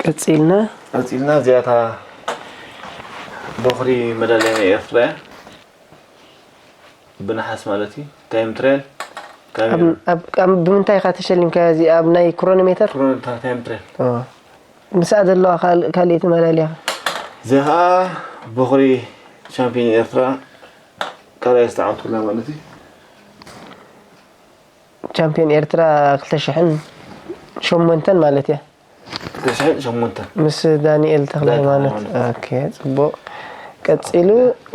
ቀጺልና ቀጺልና እዚኣታ ቦኽሪ መዳልያ ናይ ኤርትራ እያ። ብነሓስ ማለት እዩ። ታይም ትራያል ኣብ- ኣብ- ኣብ- ብምንታይ ኢኻ ተሸሊምካያ? እዚ ኣብ ናይ ክሮኖሜተር ክሮኖታ ታይም ትራያል። ኦ። ምስኣ ዘለዋ ካል- ካልእቲ መዳልያ እዚኣ ከዓ ቦኽሪ ቻምፒዮን ኤርትራ ካልኣይ ዝተዓወትኩላ ማለት እዩ። ቻምፒዮን ኤርትራ ክልተ ሽሕን ሸሞንተን ማለት እያ። ክልተ ሽሕን ሸሞንተን ምስ ዳንኤል ተክለ ሃይማኖት። ተክለ ሃይማኖት። ኦኬ፣ ጽቡቅ። ቀጺሉ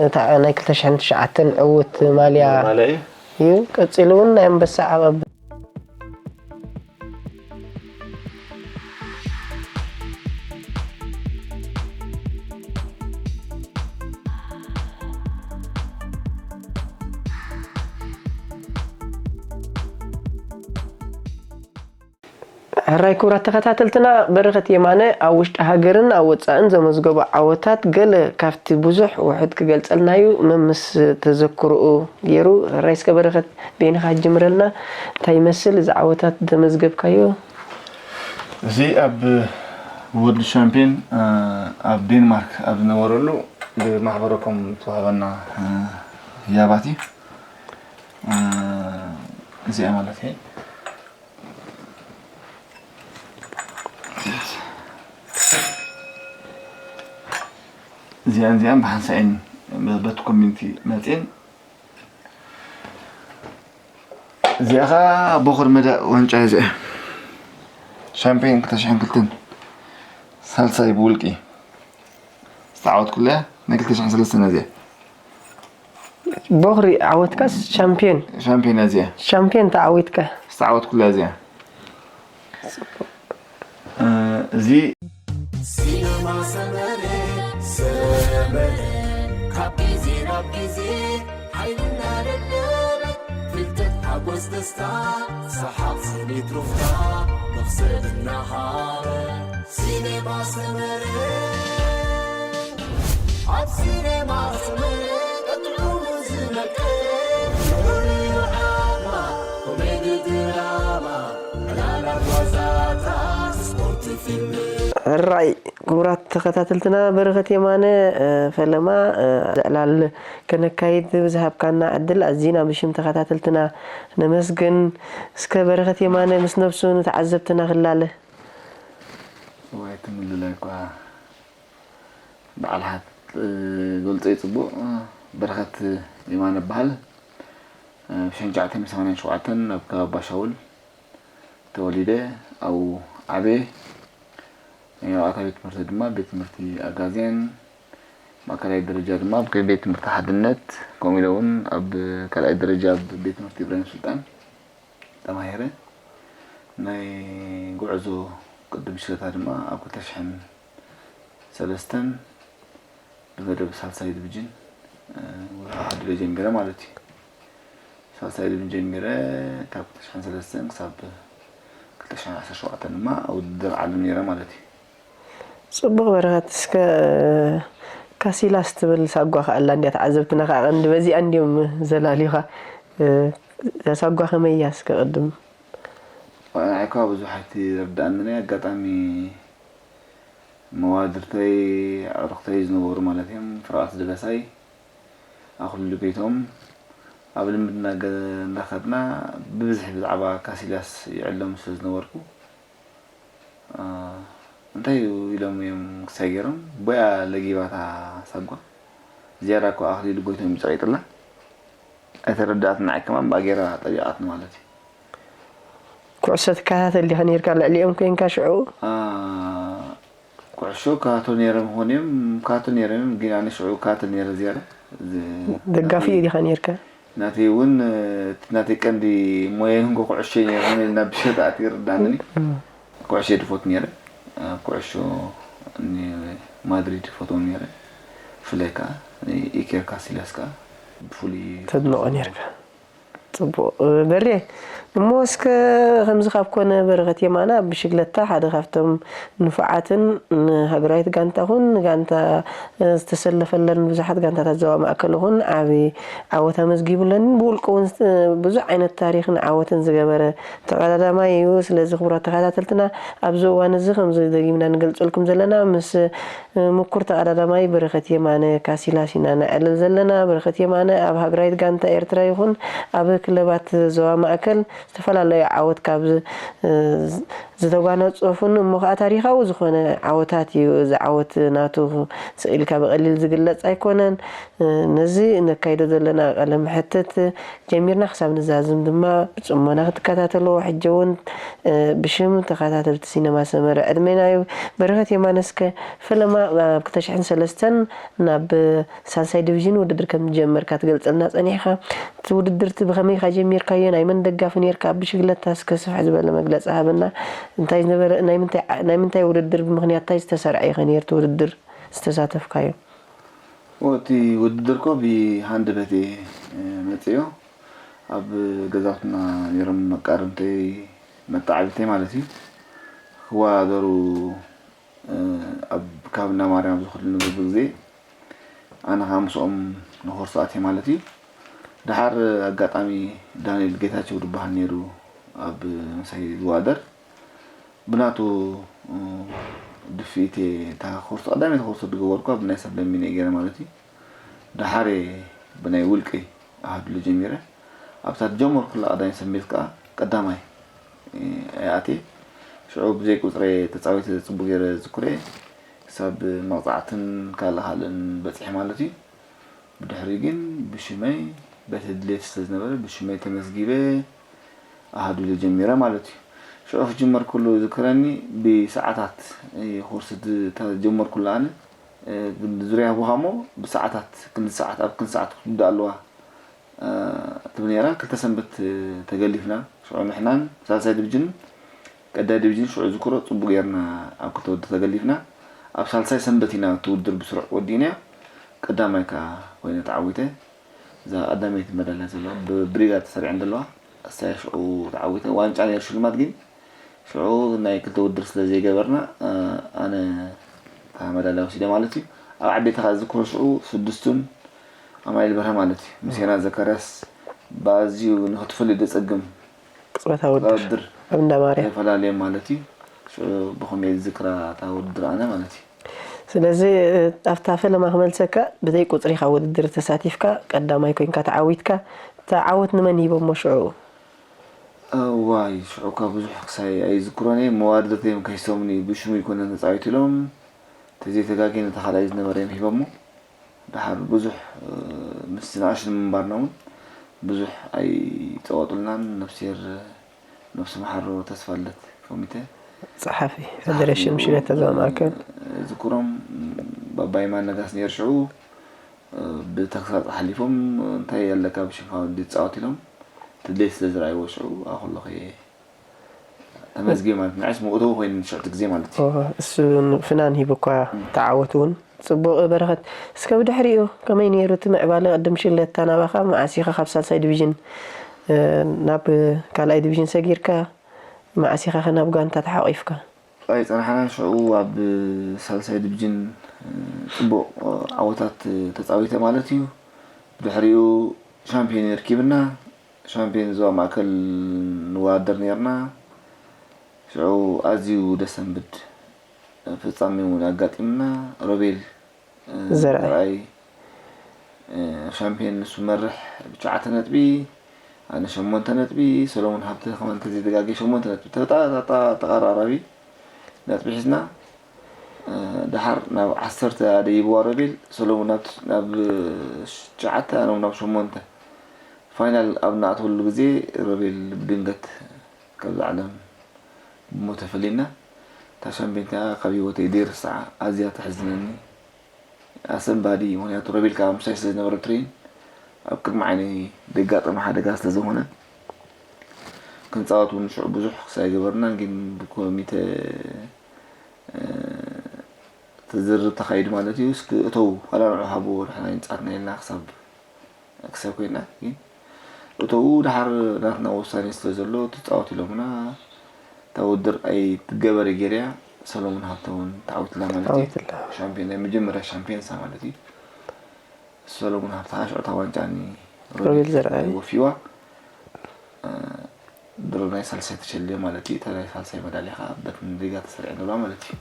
እታ ናይ ክልተ ሽሕን ትሽዓተን ዕውት ማልያ ማለት እዩ። እዩ። ቀጺሉ እውን ናይ ኣንበሳ ዓቐብ ሕራይ ክቡራት ተኸታተልትና፣ በረኸት የማነ ኣብ ውሽጢ ሃገርን ኣብ ወጻእን ዘመዝገቦ ዓወታት ገለ ካብቲ ብዙሕ ውሑድ ክገልጸልና እዩ፣ መምስ ተዘክርኡ ገይሩ። ሕራይ እስከ በረኸት በይንኻ ጅምረልና፣ እንታይ ይመስል እዚ ዓወታት ዘመዝገብካዮ? እዚ ኣብ ወርልድ ሻምፒዮን ኣብ ዴንማርክ ኣብ ዝነበረሉ ብማሕበረኮም ዝተዋህበና ህያባት እዩ። እዚኣ ማለት እየ እዚኣን እዚኣን ብሓንሳኤን በቲ ኮሚኒቲ መፅኤን እዚኣ ኸዓ ቦኽር መዳ ዋንጫ እዚኣ ሻምፒዮን ክልተ ሽሕን ክልተን ሳልሳይ ብውልቂ ዝተዓወትኩላ እያ። ናይ ክልተ ሽሕን ሰለስተን እዚኣ ቦኽሪ ዓወትካስ ሻምፒዮን? ሻምፒዮን እያ እዚኣ ሻምፒዮን ተዓዊትካ። ዝተዓወትኩላ እዚኣ። እ፣ እዚ ሲነማ ሰመረ ሰመረ ካብ ግዜ ናብ ግዜ ሓይልና ደደበ ፍልጠት ሓጎስ ደስታ ሰሓቕ ስኒት ሩፍታ መኽሰብ እናሃበ ሲነማ ሰመረ ኣብ ሲነማ ሰመረ ቀጥዑ ዝመቀ ፍሉይ ዓማ ኮሜዲ ድራማ ዕላላት ዋዛታት ስፖርት ፊልም ሕራይ ክቡራት ተኸታተልትና፣ በረኸት የማነ ፈለማ ዕላል ከነካይድ ብዝሃብካና ዕድል ኣዚና ብሽም ተኸታተልትና ነመስግን። እስከ በረኸት የማነ ምስ ነብሱ ንተዓዘብትና ክላለ። ዋይ ትምልላይ እኳ በዓል ሓት ገልጾ ይጽቡቕ። በረኸት የማነ እበሃል። ብሽሕን ትሽዓተ ሚእትን ሰማንያን ሸውዓተን ኣብ ከባቢ ባሻውል ተወሊደ ኣብኡ ዓብየ። ናይ ኣብያተ ቤት ትምህርቲ ድማ ቤት ትምህርቲ ኣጋዝያን፣ ማእከላይ ደረጃ ድማ ኣብ ቤት ትምህርቲ ሓድነት፣ ከምኡ ኢለ እውን ኣብ ካልኣይ ደረጃ ኣብ ቤት ትምህርቲ ኢብራሂም ሱልጣን ተማሂረ። ናይ ጉዕዞ ቅዲ ብሽክለታ ድማ ኣብ ክልተ ሽሕን ሰለስተን ብመደብ ሳልሳይ ዲቪዥን ወርሒ ሓዲ ጀሚረ ማለት እዩ። ሳልሳይ ዲቪዥን ጀሚረ ካብ ክልተ ሽሕን ሰለስተን ክሳብ ክልተ ሽሕን ዓሰርተ ሸውዓተን ድማ ኣብ ውድድር ዓለም ነይረ ማለት እዩ። ጽቡቕ በረኸት፣ እስከ ካሲላስ ትብል ሳጓ ከኣ ኣላ እንድያ፣ ተዓዘብትና ከኣ ቀንዲ በዚኣ እንድዮም ዘላልዩኻ። እዛ ሳጓ ከመይ እያ እስከ ቅድም? ንዓይ እኳ ብዙሕ ኣይትርድኣንን እያ። ኣጋጣሚ መዋድርተይ ኣዕሩኽተይ ዝነበሩ ማለት እዮም ፍርቓት ደበሳይ ኣኽሊሉ ጎይትኦም ኣብ ልምምድ እናገ- እንዳኸድና ብብዝሒ ብዛዕባ ካሲላስ ይዕለሙ ስለ ዝነበርኩ እንታይ እዩ ኢሎም እዮም ክሳይ ገይሮም ቦያ ለጊባታ ሳጓ ዝያዳ እኮ ኣኽሊሉ ጎይቶም ይፀቂጥላ ኣይተረዳእትን ንዓይ ከማን ብኣ ገይራ ጠቢቓትኒ ማለት እዩ። ኩዕሶ ትከታተል ዲኻ ነርካ ልዕሊኦም ኮይንካ ሽዑ? ኩዕሾ ካቶ ነይሮም ኾን እዮም ካቶ ነይሮም እዮም ግን ኣነ ሽዑ ካትል ነይረ ዝያዳ ደጋፊኡ ዲኻ ነርካ? ናተይ እውን እቲ ናተይ ቀንዲ ሞያይ እንኮ ኩዕሾ ነይረ ናብ ብሸታ ኣትዩ ርዳእኒ። ኩዕሾ ድፎት ነይረ ኣብ ኩዕሾ ማድሪድ ፈትዎም ነይረ። ብፍላይ ከዓ ኢኬር ካሲላስ ከዓ ብፍሉይ ተድንቆ ነርካ? ጽቡቕ። በሬ፣ እሞ እስከ ከምዚ ካብ ኮነ፣ በረኸት የማነ ኣብ ብሽግለታ ሓደ ካብቶም ንፉዓትን ንሃገራዊት ጋንታ ኹን ንጋንታ ዝተሰለፈለን ብዙሓት ጋንታታት ዞባ ማእከል ኹን ዓቢ ዓወት ኣመዝጊቡለን፣ ብውልቁ እውን ብዙሕ ዓይነት ታሪኽን ዓወትን ዝገበረ ተቐዳዳማይ እዩ። ስለዚ ክቡራት ተኸታተልትና፣ ኣብዚ እዋን እዚ ከምዚ ደጊምና ንገልጸልኩም ዘለና ምስ ምኩር ተቐዳዳማይ በረኸት የማነ ካሲላስ ኢና ነዕልል ዘለና። በረኸት የማነ ኣብ ሃገራዊት ጋንታ ኤርትራ ይኹን ኣብ ክለባት ዞባ ማእከል ዝተፈላለዩ ዓወት ካብ ዝ-፣ ዝተጓነጸፉን እሞ ኸኣ ታሪኻዊ ዝኾነ ዓወታት እዩ። እዚ ዓወት ናቱ ስቕ ኢልካ ብቐሊል ዝግለጽ ኣይኮነን። ነዚ ነካይዶ ዘለና ቃለ መሕትት ጀሚርና ክሳብ ንዛዝም ድማ ብጽሞና ክትከታተልዎ ሕጂ እውን ብሽም ተኸታተልቲ ሲነማ ሰመረ ዕድሜና እዩ። በረኸት የማነ፣ እስከ ፈለማ ኣብ ክልተ ሽሕን ሰለስተን ናብ ሳልሳይ ዲቪዥን ውድድር ከም ዝጀመርካ ትገልጸልና ጸኒሕካ። እቲ ውድድር እቲ ብኸመይ ኢኻ ጀሚርካዮ? ናይ መን ደጋፊ ኔርካ? ኣብ ብሽግለታ እስከ ስፍሕ ዝበለ መግለጺ ሃበና። እንታይ ዝነበረ፣ ናይ ምንታይ ዓ-፣ ናይ ምንታይ ውድድር፣ ብምኽንያት እንታይ ዝተሰርዐ ኢኸ ኔርካ ውድድር ዝተሳተፍካዮ? እቲ ውድድር እኮ ብሃንደበት እየ፣ እ፣ መፅዮ። ኣብ ገዛውትና ነይሮም መቃርምተይ፣ መተዓቢተይ ማለት እዩ። ክወዳደሩ፣ እ፣ ኣብ ካብ እንዳ ማርያም ዝኸዱ ዝነበሩ ግዜ ኣነ ከዓ ምስኦም ንኮርስ ኣትየ ማለት እዩ። ደሓር ኣጋጣሚ ዳንኤል ጌታቸው ዝበሃል ነይሩ ኣብ ምሳይ ዝወዳደር። ብናቱ፣ እ፣ ድፍኢት እየ እታ ኮርስ፣ ቀዳመይቲ ኮርስ ዝገበርኩዋ ብናይ ሰብ ለሚነ እየ ገይረ ማለት እዩ። ደሓር እየ ብናይ ውልቂ ኣሃዱለ ጀሚረ። ኣብታ ዝጀመርኩላ ቀዳመይቲ ሰንበት ከዓ ቀዳማይ፣ እ፣ እየ ኣትየ። ሽዑ ብዘይ ቁፅሪ ተፃዊተ ፅቡቅ ገይረ ዝዝክሮ እየ። ክሳብ መቕፃዕትን ካልእ ካልእን በፂሐ ማለት እዩ። ብድሕሪ ግን ብሽመይ በቲ ድሌት ስለ ዝነበረ ብሽመይ ተመዝጊበ ኣሃዱለ ጀሚረ ማለት እዩ። ሽዑ ክጅመር ከሎ ዝዝክረኒ ብሰዓታት፣ እ፣ ኮርስ ድ-፣ ተ-፣ ጀመርኩላ ኣነ። እ፣ ግን ዙርያ ህቦኻ እሞ ብሰዓታት ክንዲ ሰዓት፣ ኣብ ክንዲ ሰዓት ክትውዳእ ኣለዋ፣ እ፣ ትብል ነይራ። ክልተ ሰንበት፣ እ፣ ተገሊፍና። ሽዑ ንሕናን ሳልሳይ ዲቪዥን ቀዳይ ዲቪዥን ሽዑ ዝክሮ ጽቡቅ ጌርና ኣብ ክልተ ውድድር ተገሊፍና። ኣብ ሳልሳይ ሰንበት ኢና እቲ ውድድር ብስሩዕ ወዲእናዮ። ቀዳማይ ከኣ ኮይነ ተዓዊተ። እዛ ቀዳመይቲ መዳልያ ዘለዋ ብብሪጋድ ተሰሪዐን ዘለዋ፣ እሳ እያ ሽዑ ተዓዊተ። ዋንጫ ነይሩ ሽልማት፣ ግን ሽዑ ናይ ክልተ ውድድር ስለ ዘይገበርና፣ እ፣ ኣነ እታ መዳልያ ወሲደ ማለት እዩ። ኣብ ዓበይቲ ከኣ ዝክሮ ሽዑ ስድስቱን ኣማኑኤል በርሀ ማለት እዩ። ምስ ሄና ዘካርያስ ብኣዝዩ ንኽትፈልዮ ዘጸግም ቅጽበታዊ ውድድር ውድድር ኣብ እንዳ ማርያ። ተፈላለዮም ማለት እዩ። ሽዑ ብኸመይ ዝዝክራ እታ ውድድር ኣነ ማለት እዩ። ስለዚ፣ ኣብታ ፈለማ ክመልሰካ፣ ብዘይ ቁጽሪ ካብ ውድድር ተሳቲፍካ፣ ቀዳማይ ኮይንካ ተዓዊትካ፣ እታ ዓወት ንመን ሂቦሞ ሽዑ? እዋይ፣ ሽዑ እኳ ብዙሕ ክሳይ ኣይዝክሮን እየ። መዋድድቲ እዮም ከሲሶምኒ፣ ብሽሙ ኣይኮነን ተጻዊቱ ኢሎም። ተዘይተጋግየ ነታ ካልኣይ ዝነበረ እዮም ሂቦሞ። ደሓር ብዙሕ፣ እ፣ ምስቲ ንኣሽቱ ንምንባርና እውን ብዙሕ ኣይጸወጡልናን። ነፍስሄር ነፍሲ መሓሮ ተስፋለት ኮሚተ ጸሓፊ ጸሓፊ ፌደሬሽን ነይሩ። ሽለተ ዞባ ማእከል። ዝክሮም ባባ የማነ ነጋስ ነይሩ ሽዑ፣ እ፣ ብተግሳጽ ሓሊፎም፣ "እንታይ ኣለካ ብሽምካ ወዲ ትጻወት?" ኢሎም ትድሌት ስለ ዝረኣይዎ ሽዑ ኣብ ከለኹ እየ ተመዝጊበ ማለት፣ ንዓይስ መእተዊ ኮይኑ ንሽዕቲ ግዜ ማለት እዩ። ኦ፣ እሱ ፍናን ሂቡ እኳ ተዓወት እውን። ጽቡቕ በረኸት። እስከ ብድሕሪኡ ከመይ ነይሩ እቲ ምዕባለ ቅድም ሽለታ ናባኻ? መዓስ ኢኻ ካብ ሳልሳይ ዲቪዥን፣ እ፣ ናብ ካልኣይ ዲቪዥን ሰጊርካ? መዓስ ኢኻ ከ ናብ ጋንታ ተሓቒፍካ? ኣይጸናሕናን። ሽዑ ኣብ ሳልሳይ ዲቪዥን፣ እ፣ ጽቡቕ ዓወታት ተጻዊተ ማለት እዩ። ብድሕሪኡ ሻምፒዮን ረኪብና። ሻምፒዮን ዞባ ማእከል ንወዳደር ነይርና። ሽዑ ኣዝዩ ደሰንብድ ፍጻሜ እውን ኣጋጢምና። ሮቤል፣ እ፣ ዘርኣይ። ዘርኣይ፣ እ፣ ሻምፒዮን ንሱ መርሕ ብትሽዓተ ነጥቢ፣ ኣነ ሸሞንተ ነጥቢ፣ ሰሎሞን ሃብተ ከማን እንተዘይተጋግየ ሸሞንተ ነጥቢ። ተጣ-፣ ተጣ-፣ ተቐራራቢ ነጥቢ ሒዝና። እ፣ ደሓር ናብ ዓሰርተ ኣደይብዋ ሮቤል፣ ሰሎሞን ናብ፣ ናብ ትሽዓተ፣ ኣነ ናብ ሸሞንተ። ፋይናል ኣብ ንኣትወሉ ግዜ ሮቤል ብድንገት ካብዛ ዓለም ብሞት ተፈሊና። እታ ሻምፒዮን እቲኣ ካብ ህይወተይ ዘይርስዓ፣ ኣዝያ ተሕዝነኒ። ኣሰንባዲ፣ ምኽንያቱ ሮቤል ከዓ ምሳይ ስለ ዝነበረ ትሬን ኣብ ቅድሚ ዓይነይ ዘጋጠመ ሓደጋ ስለ ዝኾነ፣ ክንጻወት እውን ሽዑ ብዙሕ ክሳይ ገበርና፣ ግን ብኮሚተ፣ እ፣ ትዝርብ ተኻይዱ ማለት እዩ። እስኪ እተው፣ ዋላ ንዑ ሃብዎ፣ ንሕና ይንጻትና ኢልና ክሳብ ክሳብ ኮይና፣ ግን እተው ድሓር ናትና ውሳኔ ስለ ዘሎ ትጻወት ኢሎምና። እታ ውድድር ኣይትገበር ገይርያ። ሰሎሞን ሃብተ እውን ተዓዊትላ ማለት እዩ። ተዓዊትላ። ሻምፒዮን፣ ናይ መጀመርያ ሻምፒዮንሳ ማለት እዩ። ሰሎሞን ሃብተ ከዓ ሽዑ እታ ዋንጫ ኒ ሮቤል ዘርኣይ ወፊዋ። ድሮ ናይ ሳልሳይ ተሸልዮ ማለት እዩ። እታ ናይ ሳልሳይ መዳልያ ከዓ በቲ ሪጋ ተሰሪዐ ነብላ ማለት እዩ።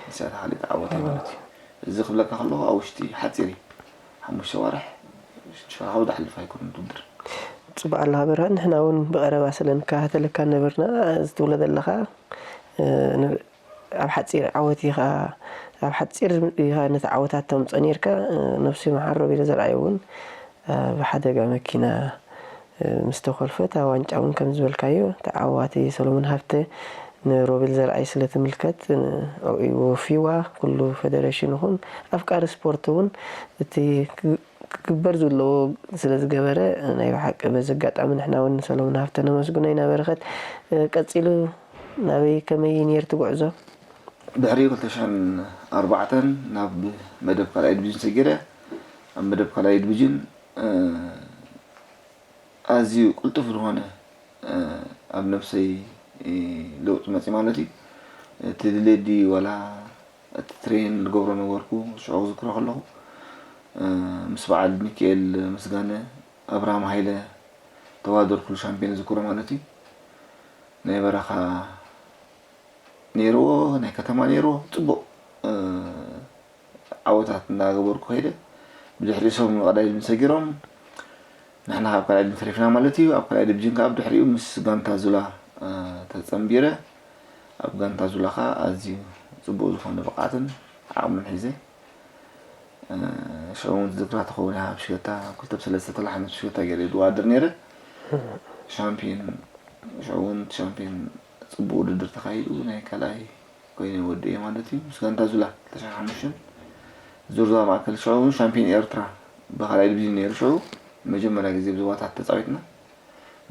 ንሳ ተሃሊት ዓወታ ማለት እዩ። እዚ ክብለካ ከለኹ ኣብ ውሽጢ ሓፂር እዩ። ሓሙሽተ ዋርሕ ሽፋኻዊ ዝሓልፍ ኣይኮነን ውድድር። ጽቡቕ ኣለኻ በርሃ፣ ንሕና እውን ብቐረባ ስለ ንከታተለካ ነበርና። እዚ ትብሎ ዘለኻ፣ እ፣ ን-፣ ኣብ ሓጺር ዓወት ኢኻ፣ ኣብ ሓጺር ኢኻ ነቲ ዓወታት ተምጾ ኔርካ። እ፣ ነብሱ ይምሓር ሮቤል ዘርኣይ እውን፣ እ፣ ብሓደጋ መኪና፣ እ፣ ምስ ተኾልፈ እታ ዋንጫ እውን ከም ዝበልካዮ ተዓዋቲ ሰሎሞን ሃብተ ንሮቤል ዘርኣይ ስለ ትምልከት፣ እ፣ ኣብኡ ወፊዋ። ኩሉ ፈደረሽን ይኹን ኣፍቃሪ ስፖርት እውን እቲ ክ-፣ ክግበር ዘለዎ ስለ ዝገበረ፣ ናይ ብሓቂ በዚ ኣጋጣሚ ንሕና እውን ንሰሎሞን ሃብተ ነመስግኖ ኢና። በረኸት፣ እ፣ ቀጺሉ ናበይ ከመይ እዩ ነይሩ እቲ ጉዕዞ? ድሕሪ ክልተ ሽሕን ኣርባዕተን ናብ መደብ ካልኣይ ዲቪዥን ሰጊረ። ኣብ መደብ ካልኣይ ዲቪዥን፣ እ፣ ኣዝዩ ቅልጡፍ ዝኾነ፣ እ፣ ኣብ ነብሰይ፣ እ፣ ለውጢ መጺ ማለት እዩ። እቲ ድሌት ድዩ ዋላ እቲ ትሬን ዝገብሮ ነበርኩ፣ ሽዑ ክዝክሮ ከለኹ፣ እ፣ ምስ በዓል ሚካኤል ምስጋነ፣ ኣብርሃም ሃይለ ተዋደርኩሉ ሻምፒዮን ዝዝክሮ ማለት እዩ። ናይ በረኻ ነይርዎ፣ ናይ ከተማ ነይርዎ፣ ጽቡቕ፣ እ፣ ዓወታት እናገበርኩ ከይደ። ብድሕሪ እሶም ቀዳይ ዲቪዥን ሰጊሮም፣ ንሕና ካብ ካልኣይ ዲቪዥን ተሪፍና ማለት እዩ። ኣብ ካልኣይ ዲቪዥን ከዓ ብድሕሪኡ ምስ ጋንታ ዙላ፣ እ፣ ተጸንቢረ። ኣብ ጋንታ ዙላ ከዓ ኣዝዩ ጽቡቕ ዝኾነ ብቕዓትን ዓቕምን ሒዘ። እ፣ ሽዑ እውን ትዝክራ ተኸውን ኢኻ፣ ኣብ ሽገታ ክልተ ብሰለስተ ተላሓነት ሽገታ ገይረ ዝወዳደር ነይረ። ሻምፒዮን፣ ሽዑ እውን ሻምፒዮን ጽቡቕ ውድድር ተኻይዱ ናይ ካልኣይ ኮይነ ወዲኤ ማለት እዩ። ምስ ጋንታ ዙላ ክልተ ሽሕን ሓሙሽተን ዙር ዞባ ማእከል ሽዑ እውን ሻምፒዮን ኤርትራ ብኻልኣይ ዲቪዥን ነይሩ። ሽዑ መጀመርያ ግዜ ብዞባታት ተጻዊትና።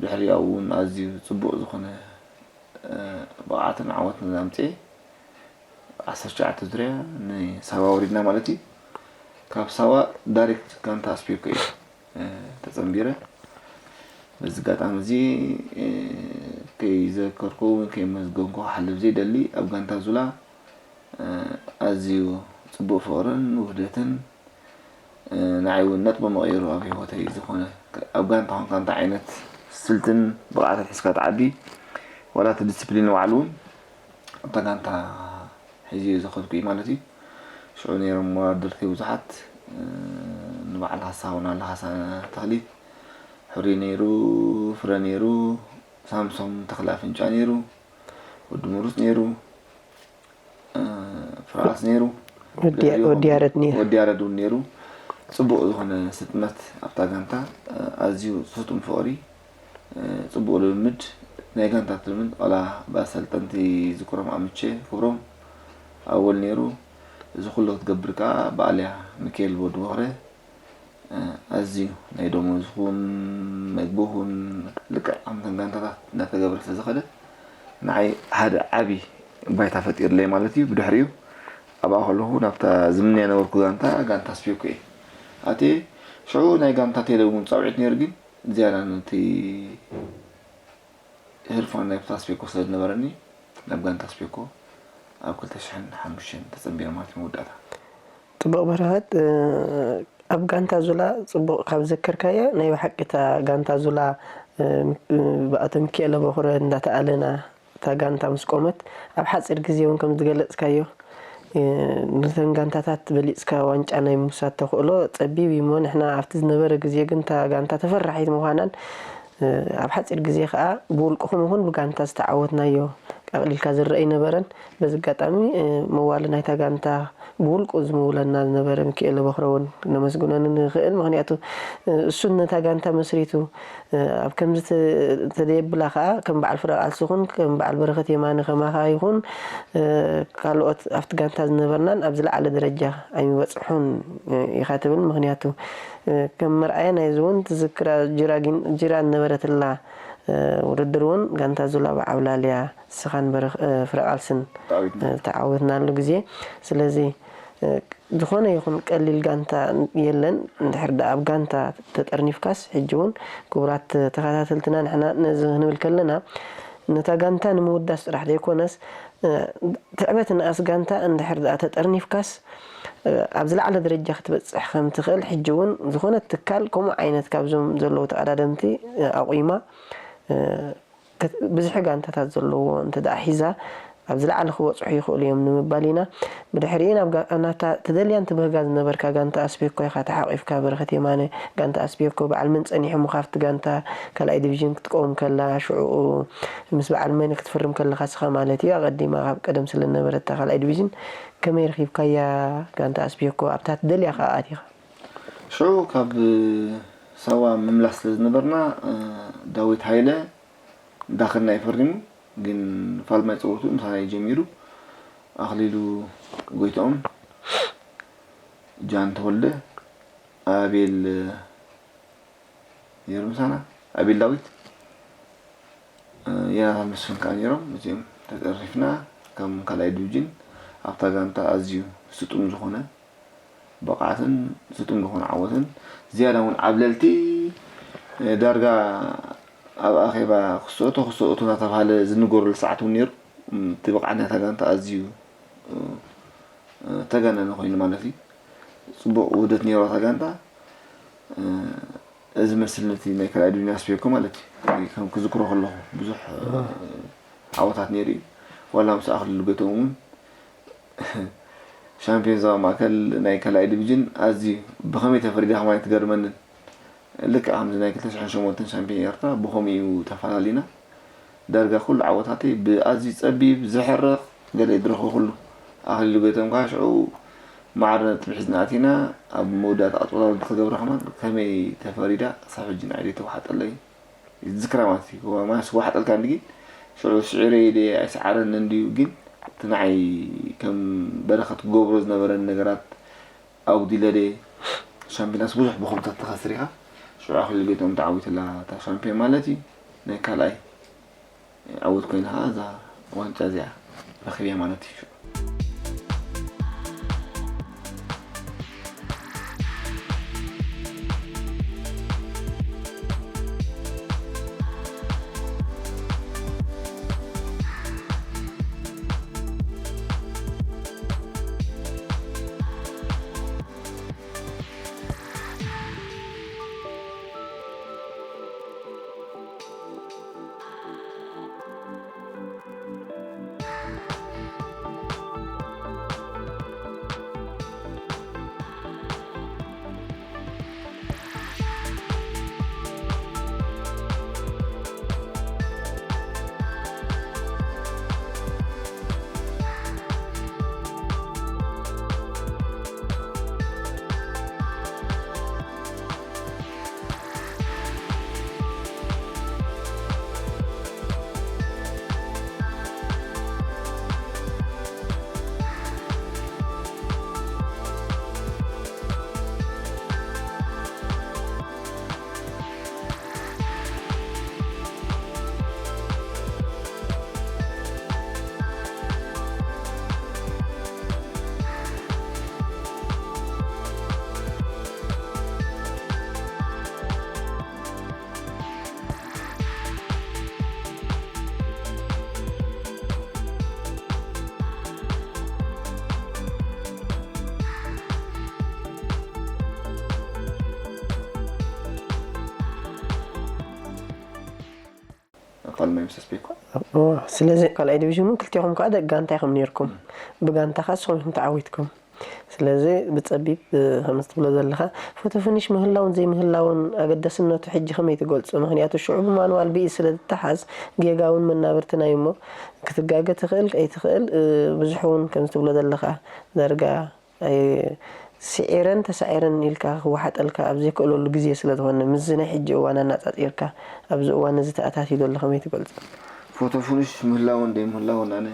ድሕሪኡ እውን ኣዝዩ ጽቡቕ ዝኾነ፣ እ፣ ብቕዓትን ዓወትን ኣምጽኤ። ዓሰርተ ትሽዓተ ዙርያ ንሳዋ ወሪድና ማለት እዩ። ካብ ሳዋ ዳይሬክት ጋንታ ኣስፔኮ እዩ፣ እ፣ ተጸንቢረ። በዚ ኣጋጣሚ እዚ፣ እ፣ ከይዘከርኩ ወይ ከይመዝገንኩ ክሓልፍ ዘይደሊ፣ ኣብ ጋንታ ዙላ፣ እ፣ ኣዝዩ ጽቡቕ ፍቕርን ውህደትን፣ እ፣ ንዓይ እውን ነጥቢ መቐይሩ ኣብ ህይወተይ ዝኾነ፣ ኣብ ጋንታ ኾንካ እንታይ ዓይነት ስልትን ብቕዓትን ሒዝካ ትዓቢ፣ ዋላ እቲ ዲስፕሊን ባዕሉ እውን ኣብታ ጋንታ ሒዘዮ ዝኸድኩ እዩ ማለት እዩ። ሽዑ ነይሮም መወዳድርተይ ብዙሓት፣ እ፣ ንበዓል ካሳ እውን ኣሎ፣ ካሳ ተኽሊት፣ ሕሩይ ነይሩ፣ ፍረ ነይሩ፣ ሳምሶም ተኽለ ኣፍንጫ ነይሩ፣ ወዲ ምሩፅ ነይሩ፣ እ፣ ፍርሃስ ነይሩ፣ ወዲ፣ ብድሕሪኡ ወዲ ያረድ ነይሩ። ወዲ ያረድ እውን ነይሩ። ጽቡቕ ዝኾነ ስጥመት ኣብታ ጋንታ፣ እ፣ ኣዝዩ ስጡም ፍቕሪ፣ እ፣ ጽቡቕ ልምምድ፣ ናይ ጋንታት ልምምድ፣ ዋላ ብኣሰልጠንቲ ዝክሮም ኣምቼ ክብሮም ኣወል ነይሩ። እዚ ኩሉ ክትገብር ከኣ ብኣልያ ሚካኤል ወዲ ቦኽረ፣ እ፣ ኣዝዩ ናይ ደሞዝኹን መግብኹን ልክዕ ከምተን ጋንታታት እናተገብረ ስለ ዝኸደ፣ ንዓይ ሓደ ዓቢ ባይታ ፈጢርለይ ማለት እዩ። ብድሕሪኡ ኣብኣ ከለኹ ናብታ ዝምነያ ነበርኩ ጋንታ፣ ጋንታ ስፔኮ እየ ኣትየ። ሽዑ ናይ ጋንታ ቴሌ እውን ጻውዒት ነይሩ፣ ግን ዝያዳ ነቲ ህርፋን ናይ ብታ ስፔኮ ስለ ዝነበረኒ፣ ናብ ጋንታ ስፔኮ ኣብ ክልተ ሽሕን ሓሙሽተን ተጸንቢረ ማለት እዩ መወዳእታ። ጽቡቕ በረኸት፣ እ፣ ኣብ ጋንታ ዙላ ጽቡቕ ካብ ዘከርካያ፣ ናይ ብሓቂ እታ ጋንታ ዙላ፣ እ፣ ም-፣ እ፣ ብኣቶ ሚካኤለ በኹረ እንዳተኣለና እታ ጋንታ ምስ ቆመት፣ ኣብ ሓጺር ግዜ እውን ከም ዝገለጽካዮ፣ ነተን ጋንታታት በሊፅካ ዋንጫ ናይ ምውሳድ ተኽእሎ ፀቢብ እዩ እሞ፣ ንሕና ኣብቲ ዝነበረ ግዜ ግን እታ ጋንታ ተፈራሒት ምዃናን ኣብ ሓፂር ግዜ ከዓ ብውልቅኹም ይኹን ብጋንታ ዝተዓወትናዮ ኣቕሊልካ ዝረአ ኣይነበረን። በዚ ኣጋጣሚ መዋሊ ናይታ ጋንታ ብውልቁ ዝምውለና ዝነበረ ሚኪኤለ በኽረ እውን ነመስግኖ ንኽእል። ምኽንያቱ እሱን ነታ ጋንታ መስሪቱ ኣብ ከምዚ ተደየብላ ከዓ ከም በዓል ፍረ ቃልሲ ይኹን ከም በዓል በረኸት የማነ ከማኻ ይኹን ካልኦት ኣብቲ ጋንታ ዝነበርናን ኣብ ዝለዓለ ደረጃ ኣይምበፅሑን ኢኻ ትብል። ምኽንያቱ ከም መርኣያ ናይዚ እውን ትዝክራ ጅራ ዝነበረትላ ውድድር እውን ጋንታ ዙላባ ዓብላልያ ስኻን ፍረ ቃልስን ተዓወትናሉ ግዜ። ስለዚ ዝኾነ ይኹን ቀሊል ጋንታ የለን። እንድሕር ደኣ ኣብ ጋንታ ተጠርኒፍካስ፣ ሕጂ እውን ክቡራት ተኸታተልትና ንሕና ነዚ ክንብል ከለና ነታ ጋንታ ንምውዳስ ጥራሕ ዘይኮነስ ትዕበት ንኣስ ጋንታ እንድሕር ደኣ ተጠርኒፍካስ ኣብ ዝለዓለ ደረጃ ክትበፅሕ ከም ትኽእል፣ ሕጂ እውን ዝኾነ ትካል ከምኡ ዓይነት ካብዞም ዘለዉ ተቐዳደምቲ ኣቑማ ብዝሒ ጋንታታት ዘለዎ እንተ ደኣ ሒዛ ኣብ ዝለዓለ ክበፅሑ ይኽእሉ እዮም ንምባል ኢና። ብድሕሪኡ ናብ ናታ ተደልያን ትብህጋ ዝነበርካ ጋንታ ኣስቤኮ ኢኻ ተሓቂፍካ። በረኸት የማነ ጋንታ ኣስቤኮ በዓል መን ፀኒሖም ካብቲ ጋንታ ካልኣይ ዲቪዥን ክትቀውም ከላ ሽዑኡ ምስ በዓል መን ክትፍርም ከለኻ ስኻ ማለት እዩ። ኣቐዲማ ካብ ቀደም ስለ ዝነበረታ ካልኣይ ዲቪዥን ከመይ ረኺብካያ ጋንታ ኣስቤኮ ኣብታ ትደልያ ከዓ ኣቲኻ? ሽዑ ካብ ሳዋ ምምላስ ስለ ዝነበርና ዳዊት ሃይለ ዳኽና እዩ ፈሪሙ። ግን ፋልማይ ፀወቱ ምሳና እዩ ጀሚሩ። ኣኽሊሉ ጎይትኦም፣ ጃን ተወልደ፣ ኣቤል ነይሩ ምሳና፣ ኣቤል ዳዊት፣ ዮናታን መስፍን ከዓ ነይሮም። እዚኦም ተጠርኒፍና ከም ካልኣይ ዲቪዥን ኣብታ ጋንታ ኣዝዩ ስጡም ዝኾነ ብቕዓትን ስጡም ዝኾነ ዓወትን ዝያዳ እውን ዓብለልቲ ዳርጋ ኣብ ኣኼባ ክስእቶ ክስእቶ እናተባሃለ ዝንገረሉ ሰዓት እውን ነይሩ። እቲ ብቕዓት ናይታ ጋንታ ኣዝዩ ተጋነነ ኮይኑ ማለት እዩ። ፅቡቕ ውህደት ነይሩ እታ ጋንታ። እዚ መስል ነቲ ናይ ካልኣይ ዲቪዥን ኣስቤኮ ማለት እዩ። ከም ክዝክሮ ከለኹ ብዙሕ ዓወታት ነይሩ እዩ። ዋላ ምስ ኣኽሊሉ ጎይትኦም እውን ሻምፒዮን ዞባ ማእከል ናይ ካልኣይ ዲቪዥን ኣዝዩ ብኸመይ ተፈሪዳ ከማን ኣይትገርመንን። ልክዕ ከምዚ ናይ ክልተ ሽሕን ሸሞንተን ሻምፒዮን ኤርትራ ብኸምኡ እዩ ተፈላሊና። ዳርጋ ኩሉ ዓወታተይ ብኣዝዩ ጸቢብ፣ ዝሕረቕ፣ ገለ እዩ ዝረኽቦ ኩሉ። ኣኽሊሉ ጎይትኦም ከኣ ሽዑ ማዕረ ነጥቢ ሒዝና ኣቲና፣ ኣብ መወዳእታ ቀጽበታዊ ውድድር ክገብራ ከማን ከመይ ተፈሪዳ ክሳብ ሕጂ ንዓይ ዘይተዋሓጠለይ። ዝዝክራ ማለት እዩ። ማለት ዝወሓጠልካ እንድዩ ግን ሽዑ ስዒረዮ ድየ ኣይሰዓረንን ድዩ ግን እቲ ንዓይ ከም በረኸት ክገብሮ ዝነበረኒ ነገራት ኣጉዲለ ድየ። ሻምፒዮናስ ብዙሕ ብኹምታት ተኸስር ኢኻ። ሽዑ ኣኽሊሉ ጎይትኦም ተዓዊትላ እታ ሻምፒዮን ማለት እዩ። ናይ ካልኣይ ዓወት ኮይና ኸዓ እዛ ዋንጫ እዚኣ ረኺበያ ማለት እዩ። ካልማይ ምስ ኣስቤኮ። ስለዚ ካልኣይ ዲቪዥን እውን ክልቲኹም ከዓ ደቂ ጋንታ ኢኹም ነርኩም። ብጋንታ ከዓ ንስኹም ኢኹም ተዓዊትኩም። ስለዚ ብፀቢብ ከምዚ ትብሎ ዘለኻ ፎቶ ፍኒሽ ምህላውን ዘይምህላውን ኣገዳስነቱ ሕጂ ከመይ ትገልፆ? ምክንያቱ ሽዑ ብማንዋል ብኢድ ስለ ዝተሓዝ ጌጋ እውን መናብርትና እዩ እሞ ክትጋገ ትኽእል ከይትኽእል ብዙሕ እውን ከምዚ ትብሎ ዘለኻ ዳርጋ ስዒረን ተሳዒረን ኢልካ ክወሓጠልካ ኣብ ዘይክእለሉ ግዜ ስለ ዝኾነ ምስዚ ናይ ሕጂ እዋን ኣነፃፂርካ ኣብዚ እዋን እዚ ተኣታትዩ ዘሎ ከመይ ትገልፆ? ፎቶ ፍኑሽ ምህላውን ዘይምህላውን ኣነ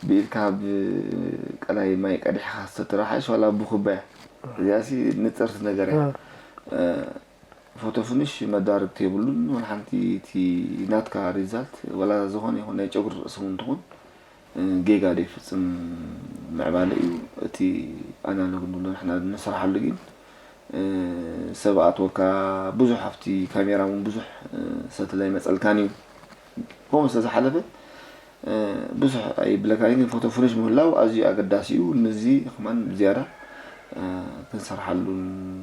ብኢድካ ብቀላይ ማይ ቀዲሕካ ዝሰትራ ሓይሽ ዋላ ብኩባያ እዚኣሲ ንፅርቲ ነገር እያ። ፎቶ ፍኑሽ መዳርግቲ የብሉን። ወላ ሓንቲ እቲ ናትካ ሪዛልት ዋላ ዝኾነ ይኹን ናይ ጨጉሪ ርእሲ እውን ትኹን ጌጋ ደይፍፅም ምዕባለ እዩ። እቲ ኣናሎግ ንብሎ ንሕና ንሰርሓሉ ግን ሰብ ኣትወካ ብዙሕ ኣብቲ ካሜራ እውን ብዙሕ ሰትል ኣይመፀልካን እዩ። ከምኡ ስለ ዝሓለፈ ብዙሕ ኣይብለካን ግን ፎቶ ፍኑሽ ምህላው ኣዝዩ ኣገዳሲ እዩ። ነዚ ከማን ብዝያዳ ክንሰርሓሉን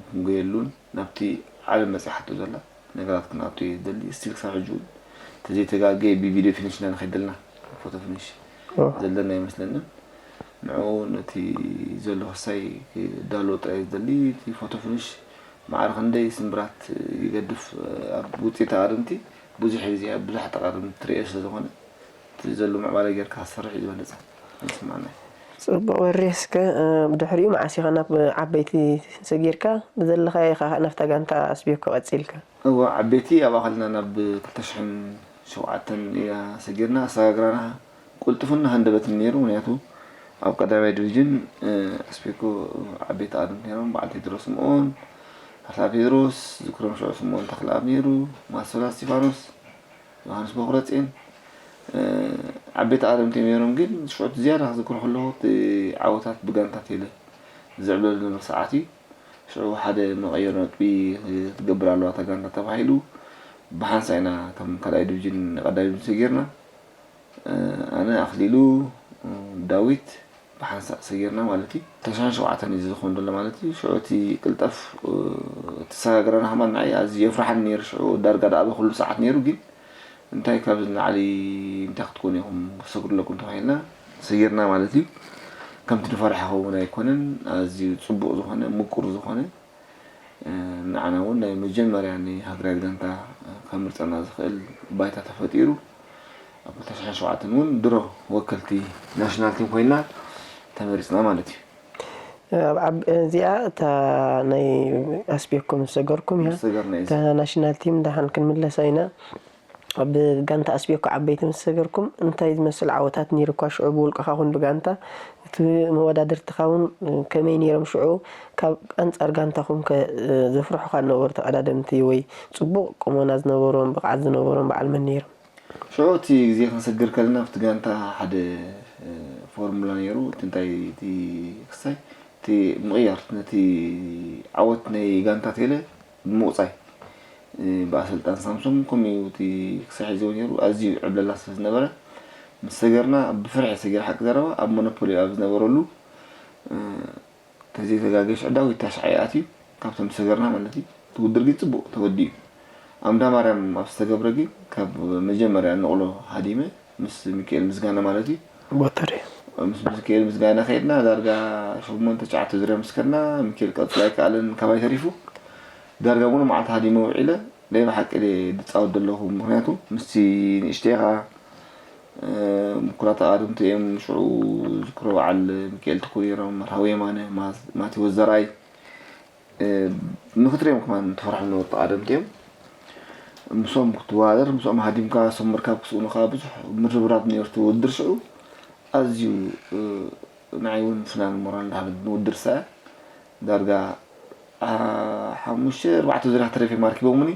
ክንጎየሉን ናብቲ ዓለም በፂሓቶ ዘላ ነገራት ክንኣቱ እየ ዝደሊ። ስቲል ክሳብ ሕጂ እውን ተዘይተጋገየ ብቪድዮ ፊኒሽ ኢና ንኸይድ ዘለና ፎቶ ፊኒሽ ዘለና ኣይመስለንን። ንዕኡ ነቲ ዘሎ ክሳይ ክዳሎ ጥራይ ዝደሊ እቲ ፎቶ ፊኒሽ ማዕረ ክንደይ ስምብራት ይገድፍ ኣብ ውፅኢት ኣቐድምቲ ብዙሕ ግዜ ኣብ ብዙሕ ተቐርም ትርእዮ ስለ ዝኾነ እቲ ዘሎ ምዕባለ ጌርካ ክትሰርሕ እዩ ዝበለፀ ይስማዓና። ፅቡቕ በሬ እስከ ብድሕሪኡ መዓስ ኢኻ ናብ ዓበይቲ ሰጊርካ ብዘለኻዮ ኢኻ ናብታ ጋንታ ኣስቤኮ ቀፂልካ? እወ ዓበይቲ ኣብ ኣኸልና ናብ ክልተ ሽሕን ሸውዓተን እያ ሰጊርና ኣሰጋግራና ቁልጥፍና ሃንደበትን ነይሩ ምክንያቱ ኣብ ቀዳማይ ዲቪዥን ኣስቤኮ ዓበይቲ ኣድምት ነይሮም በዓል ቴድሮስ ስምኦን ሓሳብ ቴድሮስ ዝክሮም ሽዑ ስምኦን ተክለኣብ ነይሩ ማሰላ እስጢፋኖስ ዮሃንስ በኩረፅዮን ዓበይቲ ኣረምቲ ነይሮም ግን ሽዑ ዝያዳ ክዝክሮ ከለኹ እቲ ዓወታት ብጋንታ ቴለ ዝዕብለሉ ዝነበረ ሰዓት እዩ። ሽዑ ሓደ መቐየሪ ነጥቢ ክትገብር ኣለዋ እታ ጋንታ ተባሂሉ ብሓንሳ ኢና ከም ካልኣይ ዲቪዥን ቀዳይ ዲቪዥን ሰጊርና ኣነ ኣኽሊሉ ዳዊት ብሓንሳእ ሰጊርና ማለት እዩ። ተሽዓን ሸውዓተን እዩ ዝኸውን ዘሎ ማለት እዩ። ሽዑ እቲ ቅልጠፍ እቲ ሰጋግረና ከማን ንዓይ ኣዝዩ የፍርሓኒ ነይሩ። ሽዑ ዳርጋ ደኣ ኣበ ኩሉ ሰዓት ነይሩ ግን እንታይ ካብዚ ንላዕሊ እንታይ ክትኮኑ ኢኹም ክሰግሩለኩም ተባሂልና ሰጊርና ማለት እዩ። ከምቲ ዝፈራሕኹ እውን ኣይኮነን። ኣዝዩ ፅቡቕ ዝኾነ ምቁር ዝኾነ ንዓና እውን ናይ መጀመርያ ንሃገራዊት ጋንታ ከምርፀና ዝኽእል ባይታ ተፈጢሩ። ኣብ ክልተ ሽሕን ሸውዓተን እውን ድሮ ወከልቲ ናሽናል ቲም ኮይና ተመሪፅና ማለት እዩ። እዚኣ እታ ናይ ኣስቤኮ ምስ ሰገርኩም እያ። ምስ ሰገርና እዩ። እታ ናሽናል ቲም ደሓን ክንምለሳ ኢና። ኣብ ጋንታ ኣስቤኮ ዓበይቲ ምስ ሰገርኩም እንታይ ዝመስል ዓወታት ነይሩ እኳ ሽዑ ብውልቅኻ ኹን ብጋንታ እቲ መወዳድርትኻ እውን ከመይ ነይሮም ሽዑ ካብ ኣንፃር ጋንታኹም ከ ዘፍርሑኻ ዝነበሩ ተቐዳደምቲ ወይ ፅቡቕ ቁመና ዝነበሮም ብቕዓት ዝነበሮም በዓል መን ነይሮም? ሽዑ እቲ ግዜ ክንሰግር ከለና ኣብቲ ጋንታ ሓደ ፎርሙላ ነይሩ። እቲ እንታይ እቲ ክሳይ እቲ ምቕያር ነቲ ዓወት ናይ ጋንታ ቴለ ንምቑፃይ ብኣሰልጣን ሳምሶም ከምኡ እቲ ክሳይ ሒዝዎ ነይሩ። ኣዝዩ ዕብለላ ስለ ዝነበረ ምስ ሰገርና ብፍርሒ ሰጊር ሓቂ ዘረባ ኣብ ሞኖፖሊ ኣብ ዝነበረሉ ተዘይተጋገሽ ዕዳው ይታሽዓይ ኣትዩ ካብቶም ዝሰገርና ማለት እዩ። እቲ ውድድር ግን ፅቡቕ ተወዲኡ። ኣምዳ ማርያም ኣብ ዝተገብረ ግን ካብ መጀመርያ ንቕሎ ሃዲመ ምስ ሚካኤል ምስጋና ማለት እዩ። ቦተሪ። ምስ ሚካኤል ምስጋና ከይድና ዳርጋ ሸሞንተ ትሽዓተ ዙርያ ምስ ከድና ሚካኤል ቀፅሎ ኣይከኣለን ካባይ ተሪፉ ዳርጋ ሙሉ መዓልቲ ሃዲመ ውዒለ ናይ ብሓቂ ድፃወት ዘለኹ ምክንያቱ ምስቲ ንእሽተይ ከዓ ምኩራት ኣቓድምቲ እዮም። ሽዑ ዝክሮ በዓል ሚካኤል ትኩ ነይሮም፣ መርሃዊ የማነ፣ ማቴዎስ ዘርኣይ ንክትሪኦም ከማን ትፈርሖም ነበሩ ተቓደምቲ እዮም። ምስኦም ክትወዳደር ምስኦም ሃዲምካ ሰሙር ካብ ክስኡኑ ከዓ ብዙሕ ምርብራብ ነይሩ እቲ ውድድር ሽዑ ኣዝዩ ንዓይ እውን ፍናን ሞራል እንዳሃበኒ ንውድድር ሰ ዳርጋ ሓሙሽተ ኣርባዕተ ዙርያ ተረፊ ማርኪቦምኒ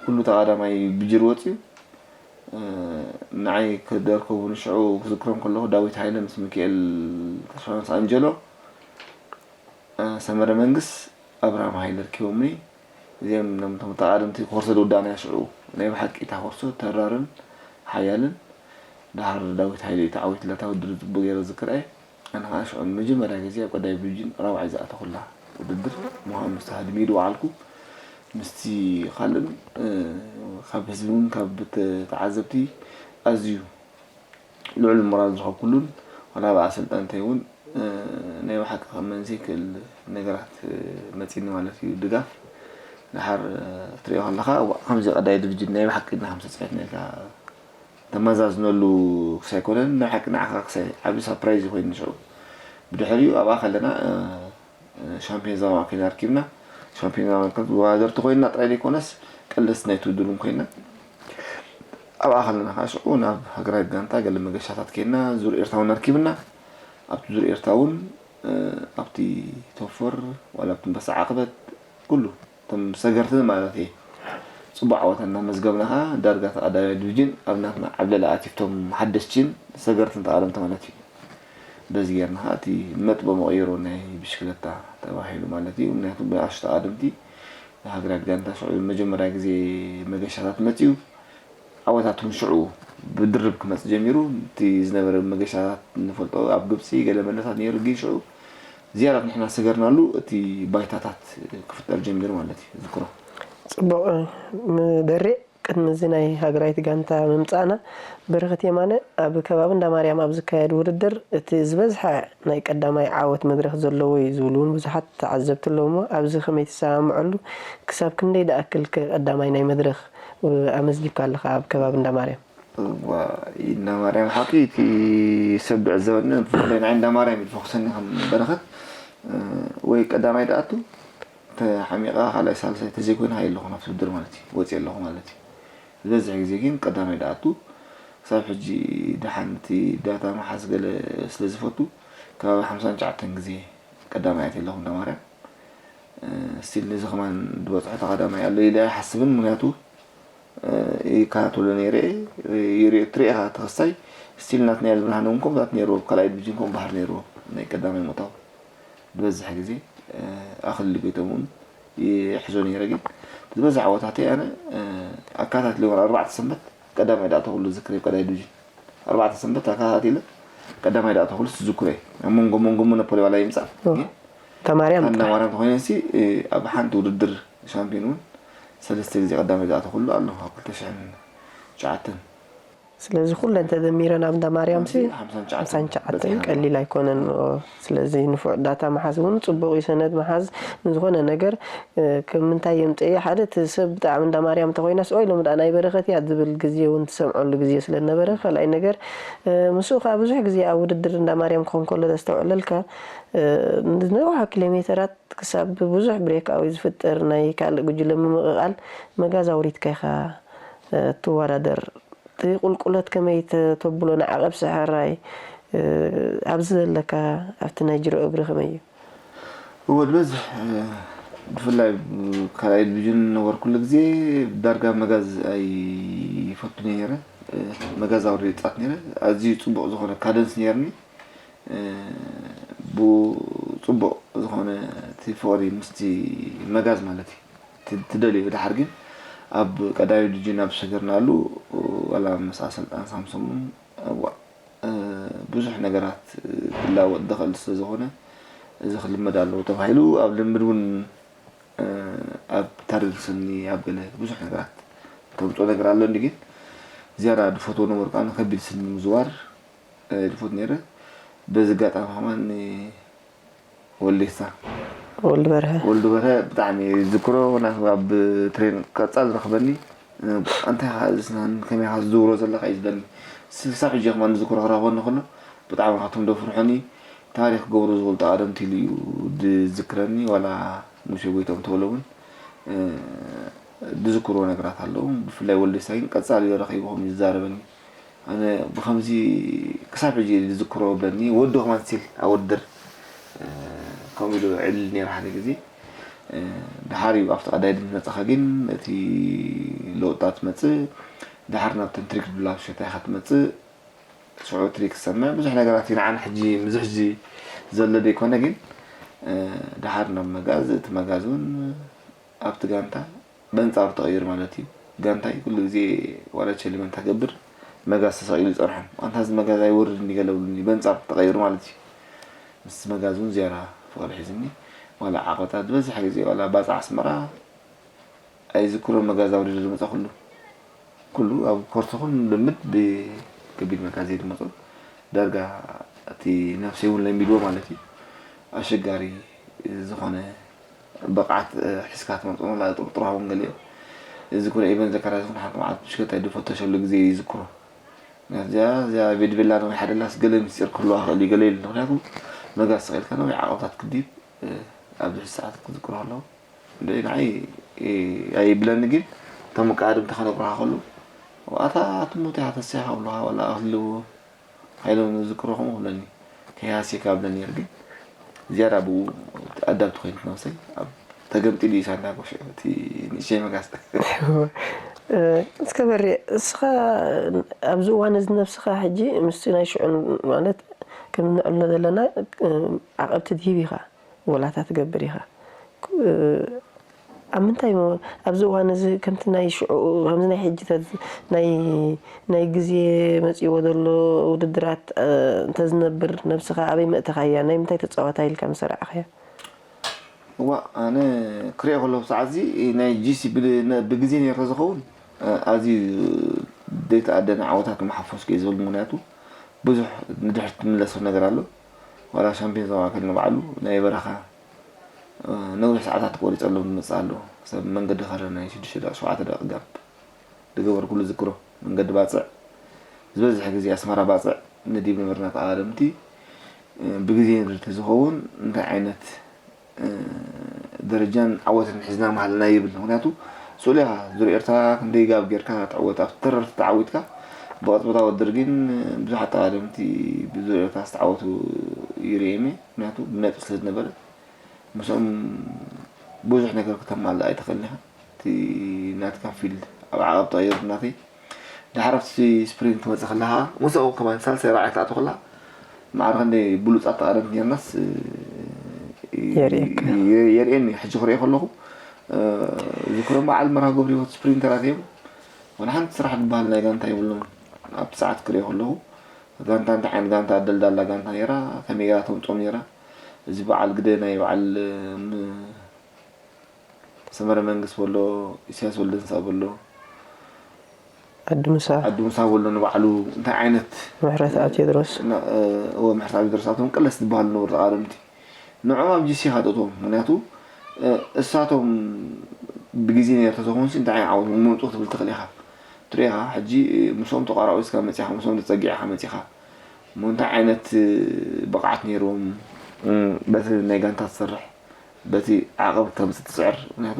ኩሉ ተቓዳማይ ብጅር ወፅዩ ንዓይ ክደርከቡ ንሽዑ ክዝክሮም ከለኹ ዳዊት ሃይለ ምስ ሚካኤል ተስፋኖስ ኣንጀሎ ሰመረ መንግስ ኣብርሃም ሃይለ ርኪቦምኒ እዚኦም ነምቶም ተቓደምቲ ኮርሶ ዝውዳእናዮ ሽዑ ናይ ብሓቂ እታ ኮርሶ ተራርን ሓያልን ደሓር ዳዊት ሃይለ እዩ ተዓዊትላ እታ ውድድር ፅቡቅ ገይረ ዝክር እየ ኣነ ከዓ ሽዑ ንመጀመርያ ግዜ ኣብ ቀዳይ ዲቪዥን ራብዓይ ዝኣተኹላ ውድድር ምዃኑ ምስ ተሃድሚኡ ዝወዓልኩ ምስቲ ካልእን ካብ ህዝቢ እውን ካብ ተዓዘብቲ ኣዝዩ ልዑል ሞራል ዝረኸብኩሉን ዋላ ኣብ ኣሰልጠንተይ እውን ናይ ብሓቂ ክእመን ዘይክእል ነገራት መፂኒ ማለት እዩ። ድጋፍ ድሓር ትሪኦ ከለኻ ከምዚ ቀዳይ ድርጅት ናይ ብሓቂ ኢና ከም ተፃወትና ኢልካ ተመዛዝነሉ ክሳይ ኮነን ናይ ሓቂ ንዓኻ ክሳይ ዓቢ ሳፕራይዝ ኮይኑ ሽዑ ብድሕሪኡ ኣብኣ ከለና ሻምፒዮን ዞባ ማእከል ኣርኪብና። ሻምፒዮን ዞባ ማእከል ተወዳደርቲ ኮይና ጥራይ ዘይኮነስ ቀለስቲ ናይቲ ውድድር እውን ኮይና ኣብኣ ከለና ከዓ ሽዑ ናብ ሃገራዊት ጋንታ ገለ መገሻታት ከይድና ዙር ኤርትራ እውን ኣርኪብና። ኣብቲ ዙር ኤርትራ እውን ኣብቲ ቶፎር ዋላ ኣብቲ ኣንበሳ ዓቕበት ኩሉ እቶም ሰገርትን ማለት እየ ፅቡቅ ዓወት እናመዝገብና ከዓ ዳርጋ ተቐዳማይ ዲቪዥን ኣብ ናትና ዓብለላ ኣቲፍቶም ሓደሽቲን ሰገርትን ተቓደምቲ ማለት እዩ። በዚ ጌርና ከዓ እቲ መጥበ መቐይሮ ናይ ብሽክለታ ተባሂሉ ማለት እዩ። ምክንያቱ ብኣሽቱ ተቓደምቲ ሃገራት ጋንታ ሽዑ መጀመርያ ግዜ መገሻታት መፅኡ። ዓወታት እውን ሽዑ ብድርብ ክመፅእ ጀሚሩ። እቲ ዝነበረ መገሻታት ንፈልጦ ኣብ ግብፂ ገለ መለታት ነይሩ ግን ሽዑ ዝያዳ ንሕና ሰገርናሉ እቲ ባይታታት ክፍጠር ጀሚሩ ማለት እዩ ዝክሮ። ፅቡቕ ደሬ ቅድሚ እዚ ናይ ሃገራዊት ጋንታ ምምፃእና በረኸት የማነ ኣብ ከባቢ እንዳማርያም ኣብ ዝካየድ ውድድር እቲ ዝበዝሐ ናይ ቀዳማይ ዓወት መድረኽ ዘለዎ እዩ ዝብሉ እውን ብዙሓት ተዓዘብቲ ኣለዉ እሞ ኣብዚ ከመይ ትሰማምዐሉ? ክሳብ ክንደይ ደኣክል ከ ቀዳማይ ናይ መድረኽ ኣመዝጊብካ ኣለኻ ኣብ ከባቢ እንዳማርያም? እዋ እንዳማርያም ሓቂ እቲ ሰብ ዝዕዘበኒ ብፍላይ ንዓይ እንዳማርያም እዩ ዝፈኩሰኒ ከም በረኸት ወይ ቀዳማይ ደኣቱ ተሓሚቓ ካልኣይ ሳልሳይ ተዘይኮይንካ የለኹ ናብቲ ውድድር ማለት እዩ ወፂእ ኣለኹ ማለት እዩ ዝበዝሕ ግዜ ግን ቀዳማይ ደኣቱ ክሳብ ሕጂ ደሓን እቲ ዳታ ምሓዝ ገለ ስለዝፈቱ ከባቢ ሓምሳን ትሽዓተን ግዜ ቀዳማይ ኣትየ ኣለኹ እንዳማርያም ስቲል ነዚ ከማን ዝበፅሖ ተቐዳማይ ኣሎ ኢለ ኣይሓስብን ምክንያቱ ይከታተሎ ነይረ እየ ትሪኢኻ ተኸሳይ ስቲል ናትናኤል ብርሃነ እውን ከምኡታት ነይርዎ ካልኣይ ዲቪዥን ከምኡ ባህር ነይርዎ ናይ ቀዳማይ ምእታው ዝበዝሕ ግዜ ኣኽሊ ጎይቶም እውን ይሕዞ ነይረ ግን ዝበዝሕ ዓወታተይ ኣነ ኣካታትለ ወላ ኣርባዕተ ሰንበት ቀዳማይ ዳኣ ተኽሉ ዝክር ቀዳይ ዲቪዥን ኣርባዕተ ሰንበት ኣካታቲለ ቀዳማይ ዳኣ ተኽሉ ዝዝክሮ እየ ኣብ መንጎ መንጎ ሞኖፖሊ ዋላ ይምፃእ ግን ተማርያም ኣንዳ ማርያም ተኮይነ ሲ ኣብ ሓንቲ ውድድር ሻምፒዮን እውን ሰለስተ ግዜ ቀዳማይ ዳኣ ተኽሉ ኣሎ ኣብ ክልተ ሽሕን ትሽዓተን ስለዚ ኩለን ተደሚረን ኣብ እንዳ ማርያም ሲ ሓምሳን ሓምሳን ትሽዓተን ትሽዓተን ቀሊል ኣይኮነን። ስለዚ ንፉዕ ዳታ ምሓዝ እውን ፅቡቕ እዩ። ሰነድ ምሓዝ ንዝኾነ ነገር ከም ምንታይ የምፅእ ሓደ እቲ ሰብ ብጣዕሚ እንዳ ማርያም እንተኮይናስ ኦይ ሎሚ ደኣ ናይ በረኸት እያ ዝብል ግዜ እውን ትሰምዐሉ ግዜ ስለዝነበረ ካልኣይ ነገር ምስኡ ከዓ ብዙሕ ግዜ ኣብ ውድድር እንዳ ማርያም ክኾን ከሎ ተስተውዕለልካ ነውሓ ኪሎ ሜተራት ክሳብ ብዙሕ ብሬካዊ ዝፍጠር ናይ ካልእ ጉጅለ ምምቕቓል መጋዝ ኣውሪድካ ኢኻ ትወዳደር። እቲ ቁልቁለት ከመይ ተብሎ ንዓቐብ ሰሓራይ ኣብዚ ዘለካ ኣብቲ ናይ ጅሮ እግሪ ከመይ እዩ? እወ ዝበዝሕ ብፍላይ ካልኣይ ዲቪዥን ነበርኩሉ ግዜ ዳርጋ መጋዝ ኣይፈቱ ነይረ መጋዝ ኣውሪደ ይፃወት ነይረ ኣዝዩ ፅቡቕ ዝኾነ ካደንስ ነይርኒ ብፅቡቕ ዝኾነ እቲ ፍቕሪ ምስቲ መጋዝ ማለት እዩ ትደልዮ ድሓር ግን ኣብ ቀዳሚ ድጅን ኣብ ዝሰገርናሉ ዋላ ምስ ኣሰልጣን ሳምሶም እውን እዋ ብዙሕ ነገራት ክላወጥ ዝኽእል ስለ ዝኾነ እዚ ክልመድ ኣለዎ ተባሂሉ ኣብ ልምድ እውን ኣብ ታርግ ስኒ ኣብ ገለ ብዙሕ ነገራት ተምፅኦ ነገር ኣሎ እንዲ ግን ዝያዳ ድፈትዎ ነበርኩ ኣነ ከቢድ ስኒ ምዝዋር ድፈት ነይረ በዚ ኣጋጣሚ ከማን ወልዴሳ ወልዱ በርሀ ወልዱ በርሀ ብጣዕሚ ዝክሮ ኣብ ትሬን ቀፃል ዝረኽበኒ እንታይ ካ እዚ ስናን ከመይ ካ ዝዝውሮ ዘለካ እዩ ዝበኒ ስልሳ ሕጂ ከማን ዝክሮ ክረኽበኒ ከሎ ብጣዕሚ ካብቶም ደፍርሑኒ ታሪክ ክገብሩ ዝኽእሉ ተቃደምቲ ኢሉ እዩ ዝዝክረኒ ዋላ ሙሴ ጎይቶም ተብሎ እውን ዝዝክርዎ ነገራት ኣለዉ ብፍላይ ወልዴሳ ግን ቀፃሊ እዩ ረኺቡ ከም ዝዛረበኒ ኣነ ብከምዚ ክሳብ ሕጂ ዝዝክሮ ብለኒ ወዲ ከማን ስቲል ኣብ ውድድር ከምኡ ኢሉ ዕልል ነይሩ ሓደ ግዜ ድሓር እዩ ኣብቲ ቀዳይ ድምፅ መፅኻ ግን እቲ ለውጣ ትመፅእ ድሓር ናብተን ትሪክ ድብላ ብሸታ ኢኻ ትመፅእ ሽዑ ትሪክ ዝሰምዕ ብዙሕ ነገራት እዩ ንዓና ሕጂ ምዚ ሕጂ ዘሎ ዘይኮነ ግን ድሓር ናብ መጋዝ እቲ መጋዝ እውን ኣብቲ ጋንታ በንጻሩ ተቐይሩ ማለት እዩ። ጋንታይ ኩሉ ግዜ ዋላ ቸሊመንታ ገብር መጋዝ ተሰቒሉ ይጸንሖም። ኣንታ እዚ መጋዝ ኣይወርድን እዩ ገለ ብሉኒ በንጻሩ ተቐይሩ ማለት እዩ። ምስ መጋዝ እውን ዝያዳ ፍቕሪ ሒዝኒ ዋላ ዓቐታት ዝበዝሕ ግዜ ዋላ ባጽዕ ኣስመራ ኣይዝክሮን መጋዝ ኣውሪደ ዝመጻ ኩሉ። ኩሉ ኣብ ኮርስ ኹን ልምድ ብከቢድ መጋዝ እየ ዝመጾ። ዳርጋ እቲ ነፍሰይ እውን ለሚድዎ ማለት እዩ። ኣሸጋሪ ዝኾነ ብቕዓት፣ እ፣ ሒዝካ ትመጽኦ፣ ወላ ጥርጥር ሃቡን ገሊኦም። እዚ ኩነ ኢቨን ዘካርያስ እውን ሓንቲ መዓልቲ ብሽክለታ ይድፈተሸሉ ግዜ ይዝክሮ። እዚኣ፣ እዚኣ ቬድቬላ ነዊሓ ደላስ ገለ ምስጢር ክህልዋ ክእል እዩ፣ ገለ ኢሉ። ምኽንያቱ መጋዝ ስቕ ኢልካ ነዊሕ ዓቐብታት ክድይብ፣ እ፣ ኣብዚ ሕጂ ሰዓት ክዝክሮ ከለኹ፣ እንደ ንዓይ፣ እ፣ ኣይብለኒ፣ ግን እቶም መቃድምቲ ከነግሩኻ ከለዉ፣ "ኣታ ትሞት ኢኻ ተስፋ ኢኻ" ብሉኻ፣ ዋላ ክህልዉ ሓይሎም ዝዝክሮ ከምኡ ክብለኒ፣ "ከይሃስየካ" ብለኒ ነይሩ። ግን ዝያዳ ብኡ ኣዳብቲ ኮይነት ነብሰይ ኣብ ተገምጢሉ እዩ ሳንዳጎ ሽዑ፣ እቲ ንእሽተይ መጋዝ። እ፣ እስከ በሬ፣ እስኻ ኣብዚ እዋን እዚ ነብስኻ ሕጂ ምስቲ ናይ ሽዑ ማለት ከም ንዕሎ ዘለና፣ እ፣ ዓቐብ ትድሂብ ኢኻ፣ ወላታ ትገብር ኢኻ። እ፣ ኣብ ምንታይ ሞ-፣ ኣብዚ እዋን እዚ ከምቲ ናይ ሽዑ፣ ከምዚ ናይ ሕጂ ተዝ-፣ ናይ፣ ናይ ግዜ መጺእዎ ዘሎ ውድድራት፣ እ፣ እንተዝነብር ነብስኻ ኣበይ መእተኻያ? ናይ ምንታይ ተጻዋታይ ኢልካ ምሰራዕኻያ? እዋእ፣ ኣነ ክሪኦ ከለኹ ሰዓት እዚ ናይ ጂሲ ብል-፣ ነ-፣ ብግዜ ነይሩ ተዝኸውን፣ እ፣ ኣዝዩ ዘይተኣደነ ዓወታት ምሓፈስኩ እየ ዝብል። ምኽንያቱ ብዙሕ ንድሕሪት ትምለሶ ነገር ኣሎ። ዋላ ሻምፒዮን ዞባ ከሎ ንባዕሉ ናይ በረኻ፣ እ፣ ነዊሕ ሰዓታት ቆሪጸሎም ዝመጽእ ኣሎ። ሰብ መንገዲ ከረ ናይ ሽዱሽተ ደቂቕ፣ ሸውዓተ ደቂቕ ጋፕ ዝገበርኩሉ ዝክሮ። መንገዲ ባጽዕ፣ ዝበዝሕ ግዜ ኣስመራ ባጽዕ ንዲብ ነበርና ተቓደምቲ። እ፣ ብግዜ ንድሕሪት ተዝኸውን እንታይ ዓይነት እ፣ ደረጃን ዓወትን ሒዝና ምሃለና ይብል። ምኽንያቱ ስእሉ ኢኻ፣ ዙር ኤርትራ ክንደይ ጋብ ጌርካ ትዕወት፣ ኣብቲ ተረርቲ ተዓዊትካ፣ ብቐጥታዊ ውድድር ግን ብዙሓት ተቓደምቲ ብዙር ኤርትራ ዝተዓወቱ ይርእየኒ። ምኽንያቱ ብነጥቢ ስለ ዝነበረ፣ ምስኦም ብዙሕ ነገር ክተማልእ ኣይትኽእልን ኢኻ። እቲ ናትካ ፊልድ ኣብ ዓቐብ ተቐይሩ ናተይ። ድሓር ኣብቲ ስፕሪንት ትመጽእ ከለኻ፣ ምስኡ ከማን ሳልሳይ ራብዓይ ክትኣቱ ከለኻ፣ ማዕረ ክንደይ ብሉጻት ተቓደምቲ ኔርናስ፣ እ፣ የርእየካ። የ-፣ የርእየኒ። ሕጂ ክርእዮ ከለኹ፣ እ፣ ዝክሮም በዓል መርሃ ግብሪ ህይወት ስፕሪንተራት እዮም። ዋላ ሓንቲ ስራሕ ዝበሃል ናይ ጋንታ የብሎም። ኣብቲ ሰዓት ክርእዮ ከለኹ፣ ጋንታ እንታይ ዓይነት ጋንታ፣ ደልዳላ ጋንታ ነይራ፣ ከመይ ጌራ ተምጽኦም ነይራ። እዚ በዓል ግደ ናይ በዓል፣ እ፣ ም-፣ ሰመረ መንግስ በሎ፣ ኢሳያስ ወልደንሳ በሎ፣ ኣዱ ሙሳ። ኣዱ ሙሳ በሎ ንባዕሉ እንታይ ዓይነት ምሕረት ኣብ ቴድሮስ። ና-፣ እ፣ እወ፣ ምሕረት ኣብ ቴድሮስ፣ ኣቶም ቀለስ ዝበሃሉ ነበሩ ተቓደምቲ። ንዕኦም ኣብ ጂሲ ኢኻ ተእትዎም። ምኽንያቱ፣ እ፣ እሳቶም ብግዜ ነይሩ ተዝኾኑሲ እንታይ ዓይነት ዓወት መምጽኡ ክትብል ትኽእል ኢኻ። ትርኢ ኢኻ፣ ሕጂ፣ እ፣ ምስኦም ተቋራዊስካ መጺኻ፣ ምስኦም ተጸጊዕካ መጺኻ። እሞ እንታይ ዓይነት፣ እ፣ ብቕዓት ነይርዎም፣ እ፣ በቲ ናይ ጋንታ ትሰርሕ፣ በቲ ዓቐብ ከምጽእ ትጽዕር። ምኽንያቱ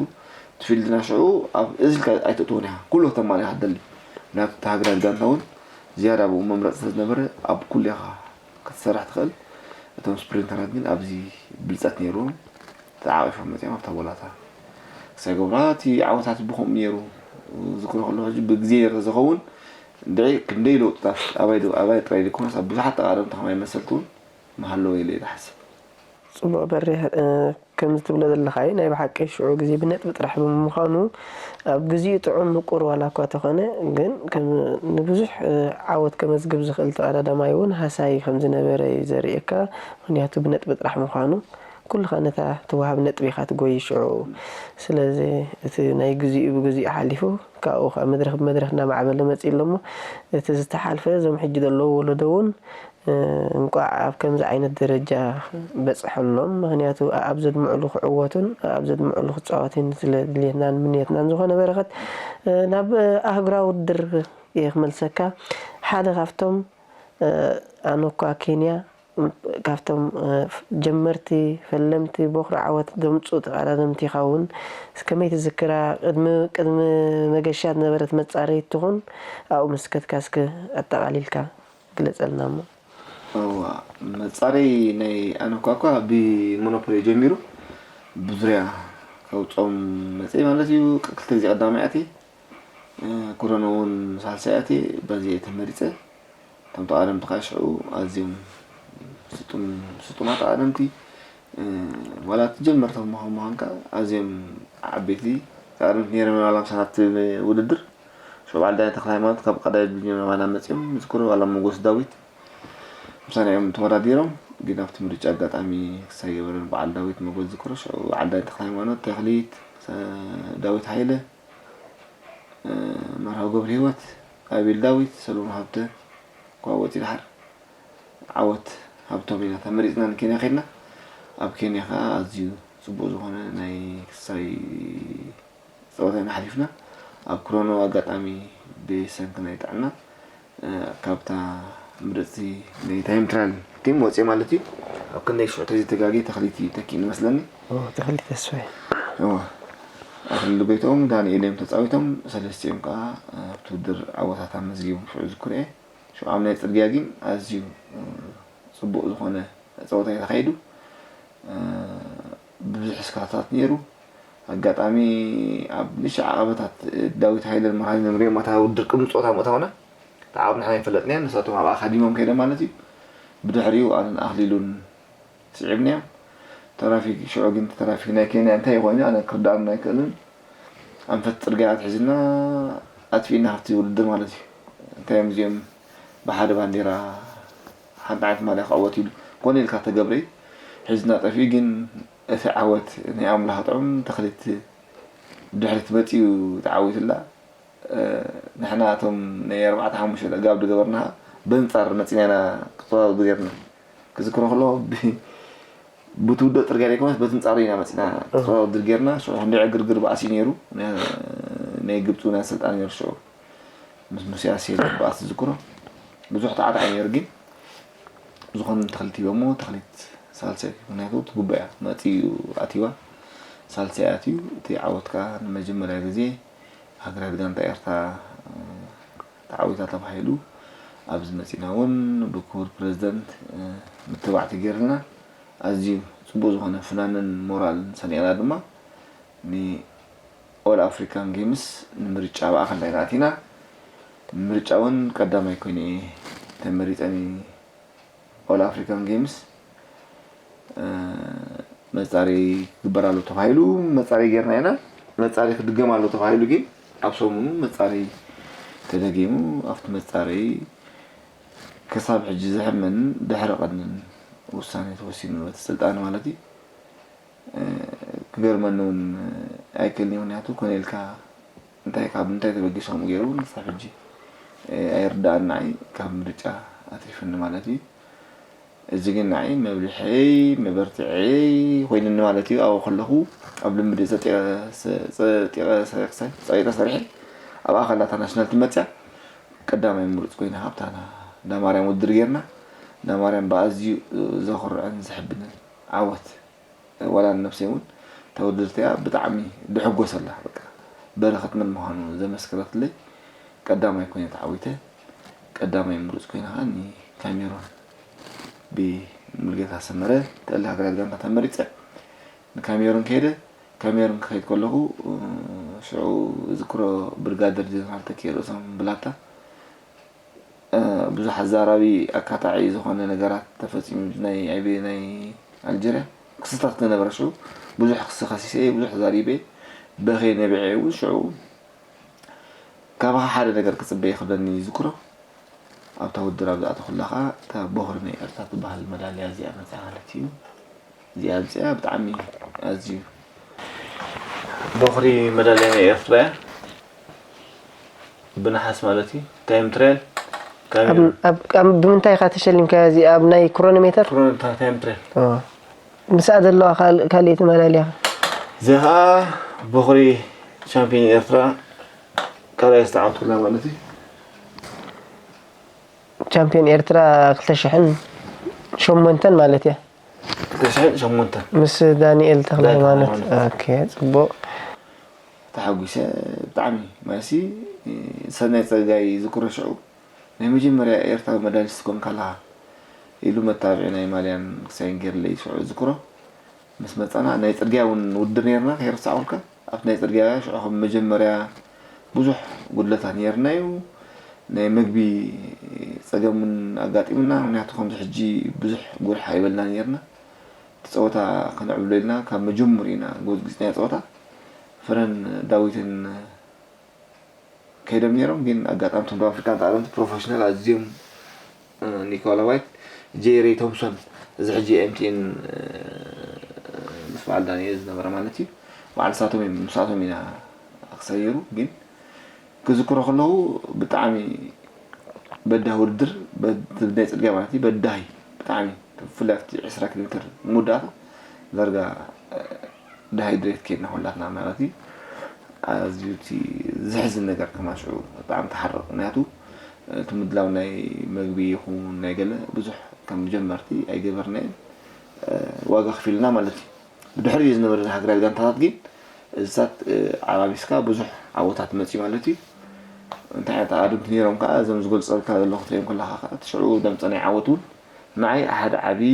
እቲ ፊልድና ሽዑ ኣብ እዚ ኢልካ ኣይተእትዎን ኢኻ። ኩሉ ከተማልእ ኢኻ ትደሊ። ምኽንያቱ እታ ሃገራዊት ጋንታ እውን ዝያዳ ብኡ መምረጺ ስለ ዝነበረ ኣብ ኩሉ ኢኻ ክትሰርሕ ትኽእል። እቶም ስፕሪንተራት ግን ኣብዚ ብልጸት ነይርዎም። ተዓቒፎም መጺኦም ኣብታ ቦላታ ክሳይ ገብራ እቲ ዓወታት ብኸምኡ ነይሩ። ዝክሮ ከለኹ ሕጂ ብግዜ ነይሩ ተዝኸውን እንድዒ ክንደይ ለውጥታት ኣባይ ዶ-፣ ኣባይ ጥራይ ዘይኮነስ ኣብ ብዙሓት ተቓደምቲ ከማይ መሰልቲ እውን ምሃለወ ኢለ እየ ዝሓስብ። ጽቡቕ በሪህ፣ እ፣ ከምዚ ትብሎ ዘለኻዮ ናይ ብሓቂ ሽዑ ግዜ ብነጥቢ ጥራሕ ብምዃኑ ኣብ ግዚኡ ጥዑም ምቁር ዋላ እኳ ተኾነ ግን ከም ንብዙሕ፣ እ፣ ዓወት ከመዝግብ ዝኽእል ተቐዳዳማይ እውን ሃሳዪ ከም ዝነበረ እዩ ዘርእየካ። ምኽንያቱ ብነጥቢ ጥራሕ ምዃኑ ኩልኻ ነታ ትወሃብ ነጥቢ ኢኻ ትጎዪ ሽዑ። ስለዚ እቲ ናይ ግዚኡ ብግዚኡ ሓሊፉ ካብኡ ኸዓ መድረኽ ብመድረኽ እናማዕበለ መጺኡ ኣሎ እሞ እቲ ዝተሓልፈ እዞም ሕጂ ዘለዉ ወለዶ እውን እ፣ እንቋዕ ኣብ ከምዚ ዓይነት ደረጃ በጽሐሎም። ምኽንያቱ ኣኣብ ዘድምዕሉ ክዕወቱን ኣኣብ ዘድምዕሉ ክጻወቱን ስለ ድልየትናን ምንየትናን ዝኾነ በረኸት፣ እ፣ ናብ፣ እ፣ ኣህጉራዊ ውድድር እየ ክመልሰካ። ሓደ ካብቶም፣ እ፣ ኣነ እኳ ኬንያ፣ ም፣ ካብቶም፣ እ፣ ፍ-፣ ጀመርቲ፣ ፈለምቲ፣ ቦኽሪ ዓወት ዘምጽኡ ተቐዳደምቲ ኢኻ እውን። ከመይ ትዝክራ? ቅድሚ፣ ቅድሚ መገሻ ዝነበረት መጻረዪት ትኹን ኣብኡ ምስ ከድካ እስከ ኣጠቓሊልካ ግለጸልና እሞ። እዋ፣ መጻረይ ናይ ኣነ እኳ እኳ ብሞኖፖሊ ጀሚሩ ብዙርያ ከውጾም መጸይ ማለት እዩ። ክልተ ግዜ ቀዳማይ ኣትየ፣ እ፣ ኩረኖ እውን ሳልሳይ ኣትየ፣ በዚ እየ ተመሪጸ። እቶም ተቓደምቲ ከዓ ሽዑ ኣዝዮም ስጡም-፣ ስጡማት ተቓደምቲ፣ እ፣ ዋላ እቲ ጀመርቶም ምዃን ምዃንካ ኣዝዮም ዓበይቲ ተቓደምቲ ነይሮም ዋላ ምሳና እቲ ውድድር። ሽዑ በዓል ዳዊት ተክለሃይማኖት ካብ ቀዳይ ቢልዮን ኣባና መጺኦም፣ ዝክሩ ዋላ ሞጎስ ዳዊት ምሳና እዮም ተወዳዲሮም። ግን ኣብቲ ምርጫ ኣጋጣሚ ክሳይ ገበረን በዓል ዳዊት ሞጎስ ዝክሩ፣ ሽዑ በዓል ዳዊት ተክለሃይማኖት፣ ተክሊት፣ ሰ-፣ ዳዊት ሃይለ፣ መርሃዊ ገብረሂወት፣ ኣቤል ዳዊት፣ ሰሎሞን ሃብተ፣ እንኳዕ ወፂ ድሓር። ዓወት ሃብቶም ኢና ተመሪፅና ንኬንያ ከድና። ኣብ ኬንያ ከዓ ኣዝዩ ፅቡቅ ዝኾነ ናይ ክሳይ ፀወታ ኢና ሓሊፍና። ኣብ ክሮኖ ኣጋጣሚ ብሰንኪ ናይ ጥዕና ካብታ ምርፅቲ ናይ ታይም ትራያል ቲም ወፅየ ማለት እዩ። ኣብ ክንደይ ሽዑ ተዘይተጋግየ ተኽሊት እዩ ተኪእኒ መስለኒ። ተኽሊት ተስፋይ። እወ። ኣኽሊሉ ጎይትኦም፣ ዳንኤል እዮም ተፃዊቶም። ሰለስቲኦም ከዓ ኣብቲ ውድድር ዓወታት ኣመዝጊቦም ሽዑ ዝክርኤ። ሽዑ ኣብ ናይ ፅርግያ ግን ኣዝዩ ፅቡቕ ዝኾነ ፀወታ እዩ ተኻይዱ። ብዙሕ ስክራታት ነይሩ። ኣጋጣሚ ኣብ ንሽ ዓቐበታት ዳዊት ሃይለን መርሃዊ ነምሪኦም ኣታ ውድድር ቅድሚ ፀወታ ምእታውና ተዓብ ንሕና ይፈለጥና ንሳቶም ኣብ ኣካዲሞም ከይደ ማለት እዩ። ብድሕሪኡ ኣንን ኣኽሊሉን ስዒብናዮም። ተራፊክ ሽዑ ግን ተራፊክ ናይ ኬንያ እንታይ ኮይኑ ኣነ ክርዳእና ኣይክእልን። ኣንፈት ፅርግያ ኣትሒዝና ኣጥፊእና ካብቲ ውድድር ማለት እዩ። እንታይ እዮም እዚኦም ብሓደ ባንዴራ ሓንቲ ዓይነት ማልያ ክዕወት ኢሉ ኮነ ኢልካ ተገብረይ ሒዝና ጠፊኡ ግን እቲ ዓወት ናይ ኣምላኽ ጥዑም ተኽሊት ድሕሪት መፂኡ ተዓዊቱላ። ንሕና እቶም ናይ ኣርባዕተ ሓሙሽተ ጋብ ዝገበርና በንፃር መፂና ኢና ክትወዳደር ጌርና ክዝክሮ ከሎ ብትውደእ ፅርግያ ዘይኮነስ በቲ ንፃሩ ኢና መፂና ክትወዳደር ጌርና ሽዑ ክንደ ዕግርግር ባእሲ ነይሩ ናይ ግብፂ ናይ ስልጣን ነይሩ ሽዑ ምስ ሙሴ ኣሴል ባእሲ ዝዝክሮ ብዙሕ ተዓጣዒ ነይሩ ግን ዝኾነ ተኽሊት ሂቦሞ ተኽሊት ሳልሳይ ምክንያቱ ትግባእ እያ መፂኡ ኣትዋ ሳልሳይ ኣትዩ እቲ ዓወት ከዓ ንመጀመርያ ግዜ ሃገራዊት ጋንታ ኤርትራ ተዓዊታ ተባሂሉ ኣብዚ መፂና እውን ብክቡር ፕሬዝደንት ምትባዕ ተገይርልና ኣዝዩ ፅቡቅ ዝኾነ ፍናንን ሞራልን ሰኒቕና ድማ ን All African Games ንምርጫ ብኣኸል ኢና ኣቲና ምርጫ እውን ቀዳማይ ኮይነ እየ ተመሪፀኒ All African Games መፃሪ ክግበር ኣሎ ተባሂሉ መፃሪ ጌርና ኢና። መፃሪ ክድገም ኣሎ ተባሂሉ ግን ኣብ ሰሙኑ መፃሪ ተደጊሙ ኣብቲ መፃሪ ክሳብ ሕጂ ዘሕመንን ድሕሪ ቀንን ውሳኔ ተወሲኑ በቲ ስልጣን ማለት እዩ። ክገርመኒ እውን ኣይክእልን እዩ ምክንያቱ ኮነ ኢልካ እንታይ ካብ ምንታይ ተበጊሶም ገይሩ ክሳብ ሕጂ ኣይርዳእን ንዓይ ካብ ምርጫ ኣትሪፍኒ ማለት እዩ። እዚ ግን ንዓይ መብልሐይ መበርትዐይ ኮይንኒ ማለት እዩ ኣብኡ ከለኹ ኣብ ልምዲ ፀጢቐ ሰሪሐ ኣብኣ ከላታ ናሽናል ትመፅያ ቀዳማይ ምሩፅ ኮይና ኣብታ እንዳማርያም ውድድር ጌርና እንዳማርያም ብኣዝዩ ዘኹርዕን ዘሕብንን ዓወት ዋላ ንነብሰይ እውን እታ ውድድር እቲኣ ብጣዕሚ ድሕጎሰላ በቃ በረኸት መን ምዃኑ ዘመስከረትለይ ቀዳማይ ኮይነ ተዓዊተ ቀዳማይ ምሩፅ ኮይነ ከዓ ንካሜሮን ብሙልጌታ ሰመረ ትእለ ሃገራት ጋንታ ተመሪፀ ንካሜሮን ከይደ ካሜሮን ክኸይድ ከለኹ ሽዑ ዝክሮ ብርጋደር ጀነራል ተኪኤ ርእሶም ብላታ ብዙሕ ኣዛራቢ ኣካታዒ ዝኾነ ነገራት ተፈፂሙ ናይ ኣይቤ ናይ ኣልጀርያ ክስታት ዝነበረ ሽዑ ብዙሕ ክሲ ከሲሰ ብዙሕ ዛሪበ በኸ ነቢዐ እውን ሽዑ ካባኻ ሓደ ነገር ክፅበ ይኽብለኒ ይዝክሮ ኣብታ ውድር ኣብ ዝኣተኹላ ከዓ እታ ቦኽሪ ናይ ኤርትራ ትበሃል መዳልያ እዚኣ መፅኣ ማለት እዩ እዚኣ ኣምፅኣ ብጣዕሚ ኣዝዩ ቦኽሪ መዳልያ ናይ ኤርትራ እያ ብነሓስ ማለት እዩ ታይም ትራያል ብምንታይ ኢኻ ተሸሊምካያ እዚኣ ኣብ ናይ ክሮኖሜተር ክሮኖሜተር ታይም ትራያል ምስኣ ዘለዋ ካልእቲ መዳልያ እዚኣ ከዓ ቦኽሪ ሻምፒዮን ኤርትራ ካልኣይ ዝተዓወትኩላ ማለት እዩ ቻምፒዮን ኤርትራ ክልተ ሽሕን ሸሞንተን ማለት እያ ክልተ ሽሕን ሸሞንተን ምስ ዳንኤል ተኽለ ሃይማኖት ኦኬ ጽቡቅ ተሓጒሰ ብጣዕሚ ማለሲ ሰናይ ጸጋይ ዝክሮ ሽዑ ናይ መጀመርያ ኤርትራዊ መዳሊስት ኮንካ ኣለኻ ኢሉ መታብዒ ናይ ማልያን ክሳይን ገይርለይ ሽዑ ዝክሮ ምስ መጻና ናይ ጽርግያ እውን ውድድር ነይርና ከይረሳዕኩልካ ኣብቲ ናይ ፅርግያ ሽዑ ከም መጀመርያ ብዙሕ ጉድለታት ነይርና እዩ ናይ መግቢ ፀገም እውን ኣጋጢሙና ምክንያቱ ከምዚ ሕጂ ብዙሕ ጉርሕ ኣይበልና ነይርና እቲ ፀወታ ከነዕብሎ ኢልና ካብ መጀመሩ ኢና ጎዝጊፅናዮ ፀወታ ፍረን ዳዊትን ከይዶም ነይሮም ግን ኣጋጣሚ ቶም ደቡብ ኣፍሪካን ጣልያንን ፕሮፌሽናል ኣዝዮም ኒኮላ ዋይት ጄሪ ቶምሶን እዚ ሕጂ ኤምቲኤን ምስ በዓል ዳንኤል ዝነበረ ማለት እዩ በዓል ሳቶም እዮም ምስኣቶም ኢና ክሰይሩ ግን ክዝክሮ ከለኹ ብጣዕሚ በዳሂ ውድድር፣ በ-፣ ናይ ጽርግያ ማለት እዩ፣ በዳሂ ብጣዕሚ፣ ብፍላይ ኣብቲ ዕስራ ኪሎ ሜትር መወዳእታ ዳርጋ፣ እ፣ ዳሃይድሬት ኬድና ኩላትና ማለት እዩ። ኣዝዩ እቲ ዘሕዝን ነገር ከማን ሽዑ ብጣዕሚ ተሓረቕ። ምኽንያቱ እቲ ምድላው ናይ መግቢ ይኹን ናይ ገለ ብዙሕ ከም ጀመርቲ ኣይገበርናዮን፣ እ፣ ዋጋ ከፊልና ማለት እዩ። ብድሕሪኡ ዝነበረ ሃገራዊ ጋንታታት ግን እዚታት፣ እ፣ ዓባቢስካ ብዙሕ ዓወታት መፅዩ ማለት እዩ። እንታይ ዓይነት ኣድምቲ ነይሮም ከዓ እዞም ዝገልፀልካ ዘለኹ ትሪኦም ከለኻ ከዓ እቲ ሽዑ ደምፀ ናይ ዓወት እውን ንዓይ ሓደ ዓብዪ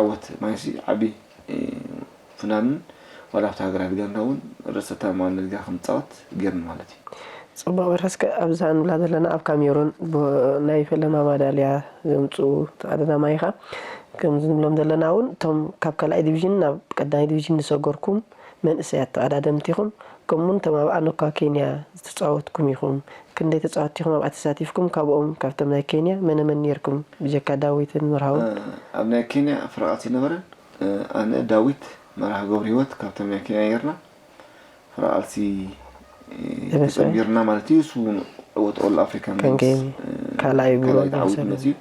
ዓወት ማለትሲ ዓብዪ፣ እ፣ ፍናንን ዋላ ኣብቲ ሃገራዊ ጋንታ እውን ርእሰ ተኣማንነት ጌርካ ከምትፃወት ገይሩኒ ማለት እዩ። ጽቡቕ በርሀ፣ እስከ ኣብዛ ንብላ ዘለና ኣብ ካሜሩን ብ-፣ ናይ ፈለማ ማዳልያ ዘምጽኡ ተቐዳዳማይ ኢኻ። ከምዚ ንብሎም ዘለና እውን እቶም ካብ ካልኣይ ዲቪዥን ናብ ቀዳማይ ዲቪዥን ዝሰገርኩም መንእሰያት ተቐዳደምቲ ኢኹም። ከምኡውን እቶም ኣብ ኣኖካ ኬንያ ዝተጻወትኩም ኢኹም። ክንደይ ተጻወትቲ ኢኹም ኣብኣ ተሳቲፍኩም? ካብኦም ካብቶም ናይ ኬንያ መነ መን ነይርኩም ብጀካ ዳዊትን መርሃውን? እ፣ ኣብ ናይ ኬንያ ፍርቓት ኣይነበረን። እ፣ ኣነ፣ ዳዊት መርሃ ገብረህይወት ካብቶም ናይ ኬንያ ነይርና። ፍረ ቃልሲ፣ እ፣ ደበሳይ። ተጸንቢርና ማለት እዩ። እሱ እውን ዕወት ኦል ኣፍሪካን ኮንኬ ጌምስ፣ እ፣ ካልኣይ ብሎ ካልኣይ ተዓዊቱ ደበሳይ። መጺኡ።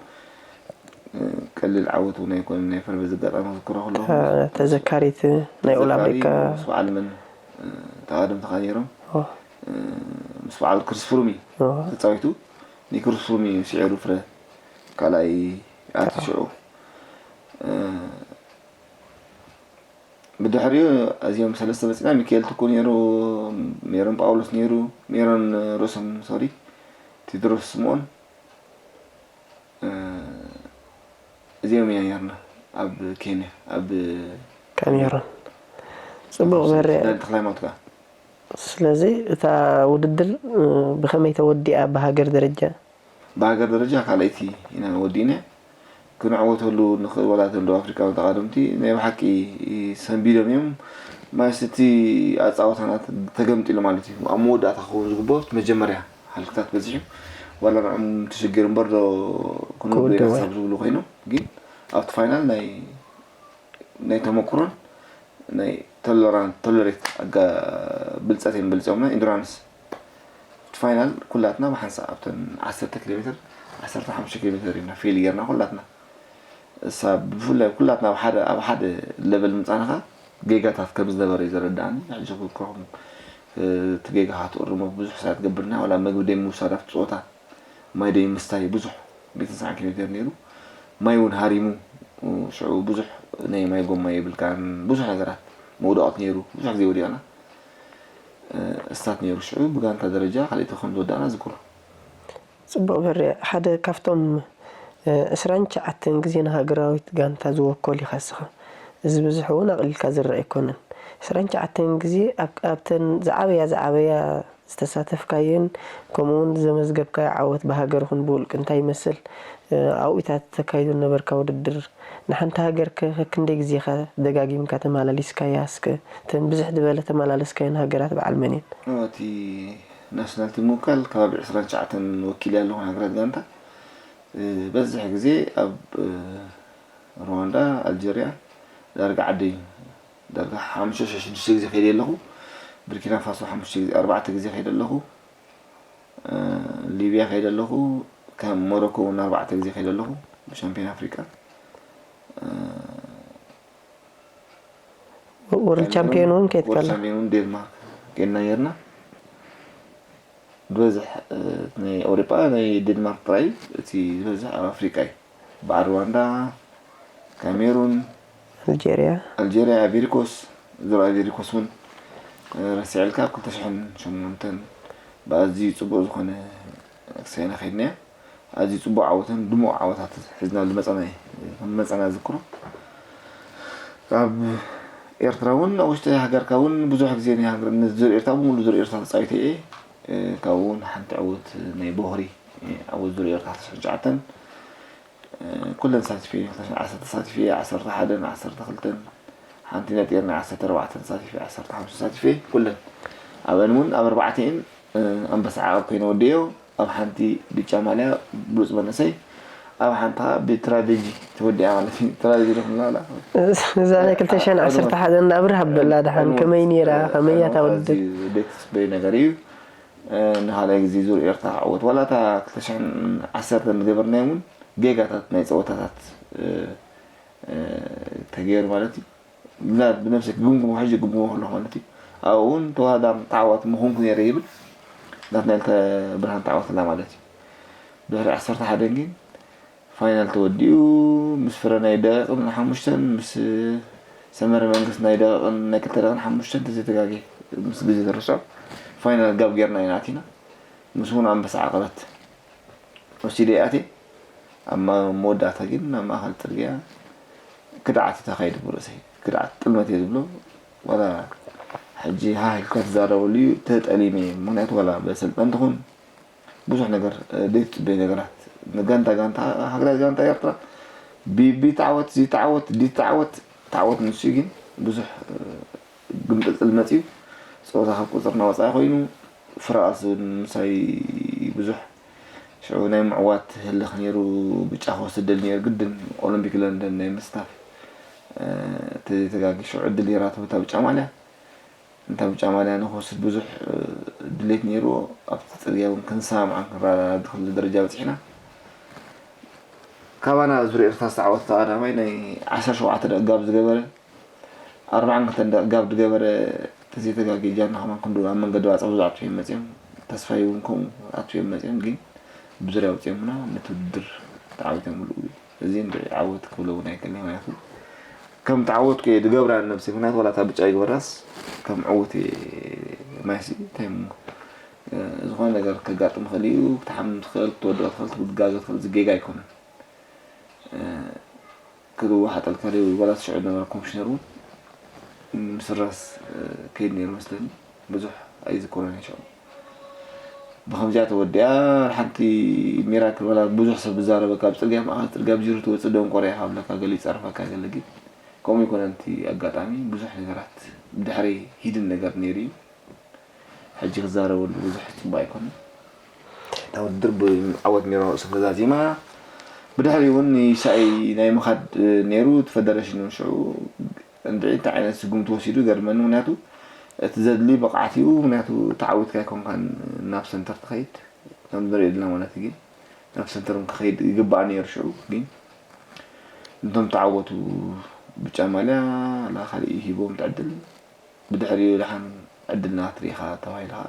እ፣ ቀሊል ዓወት እውን ኣይኮነን። ናይ ፈርበ ዘጋጣሚ ክዝክሮ ከለኹ። እታ ተዘካሪት ናይ ኦል ተዘካሪ ኣፍሪካ። ምስ በዓል መን፣ እ፣ ተቓደምቲ ከኣ ነይሮም። ኦ። እ፣ ምስ በዓል ክሪስ ፍሩም እዩ ኦ። ተጻዊቱ። ንክሪስ ፍሩም እዩ ስዒሩ ፍረ ካልኣይ ኣትዩ ሽዑ። እ፣ ብድሕሪኡ ኣዚዮም ሰለስተ መጺና፣ ሚካኤል ትኩ ነይሩ፣ ሜሮን ጳውሎስ ነይሩ፣ ሜሮን ርእሶም፣ ሶሪ፣ ቴድሮስ ስምኦን፣ እ፣ እዚኦም ኢና ነይርና ኣብ ኬንያ፣ ኣብ ካሜሩን። ጽቡቕ በርያ። ዳን ተኽለ ሃይማኖት ከኣ። ስለዚ እታ ውድድር፣ እ፣ ብኸመይ ተወዲኣ ብሃገር ደረጃ? ብሃገር ደረጃ ካልኣይቲ ኢና ወዲእና። ክንዕወተሉ ንኽእል ዋላ እቶም ደቡብ ኣፍሪቃውያን ተቓደምቲ ናይ ብሓቂ ሰንቢዶም እዮም። ማለት እቲ ኣጻወታና ተገምጢሉ ማለት እዩ። ኣብ መወዳእታ ክኸውን ዝግብኦ እቲ መጀመርያ ሃልክታት በዚሑ ዋላ ንዕም ተሸጊሩ እምበር ዶ ክንወዶ ኢና ክውድእ ወይ? ክሳብ ዝብሉ ኮይኖም፣ ግን ኣብቲ ፋይናል ናይ ናይ ተመኩሮን ናይ ቶለራን-፣ ቶለሬት ኣጋ-፣ ብልጸት እዮም በልጾምና። ኢንዱራንስ ኣብቲ ፋይናል ኩላትና ብሓንሳእ ኣብተን ዓሰርተ ኪሎ ሜትር፣ ዓሰርተ ሓሙሽተ ኪሎ ሜትር ኢና ፌል ጌርና ኩላትና። እሳ ብፍላይ ኩላትና ኣብ ሓደ፣ ኣብ ሓደ ለቨል ምጻና ኸኣ ጌጋታት ከም ዝነበረ እዩ ዘረድኣኒ። ሕጂ ክዝክረኹም፣ እቲ ጌጋ ኸኣ ትእርሞ ብዙሕ ሰባት ገብርና፣ ዋላ መግቢ ደይ ምውሳድ ኣብቲ ጸወታ ማይ ደይ ምስታይ ብዙሕ፣ ሚእትን ሰብዓን ኪሎ ሜትር ነይሩ። ማይ እውን ሃሪሙ፣ ሽዑ ብዙሕ ናይ ማይ ጎማ የብልካን፣ ብዙሕ ነገራት መውደቐት ነይሩ፣ ብዙሕ ግዜ ወዲቕና። እ፣ እስታት ነይሩ። ሽዑ ብጋንታ ደረጃ ካልኣይቲ ከም ዝወዳእና ዝክሮ። ጽቡቕ በርያ፣ ሓደ ካብቶም፣ እ፣ ዕስራን ትሽዓተን ግዜ ንሃገራዊት ጋንታ ዝወከሉ ኢኻ እስኻ። እዚ ብዙሕ እውን ኣቕሊልካ ዝረኣ ኣይኮነን። ዕስራን ትሽዓተን ግዜ ኣብ-፣ ኣብተን ዝዓበያ፣ ዝዓበያ ዝተሳተፍካየን ከምኡ እውን ዘመዝገብካዮ ዓወት ብሃገር ይኹን ብውልቂ እንታይ ይመስል? እ፣ ኣብኡታት ተካይዱ ዝነበርካ ውድድር ንሓንቲ ሃገር ከ ከክንደይ ግዜ ኢኻ ደጋጊምካ ተመላሊስካያ? እስከ እተን ብዝሕ ዝበለ ተመላለስካየን ሃገራት በዓል መን እየን? እቲ ናሽናል ቲም ምውካል ከባቢ ዕስራን ትሽዓተን ወኪለ ኣለኹ ሃገራት ጋንታ። እ፣ በዝሕ ግዜ ኣብ፣ እ፣ ሩዋንዳ፣ ኣልጀርያ ዳርጋ ዓደይ ዳርጋ ሓሙሽተ ሽዱሽተ ግዜ ከይደ ኣለኹ። ቡርኪና ፋሶ ሓሙሽተ ግዜ፣ ኣርባዕተ ግዜ ከይደ ኣለኹ። እ፣ ሊብያ ከይደ ኣለኹ። ከም ሞሮኮ እውን ኣርባዕተ ግዜ ከይደ ኣለኹ። ብሻምፒዮን ኣፍሪቃ። እ፣ ወርልድ ቻምፒዮን እውን ከይድካ ወርልድ ኣለኻ? ቻምፒዮን እውን ዴንማርክ ከይድና ነይርና። ዝበዝሕ፣ እ፣ ናይ ኣውሮጳ ናይ ዴንማርክ ጥራይ እዩ። እቲ ዝበዝሕ ኣብ ኣፍሪቃ እዩ። በዓል ሩዋንዳ፣ ካሜሩን፣ ኣልጀርያ። ኣልጀርያ፣ ኣይቨሪኮስ፣ ዙር ኣይቨሪኮስ እውን፣ እ፣ ረሲዐልካ፣ ኣብ ክልተ ሽሕን ሸሞንተን ብኣዝዩ ጽቡቕ ዝኾነ ክሳይና ከይድናዮ። ኣዝዩ ጽቡቕ ዓወትን ድሙቕ ዓወታት ሒዝና ዝመጻና፣ ከም መጻና ዝክሮ። ኣብ ኤርትራ እውን፣ ኣብ ውሽጢ ሃገርካ እውን ብዙሕ ግዜ ናይ ሃገር፣ ንዙር ኤርትራ፣ ብምሉእ ዙር ኤርትራ ተጻዊተ እየ። እ፣ ካብኡ እውን ሓንቲ ዕውት ናይ ቦኽሪ፣ እ፣ ዕውት ዙር ኤርትራ ክልተ ሽሕን ትሽዓተን፣ እ፣ ኩለን ተሳቲፈ እየ። ክልተ ሽሕን ዓሰርተ ተሳቲፈ እየ፣ ዓሰርተ ሓደን ዓሰርተ ክልተን፣ ሓንቲ ነጢርና ዓሰርተ ኣርባዕተን ተሳቲፈ፣ ዓሰርተ ሓሙሽተ ተሳቲፈ፣ ኩለን። ኣብአን እውን ኣብ ኣርባዕተን፣ እ፣ ኣንበሳ ዓቐብ ኮይነ ወዲኤዮ። ኣብ ሓንቲ ብጫ ማልያ ብሉጽ መንእሰይ፣ ኣብ ሓንቲ ኸኣ ብትራጀዲ ተወዲኣ ማለት እዩ። ትራጀዲ ክንብላ እዛ ናይ ክልተ ሽሕን ዓሰርተ ሓደን ኣብርሃ በላ ደሓን ከመይ ነይራ? ከመይ እያ እታ ውድድር? ኣዝዩ ደስ ዝብል ነገር እዩ። ንኻልኣይ ግዜ ዙር ኤርትራ ክዕወት ዋላ እታ ክልተ ሽሕን ዓሰርተን ዝገበርናዮ እውን ጌጋታት ናይ ፀወታታት ተገይሩ ማለት እዩ። ብነብሰይ ክግምግሞ ሕጂ ክግምግሞ ከለኹ ማለት እዩ። ኣብኡ እውን ተወዳዳሪ ተዓዋቲ ምኾንኩ ነይረ ይብል ናትናኤል ብርሃን ተዓወተላ ማለት እዩ። ድሕሪ ዓሰርተ ሓደ ግን ፋይናል ተወዲኡ ምስ ፍረ ናይ ደቂቕን ሓሙሽተን ምስ ሰመረ መንግስት ናይ ደቂቕን ናይ ክልተ ደቂቕን ሓሙሽተን ተዘይተጋጌ ምስ ግዜ ተርስዖ ፋይናል ጋብ ጌርና ኢና ኣቲና። ምስ እውን ኣንበሳ ዓቐበት ወሲደ ይኣቴ ኣብ መወዳእታ ግን ናብ ማእኸል ፅርግያ ክድዓት እዩ ተኻይዱ ብርእሰይ ክድዓት ጥልመት እየ ዝብሎ። ዋላ ሕጂ ሃህ ኢልካ ትዛረበሉ እዩ ተጠሊመ እየ። ምክንያቱ ዋላ በሰልጠንቲ ኹን ብዙሕ ነገር ዘይትፅበይ ነገራት ንጋንታ ጋንታ ሃገራዊት ጋንታ ኤርትራ ቢቢ ተዓወት ዚ ተዓወት ዲ ተዓወት ተዓወት ንሱ ግን ብዙሕ ግምጥልጥል መፅዩ ፀወታ ካብ ቁፅርና ወፃኢ ኮይኑ ፍራኣስ ምሳይ ብዙሕ ሽዑ ናይ ምዕዋት ህልኽ ነይሩ። ብጫ ክወስድ ደሊ ነይሩ ግድን ኦሎምፒክ ለንደን ናይ ምስታፍ ተዘይተጋጊ ሽዑ ዕድል ነይራቶ እታ ብጫ ማልያ እንታ ብጫ ማልያ ንክወስድ ብዙሕ ድሌት ነይርዎ ኣብቲ ፅርግያ እውን ክንሰማማዕን ክንረዳዳእ ዝኽእል ደረጃ በፂሕና። ካባና ዙር ኤርትራ ዝተዓወተ ተቐዳማይ ናይ ዓሰርተ ሸውዓተ ደቂ ጋብ ዝገበረ ኣርባዓን ክልተን ደቂ ጋብ ዝገበረ ተዘይተጋጌ ጃና ከማን ክንዱ ኣብ መንገዲ ባፅዕ ብዙሕ ኣትዮም መፅዮም ተስፋይ እውን ከምኡ ኣትዮም መፅዮም ግን ብዙርያ ውፅዮምና ነቲ ውድድር ተዓዊቶም ምልኡ እዚ እንድዒ ዓወት ክብሎ እውን ኣይክእልን ምክንያቱ ከም ተዓወትኩ እየ ዝገብራ ንነብሰይ ምክንያቱ ዋላ እታ ብጫ ይግበራስ ከም ዕውት እየ ማይሲ እንታይ እሞ ዝኾነ ነገር ከጋጥም ይኽእል እዩ ክትሓምም ትኽእል ክትወድቕ ትኽእል ክትጋገ ትኽእል እዚ ጌጋ ኣይኮነን ክልዋሓጠልካ ደይ ዋላ ሽዑ ዝነበረ ኮሚሽነር እውን ምስራስ ከይድ ነይሩ መስለኒ ብዙሕ ኣይዝክሮን እየ ሽዑ ብኸምዚኣ ተወዲኣ ሓንቲ ሚራክል ዋላ ብዙሕ ሰብ ዝዛረበካ ኣብ ፅርግያ ማእኸል ፅርግያ ብጅሩ ትወፅእ ደንቆሮ ኢኻ ብለካ ገለ ይፀርፈካ ገለ ግን ከምኡ ይኮነ እቲ ኣጋጣሚ ብዙሕ ነገራት ብድሕሪ ሂድን ነገር ነይሩ እዩ ሕጂ ክዛረበሉ ብዙሕ ፅቡቅ ኣይኮነን እታ ውድድር ብዓወት ሜሮን ርእሱ ተዛዚማ ብድሕሪ እውን ንሳይ ናይ ምኻድ ነይሩ እቲ ፈደረሽን እውን ሽዑ እንድዒ እንታይ ዓይነት ስጉምቲ ወሲዱ ገርመኒ ምክንያቱ እቲ ዘድሊ ብቕዓት እዩ ምክንያቱ ተዓዊትካ ኣይኮንካን ናብ ሰንተር ትኸይድ ከም ንሪኦ ዘለና ማለት ግን ናብ ሰንተር ክኸይድ ይግባእ ነይሩ ሽዑ ግን እንቶም ተዓወቱ ብጫ ማልያ ላ ካልእ ሂቦም ትዕድል ብድሕሪኡ ደሓን ዕድልና ክትርኢ ኢኻ ተባሂሉ ከዓ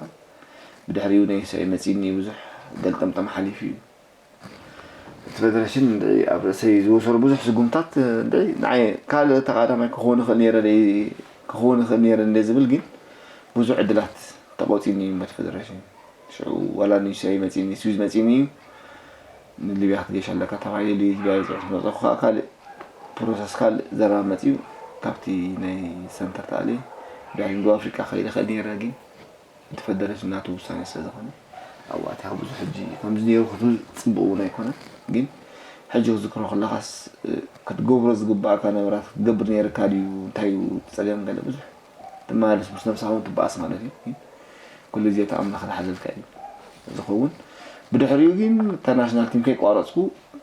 ብድሕሪኡ ናይ ንሰይ መፂኒ ብዙሕ ገልጠምጠም ሓሊፉ እዩ እቲ ፌደሬሽን እንድዒ ኣብ ርእሰይ ዝወሰዱ ብዙሕ ስጉምታት እንድዒ ንዓይ ካልእ ተቓዳማይ ክኸውን ይኽእል ነይረ ደይ ክኸውን ይኽእል ነይረ እንደ ዝብል ግን ብዙሕ ዕድላት ተቆፂኒ እዩ በቲ ፌደሬሽን ሽዑ ዋላ ንዩሲኣይ መፂኒ ስዊዝ መፂኒ እዩ ንሊብያ ክትገሽ ኣለካ ተባሂሉ ሊብያ በፂሑ ዝመፀኹ ከዓ ካልእ ፕሮሰስ ካልእ ዘረባ መፅዩ ካብቲ ናይ ሰንተር ተኣልየ ብድሕሪ ደቡብ ኣፍሪቃ ከይደ ክእል ነይረ ግን እቲ ፈደረሽን ናቱ ውሳኔ ስለ ዝኾነ ኣብኡ ኣቲኻ ብዙሕ ሕጂ ከምዚ ነይሩ ክትብል ፅቡቅ እውን ኣይኮነን ግን ሕጂ ክዝክሮ ከለኻስ ክትገብሮ ዝግባእካ ነበራት ክትገብር ነይርካ ድዩ እንታይ እዩ እቲ ፀገም ገለ ብዙሕ ትመላለስ ምስ ነብስኻ እውን ትበኣስ ማለት እዩ ኩሉ ግዜ እቲ ኣምላኽ ዝሓዘልካ እዩ ዝኸውን ብድሕሪኡ ግን እታ ናሽናል ቲም ከይቋረፅኩ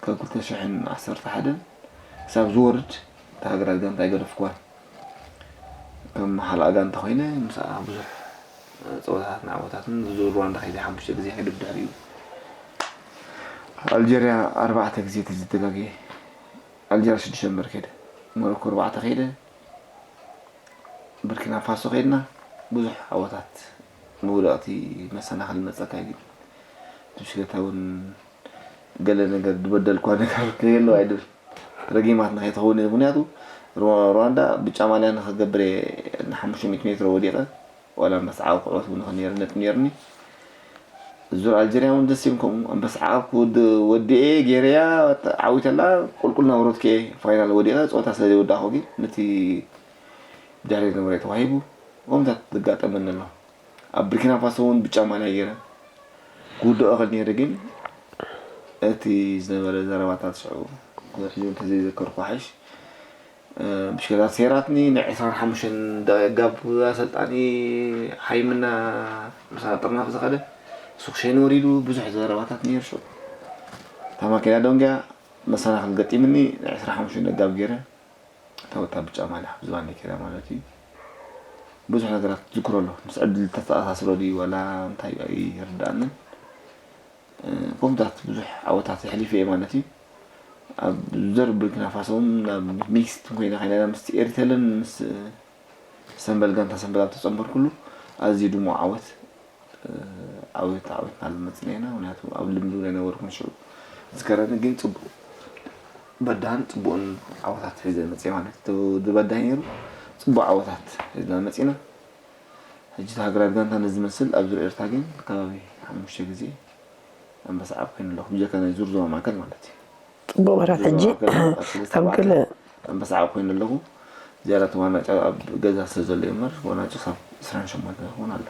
ካብ ክልተ ሽሕን ዓሰርተ ሓደን ክሳብ ዝወርድ እታ ሃገራት ጋንታ ኣይገደፍኩዋን ከም ሓላኣ ጋንታ ኮይነ ምስኣ ብዙሕ ፀወታታትን ዓወታትን ብዙ ሩዋንዳ ከይደ ሓሙሽተ ግዜ ከይደ ብድሕሪኡ ኣልጀርያ ኣርባዕተ ግዜ ተዝተጋግየ ኣልጀርያ ሽዱሽተ እምበር ከይደ ሞሮኮ ኣርባዕተ ከይደ ብርኪና ፋሶ ከይድና ብዙሕ ዓወታት መውደቕቲ መሰናኽል መፀካ እዩ እቲ ብሽክለታ እውን ገለ ነገር ዝበደልኳ ነገር ከየሎ ኣይድል ረጊማትና ከይትኸውን ምክንያቱ ሩዋንዳ ብጫ ማልያ ንክገብር ን ሓሙሽተ ሚእቲ ሜትሮ ወዲቐ ዋላ ኣንበሳ ዓቕብ ክዕወት እውን ይኽእል ነይረ ነጥቢ ነይሩኒ ዙር ኣልጀርያ እውን ደስ ይብል ከምኡ ኣንበሳ ዓቕብ ክወድ ወዲኤ ገይረያ ዓዊተላ ቁልቁል ናብሮት ከ ፋይናል ወዲቐ ፀወታ ስለ ዘይወዳእኹ ግን ነቲ ድሕሪ ዝነበረ ተዋሂቡ ከምታት ዘጋጠመኒ ኣሎ ኣብ ብርኪና ፋሶ እውን ብጫ ማልያ ገይረ ክውድኦ ከል ነይረ ግን እቲ ዝነበረ ዘረባታት ሽዑ ሕጂ እንተዘይዘከርኩ ሓይሽ ብሽክለታ ሰይራትኒ ናይ ዕስራን ሓሙሽተን ደቂቕ ጋብ ኣሰልጣኒ ሓይምና ምሳና ጥርናፍ ዝኸደ እሱ ክሸይኒ ወሪዱ ብዙሕ ዘረባታት ነይሩ ሽዑ እታ ማኪና ደንጊያ መሰናኽል ገጢምኒ ናይ ዕስራን ሓሙሽተን ደቂቕ ጋብ ገይረ እታ ወታ ብጫ ማልያ ካብ ዝባነይ ከይዳ ማለት እዩ ብዙሕ ነገራት ትዝክሮ ኣሎ። ምስ ዕድል ተተኣሳስሮ ድዩ ዋላ እንታይ እዩ ኣይርድኣንን። እ፣ ከምታት ብዙሕ ዓወታት የሕሊፈ እየ ማለት እዩ። ኣብ ዘር ቡርኪና ፋሶ እውን ናብ ሚክስድ ኮይና ከይና ምስ ኤሪተልን ምስ ሰምበል ጋንታ ሰምበል ኣብ ተጸንበርኩሉ ኣዝዩ ድሙቕ ዓወት፣ እ፣ ዓወት ዓወት እናመጽና ኢና። ምክንያቱ ኣብ ልምዲ እውን ኣይነበርኩን ሽዑ። ዝከረኒ ግን ጽቡቕ በዳህን ጽቡቕን ዓወታት ሒዘ መጽየ ማለት እዩ። እቲ በዳሂ ነይሩ ጽቡቕ ዓወታት ሒዝና መጺና። ሕጂ እቲ ሃገራዊት ጋንታ ነዚ ዝመስል ኣብ ዙርያ ኤርትራ ግን ከባቢ ሓሙሽተ ግዜ ኣንበሳ ዓብ ኮይነ ኣለኹ። ብጀካ ናይ ዙር ዞባ ማእከል ማለት እዩ። ጽቡቕ በራት። ዙር ዞባ ሕጂ ማእከል ኣብ ሰለስተ ካብ ኣርባዕተ ገለ ኣንበሳ ዓብ ኮይነ ኣለኹ። ዝያዳ እቲ ዋንጫ ኣብ ገዛ ስለ ዘሎ እዩ እምበር ዋንጫ ክሳብ ዕስራን ሸሞንተን ክኸውን ኣሎ።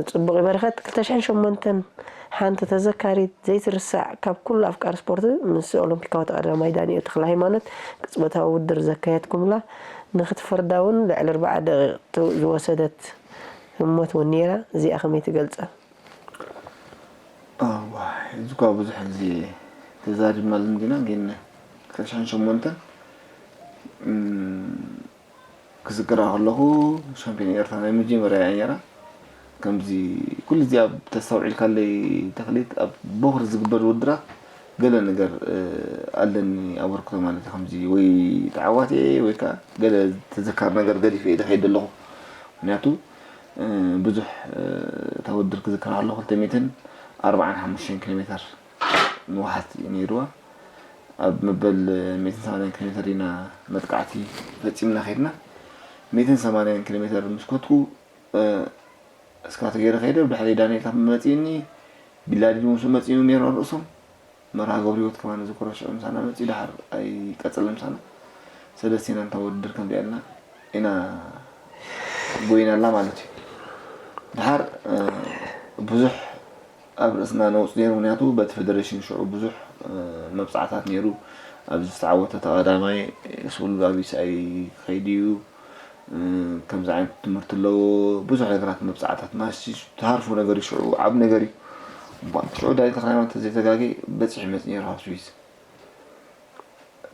ጽቡቕ በረኸት። ክልተ ሽሕን ሸሞንተን ሓንቲ ተዘካሪት ዘይትርሳዕ ካብ ኩሉ ኣፍቃሪ ስፖርት ምስ ኦሎምፒካዊ ተቐዳዳማይ ዳኒኤል ተኽለሃይማኖት ቅጽበታዊ ውድድር ዘካየድኩምላ ንኽትፈርዳ እውን ልዕሊ ኣርብዓ ደቂቕ ዝወሰደት ህሞት እውን ነይራ። እዚኣ ከመይ ትገልጻ? እዋ፣ እዚ እኳ ብዙሕ ግዜ ተዛሪብናሉ እንዲና፣ ግን ክልተ ሽሕን ሸሞንተን፣ እም፣ ክዝክራ ከለኹ ሻምፒዮን ኤርትራ ናይ መጀመርያ እያ ነይራ። ከምዚ ኩሉ ግዜ ኣብ ተስተውዒልካለይ ተኽሊት ኣብ ቦኽሪ ዝግበር ውድድራት ገለ ነገር፣ እ፣ ኣለኒ ኣበርክቶ ማለት እዩ። ከምዚ ወይ ተዓዋቲ እየ ወይ ከኣ ገለ ተዘካሪ ነገር ገዲፈ እየ ዝኸይድ ዘለኹ። ምክንያቱ፣ እ፣ ብዙሕ፣ እ፣ እታ ውድድር ክዝክራ ከለኹ ክልተ ሚእትን ኣርባዓን ሓሙሽተን ኪሎ ሜተር ንውሓት እዩ ነይርዋ። ኣብ መበል ሚእትን ሰማንያን ኪሎ ሜተር ኢና መጥቃዕቲ ፈጺምና ከይድና። ሚእትን ሰማንያን ኪሎ ሜተር ምስ ከድኩ፣ እ፣ እስካቶ ገይረ ከይደ፣ ብድሕረይ ዳንኤል ታምሩ መጺኡኒ፣ ቢላዲን ምስ መጺኡ ሜሮን ርእሶም፣ መርሃ ገብረ ህይወት ከማን ዝዝክሮ ሽዑ ምሳና መጺኡ፣ ድሓር ኣይቀጸለን ምሳና። ሰለስቴና እንታ ውድድር ከምዚኣ ኢልና ኢና ጎይናላ ማለት እዩ። ድሓር፣ እ፣ ብዙሕ ኣብ ርእስና ነውጽ ነይሩ፣ ምክንያቱ በቲ ፌደሬሽን ሽዑ ብዙሕ፣ እ፣ መብጻዕታት ነይሩ። ኣብዚ ዝተዓወተ ተቐዳማይ ስሁል ጋቢስ ኣይከይድ እዩ፣ እ፣ ከምዚ ዓይነት ትምህርቲ ኣለዎ፣ ብዙሕ ነገራት መብጻዕታት ማሲ ትሃርፎ ነገር እዩ፣ ሽዑ ዓቢ ነገር እዩ። ቧ፣ ሽዑ ዳዊት ተኽለሃይማኖት ዘይተጋጌ በጺሑ መጽእ ነይሩ ካብ ስዊስ።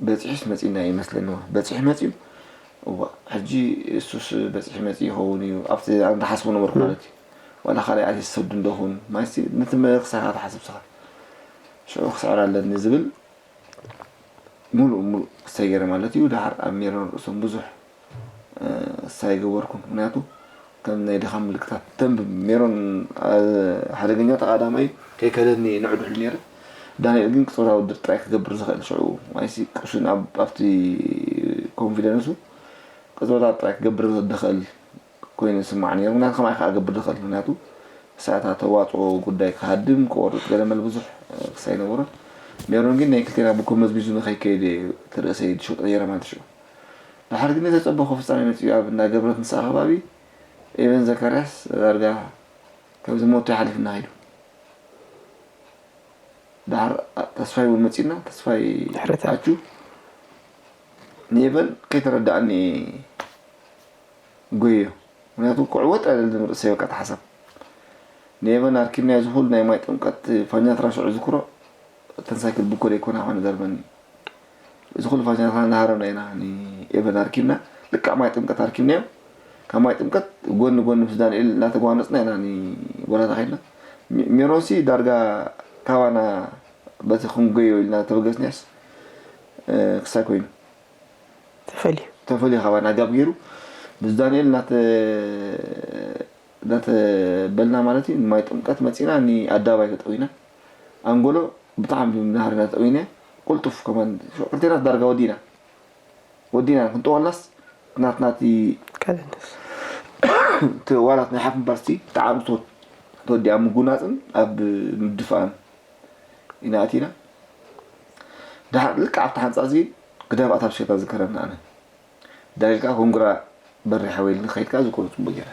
በጺሑስ መጺእና ይመስለኒ፣ እዋ፣ በጺሑ መጺኡ። እዋ፣ ሕጂ እሱስ በጺሑ መጺኡ ይኸውን እዩ፣ ኣብቲ ኣነ ዝሓስቦ ነበርኩ ማለት እዩ። ዋላ ካልኣይ ኣርቲስት ሰዱ እንደኹን፣ ማይሲ ነቲ መክሳኻ ትሓስብ ስኻ። ሽዑ ክስዕር ኣለኒ ዝብል ሙሉእ ሙሉእ ክሳይ ገይረ ማለት እዩ። ደሓር ኣብ ሜሮን ርእሶም ብዙሕ ክሳይ ገበርኩም። ምክንያቱ ከም ናይ ድኻም ምልክታት ተንብብ። ሜሮን ሓደገኛ ተቓዳማይ ከይከደኒ ንዕድሕሉ ነይረ። ዳንኤል ግን ቅጽበታዊ ውድድር ጥራይ ክገብር ዝኽእል ሽዑ ማይሲ ቅሱን ኣብቲ ኮንፊደንሱ ቅጽበታት ጥራይ ክገብር ዝኽእል ኮይኑ ዝስማዕ ነይሩ። ምክንያቱ ከማይ ከዓ ክገብር ዝኽእል ምክንያቱ ሰዓታ ተዋፅኦ ጉዳይ ክሃድም ክቆርጥ ገለ መለ ብዙሕ ክሳይ ነበሮ። ሜሮን ግን ናይ ክልቴና ብኮ መዝሚዙ ንኸይከይድ ትርእሰይ ድሽውጥ ነይረ ማለት ሽዑ። ድሓር ግን ዝተፀበኹ ፍፃሜ መፅኡ ኣብ እንዳ ገብረት ንስኣ ከባቢ ኤቨን ዘካርያስ ዳርጋ ካብዚ ሞቶ ይሓሊፍና ኸይዱ። ድሓር ተስፋይ እውን መፂና ተስፋይ ኣቹ ንኤቨን ከይተረዳእኒ ጎዮ ምክንያቱ ክዕወጥ ኣይደልን ርእሰይ በቃ ተሓሰብ ንኤቨን ኣርኪብናዮ ዝኹሉ ናይ ማይ ጥምቀት ፋኛትራ ሽዑ ዝክሮ እተን ሳይክል ብኮ ደይኮና ኾነ ዘርበኒ እዚ ኩሉ ፋሲካና እናሃረምና ኢና ንኤቨን ኣርኪብና ልክዕ ማይ ጥምቀት ኣርኪብናዮ ካብ ማይ ጥምቀት ጎኒ ጎኒ ምስ ዳንኤል እናተጓነፅና ኢና ንቦላታ ከድና ሜሮንሲ ዳርጋ ካባና በቲ ክንጎዮ ኢልና ተበገስናዮስ ክሳይ ኮይኑ ተፈልዩ ተፈልዩ ካባና ጋብ ገይሩ ምስ ዳንኤል እናተ እናተበልና ማለት እዩ ንማይ ጥምቀት መፂና ንኣደባባይ ተጠዊና ኣንጎሎ ብጣዕሚ ናህርና ጠዊነ ቁልጡፍ ከማን ክልቴና ዳርጋ ወዲና ወዲና ክንጠወልናስ ናትናቲ ካልንስ ዋላት ናይ ሓፍ ምባርስቲ ብጣዕሚ ተወዲኣ ምጉናፅን ኣብ ምድፋኣን ኢና ኣቲና ድሓር ልክዕ ኣብቲ ሓንፃ እዚ ግዳብ ኣታ ብሸታ ዝከረኒ ኣነ ዳሪልካ ኮንግራ በሪሕ ወይ ኢልኒ ከይድካ ዝኮነ ፅቡቅ ጌረ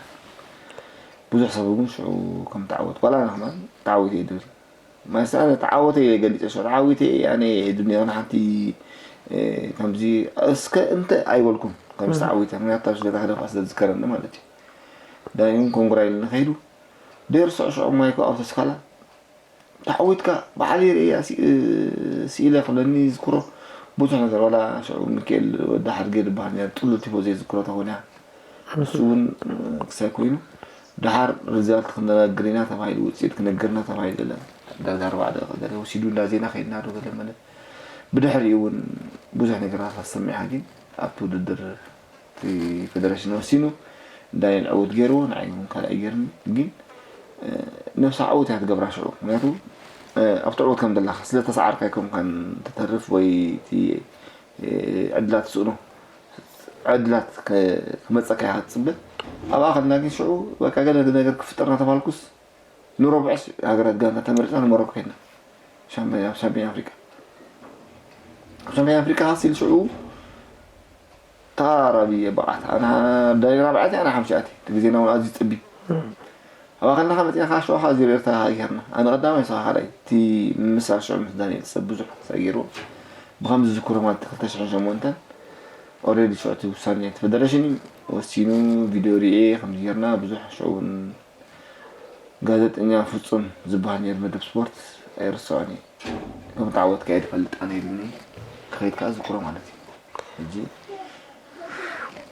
ብዙሕ ሰብ እውን ሽዑ ከም ተዓወት ዋላ ኣነ ከማን ተዓዊተ እየ ድብል ማይስ ኣነ ተዓወተ እየ ገሊፀ ሽዑ ተዓዊተ እየ ኣነ ድብል ነይረ ሓንቲ ከምዚ እስከ እንተ ኣይበልኩም ከምዚ ተዓዊተ ምክንያቱ ኣብ ስደት ሃደፋ ስለ ዝከረኒ ማለት እዩ ዳኒኡን ኮንግራ ኢልኒ ከይዱ ደይርስዖ ሽዑ ማይኮ ኣብ ተስካላ ተዓዊትካ ባዕለይ ርእያ ስኢለ ክብለኒ ይዝክሮ ብዙሕ ነገር ዋላ ሽዑ ሚካኤል ወዲ ሓድገ ዝበሃል ነይሩ ጥሉል ቲፎ ዘይዝክሮ ተኾነ ንሱ እውን ክሳይ ኮይኑ ደሓር ሪዛልት ክነግር ኢና ተባሂሉ ውፅኢት ክነግርና ተባሂሉ ገለ ዳርጋ ኣርባዕ ደቂቕ ገለ ወሲዱ እንዳ ዜና ከይድና ዶ ገለ መለ ብድሕሪኡ እውን ብዙሕ ነገራት ኣሰሚዕካ ግን ኣብቲ ውድድር እቲ ፌደሬሽን ወሲኑ ዳንኤል ዕውት ገይርዎ ንዓይ እውን ካልኣይ ገይርኒ ግን ነብሳ ዕውት እያ ትገብራ ሽዑ ምክንያቱ ኣብቲ ዕውት ከም ዘለካ ስለ ተሰዓርካ ኣይኮንካን ትተርፍ ወይ እቲ ዕድላት ትስእኖ ዕድላት ክመፀካ ኢካ ትፅበ ኣብኣ ከለና ግን ሽዑ በቃ ገለ ነገር ክፍጠር እናተባልኩስ ንረብዕስ ሃገራት ጋንታ ተመሪፅና ንሞሮኮ ከድና ሻምፒዮን ኣፍሪቃ ኣብ ሻምፒዮን ኣፍሪቃ ካስ ኢሉ ሽዑ ተራራቢ ብቕዓት ኣና ዳይ ራብዓቲ ኣና ሓምሻቲ እቲ ግዜና እውን ኣዝዩ ፀቢብ ኣብኣ ከለና ከመፅና ከዓ ሽዑ ከዓ ዜሮ ኤርትራ ሃገርና ኣነ ቀዳማይ ንስኻ ካልኣይ እቲ ምምሳል ሽዑ ምስ ዳንኤል ሰብ ብዙሕ ክሳይ ገይርዎ ብከምዚ ዝዝክሮ ማለት ክልተ ሽሕን ሸሞንተን ኦልሬዲ ሽዑ እቲ ውሳኔ እቲ ፌደሬሽን እዩ ወሲኑ ቪድዮ ርኤ ከምዚ ጌርና ብዙሕ ሽዑ እውን ጋዜጠኛ ፍጹም ዝበሃል ነይሩ መደብ ስፖርት ኣይርስዖን እየ ከም ተዓወትካ እየ ዝፈልጥ ኣነ ኢሉኒ ክኸይድ ከዓ ዝዝክሮ ማለት እዩ ሕጂ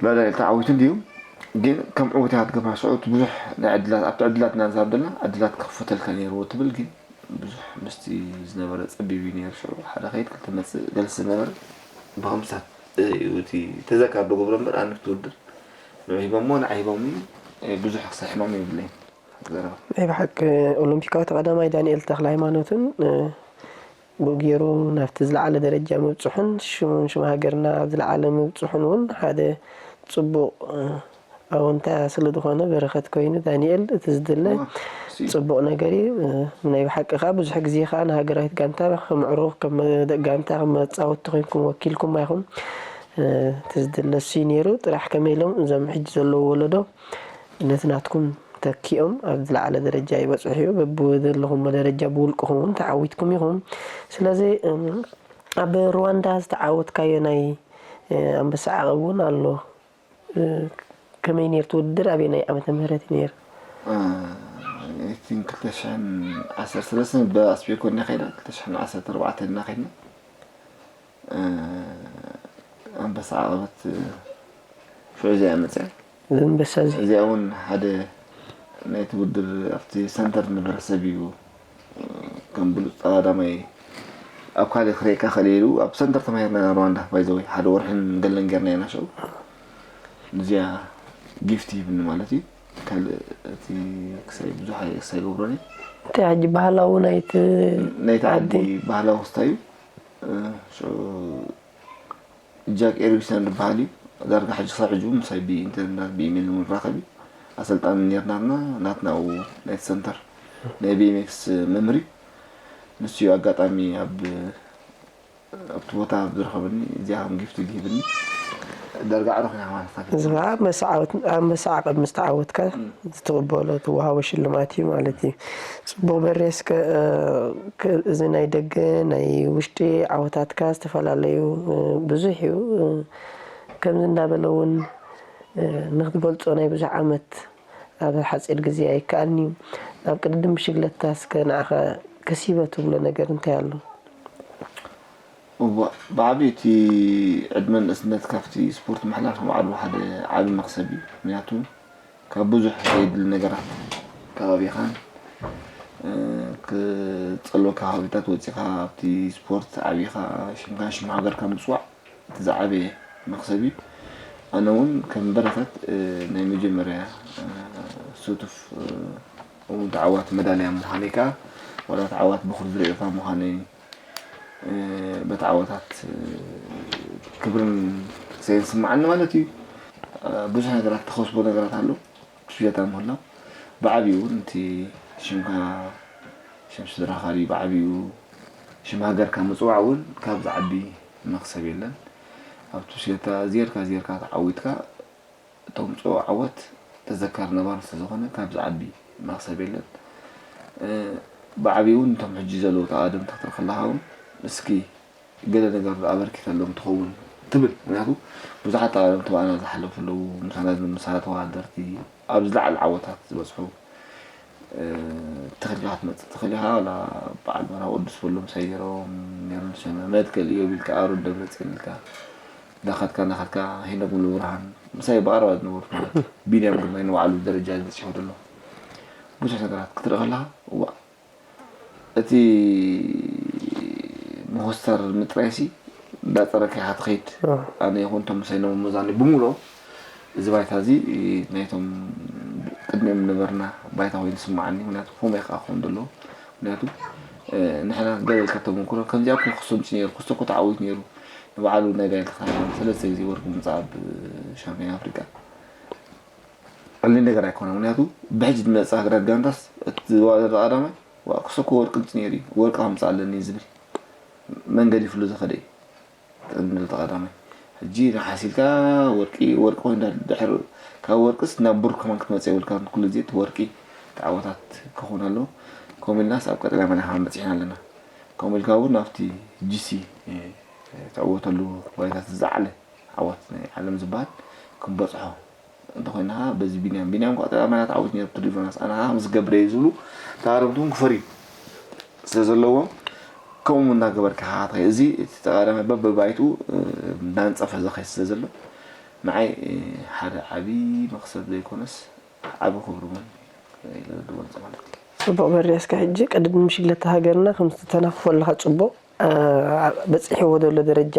ላዳ ተዓዊቱ እንድዩ ግን ከም ዕውት እያ ትገብራ ሽዑ ብዙሕ ናይ ዕድላት ኣብቲ ዕድላት ኢና ንዛብ ዘለና ዕድላት ክኽፈተልካ ነይርዎ ትብል ግን ብዙሕ ምስቲ ዝነበረ ፀቢብ እዩ ነይሩ ሽዑ ሓደ ከይድ ክልተ መፅእ ገለ ዝነበረ ብኸምስታት እዩ እቲ ተዘካር ዶ ገብሮ እምበር ኣነ እቲ ውድድር ንዑ ሂቦሞ ንዓ ሂቦምኒ ብዙሕ ክሳብ ሕማም የብለይን ዘረባ ናይ ብሓቂ ኦሎምፒካዊ ተቐዳማይ ዳንኤል ተኽለ ሃይማኖትን ብኡ ገይሩ ናብቲ ዝለዓለ ደረጃ ምብፅሑን ሽሙን ሽም ሃገርና ኣብ ዝለዓለ ምብፅሑን እውን ሓደ ፅቡቕ ኣወንታ ስለ ዝኾነ በረኸት ኮይኑ ዳንኤል እቲ ዝድለ ፅቡቕ ነገር እዩ ናይ ብሓቂ ከዓ ብዙሕ ግዜ ከዓ ንሃገራዊት ጋንታ ከም ዕሩኽ ከም ደቂ ጋንታ ከም መፃወቲ ኮይንኩም ወኪልኩም ኢኹም እቲ ዝድለ እሱ ነይሩ ጥራሕ ከመይ ኢሎም እዞም ሕጂ ዘለዉ ወለዶ ነቲ ናትኩም ተኪኦም ኣብ ዝለዓለ ደረጃ ይበፅሑ እዩ በብዘለኹሞ ደረጃ ብውልቅኹም እውን ተዓዊትኩም ኢኹም ስለዚ ኣብ ሩዋንዳ ዝተዓወትካዮ ናይ ኣንበሳ ዓቐብ እውን ኣሎ ከመይ ነይሩ እቲ ውድድር ኣበየናይ ዓመተ ምህረት እዩ ነይሩ I think ክልተ ሽሕን ዓሰርተ ሰለስተን ብኣስቤኮ እና ከይዳ ክልተ ሽሕን ዓሰርተ ኣርባዕተን እና ከይድና ኣንበሳ ዓቐበት ሽዑ እዚኣ መፅያ ዘንበሳ እዚ እዚኣ እውን ሓደ ናይቲ ውድድር ኣብቲ ሰንተር ዝነበረ ሰብ እዩ ከም ብሉፅ ተቐዳማይ ኣብ ካልእ ክርእየካ ክእል ኢሉ ኣብ ሰንተር ተማሂርና ኢና ሩዋንዳ ባይዘወይ ሓደ ወርሕን ገለን ጌርና ኢና ሽዑ። እዚኣ ጊፍት ሂብኒ ማለት እዩ። ካልእ እቲ ክሳይ ብዙሕ ኣየ- ክሳይ ገብሮን እዩ። እንታይ ሕጂ ባህላዊ ናይቲ ናይቲ ዓዲ ዓዲ? ባህላዊ ክስታይ እዩ። ሽዑ ጃክ ኤርዊሰን ዝበሃል እዩ። ዳርጋ ሕጂ ክሳብ ሕጂ እውን ምሳይ ብኢንተርነት ብኢሜይል ንራኸብ እዩ። ኣሰልጣኒ ነርናትና ናትና ናይቲ ሰንተር ናይ ቢኤምኤክስ መምህር እዩ። ንሱ እዩ ኣጋጣሚ ኣብ ኣብቲ ቦታ ዝረኸበኒ እዚኣ ከም ጊፍት ዝሂብኒ ዳርጋ ኣዕሩኽ ኢና ማለት እዩ። እዚ ከዓ መሳዕ ዓወት- ኣብ መሳዕ ዓቐብ ምስ ተዓወትካ ዝትቕበሎ ትወሃቦ ሽልማት እዩ ማለት እዩ። ጽቡቕ በሬ እስከ እ፣ ከ- እዚ ናይ ደገ ናይ ውሽጢ ዓወታትካ ዝተፈላለዩ እ፣ ብዙሕ እዩ እ፣ ከምዚ እንዳበለ እውን እ፣ ንክትገልጾ ናይ ብዙሕ ዓመት ኣብ ሓጺር ግዜ ኣይከኣልን እዩ። ናብ ቅድድም ብሽግለታ እስከ ንዓኻ ከሲበ ትብሎ ነገር እንታይ ኣሎ? እዋ ብዓብዩ እቲ ዕድመ ንእስነት ካብቲ ስፖርት ምሕላፍ ንባዕሉ ሓደ ዓቢ መኽሰብ እዩ። ምክንያቱ ካብ ብዙሕ ዘየድሊ ነገራት ከባቢኻን ክጸልወካ ከባቢታት ወጺኻ ኣብቲ ስፖርት ዓቢኻ ሽምካን ሽም ሃገርካ ምጽዋዕ እቲ ዝዓበየ መኽሰብ እዩ። ኣነ እውን ከም በረኸት ናይ መጀመርያ ስቱፍ እውን ተዓዋቲ መዳልያ ምዃነይ ከኣ ዋላ ተዓዋቲ ብኹር ዝርኤ እኳ ምዃነይ በቲ ዓወታት ክብርን ክሰይን ስምዓኒ ማለት እዩ። ብዙሕ ነገራት ተኸስቦ ነገራት ኣሎ። ብሽገታ ምህላው ብዓብዩ እውን እቲ ሽምካ ሽም ስድራኻ ድዩ ብዓብዩ ሽም ሃገርካ ምፅዋዕ እውን ካብ ዝዓቢ መኽሰብ የለን። ኣብቲ ብሽገታ ዜርካ ዜርካ ተዓዊትካ እተምፅኦ ዓወት ተዘካሪ ነባሪ ስለዝኾነ ካብ ዝዓቢ መኽሰብ የለን። ብዓብዩ እውን እቶም ሕጂ ዘለዉ ተቓደምቲ ክትርኢ ከለኻ እውን እስኪ ገለ ነገር ኣበርኪተሎም ትኸውን ትብል። ምክንያቱ ብዙሓት ተቓደምቲ ብኣና ዝሓለፉ ኣለዉ፣ ምሳና ምሳና ተወዳደርቲ ኣብ ዝለዓለ ዓወታት ዝበፅሑ ትኽእል ኢኻ ክትመፅእ ትኽእል ኢኻ። ዋላ በዓል መርሃ ቅዱስ በሎም ሳይ ነይሮም ነይሩ ንሰመ መትከል እዮብ ኢልካ ኣሮን ደብረፅዮን ኢልካ እንዳኸድካ እንዳኸድካ ሄኖክ ሙሉብርሃን ምሳይ ብቐረባ ዝነበሩ ማለት ቢንያም ግርማይ ንባዕሉ ደረጃ ዝበፂሑ ዘሎ ብዙሕ ነገራት ክትርኢ ከለኻ እዋ እቲ መኾስተር ምጥራይሲ እንዳፀረካ ኢኻ ትኸይድ። ኣነ ይኹን እቶም ምሳይ ነሞ መዛኒ ብምልኦም እዚ ባይታ እዚ ናይቶም ቅድሚኦም ነበርና ባይታ ኮይኑ ስምዓኒ። ምክንያቱ ከምኡ ከዓ ክኸውን ዘለዎ ምክንያቱ ንሕና ገለ ኢልካ ተመክሮ ከምዚኣ እኮ ክሰምፂ ነይሩ ክስቶ እኮ ተዓዊት ነይሩ ንባዕሉ ናይ ጋይል ተኸታተል ሰለስተ ግዜ ወርቂ ምምፃእ ኣብ ሻምፒዮን ኣፍሪቃ ቀሊል ነገር ኣይኮነ። ምክንያቱ ብሕጂ ዝመፅእ ሃገራት ጋንታስ እቲ ዝዋደር ቀዳማይ ዋ ክሰኮ ወርቂ ምፅ ነይሩ እዩ ወርቂ ከምፃእ ኣለኒ ዝብል መንገዲ ፍሉ ዝኸደ እዩ። ጥቕሚ ተቐዳማይ ሕጂ ንሓሲልካ ወርቂ ወርቂ ኮይኑ ድሕር ካብ ወርቅስ ናብ ብሩር ከማን ክትመፅእ የብልካ ኩሉ ግዜ እቲ ወርቂ ተዓወታት ክኾን ኣለዎ። ከምኡ ኢልናስ ኣብ ቀጠልያ መድያ ከማን በፂሕና ኣለና። ከምኡ ኢልካ እውን ኣብቲ ጂሲ ትዕወተሉ ባይታት ዝዓለ ዓወት ናይ ዓለም ዝበሃል ክንበፅሖ እንተኮይና በዚ ቢንያም ቢንያም ኳ ጠቃማና ተዓዊት ነሩ ትሪቨናስ ኣና ምስ ገብረ እዩ ዝብሉ ተቃረብቲ እውን ክፈርዩ ስለ ዘለዎም ከምኡ እናገበርካ ኢኻ ትኸይድ። እዚ እቲ ተቃዳማይ በበባይትኡ እንዳንፀፈ ዝኸይድ ስለ ዘሎ ንዓይ ሓደ ዓብዪ መክሰብ ዘይኮነስ ዓቢ ክብሪ እውን ኢለ ዝገልፆ ማለት እዩ። ፅቡቕ በርያስካ ሕጂ ቅድድም ብሽግለታ ሃገርና ከም ዝተተናኽፎ ኣለኻ ፅቡቕ በፂሕዎ ዘሎ ደረጃ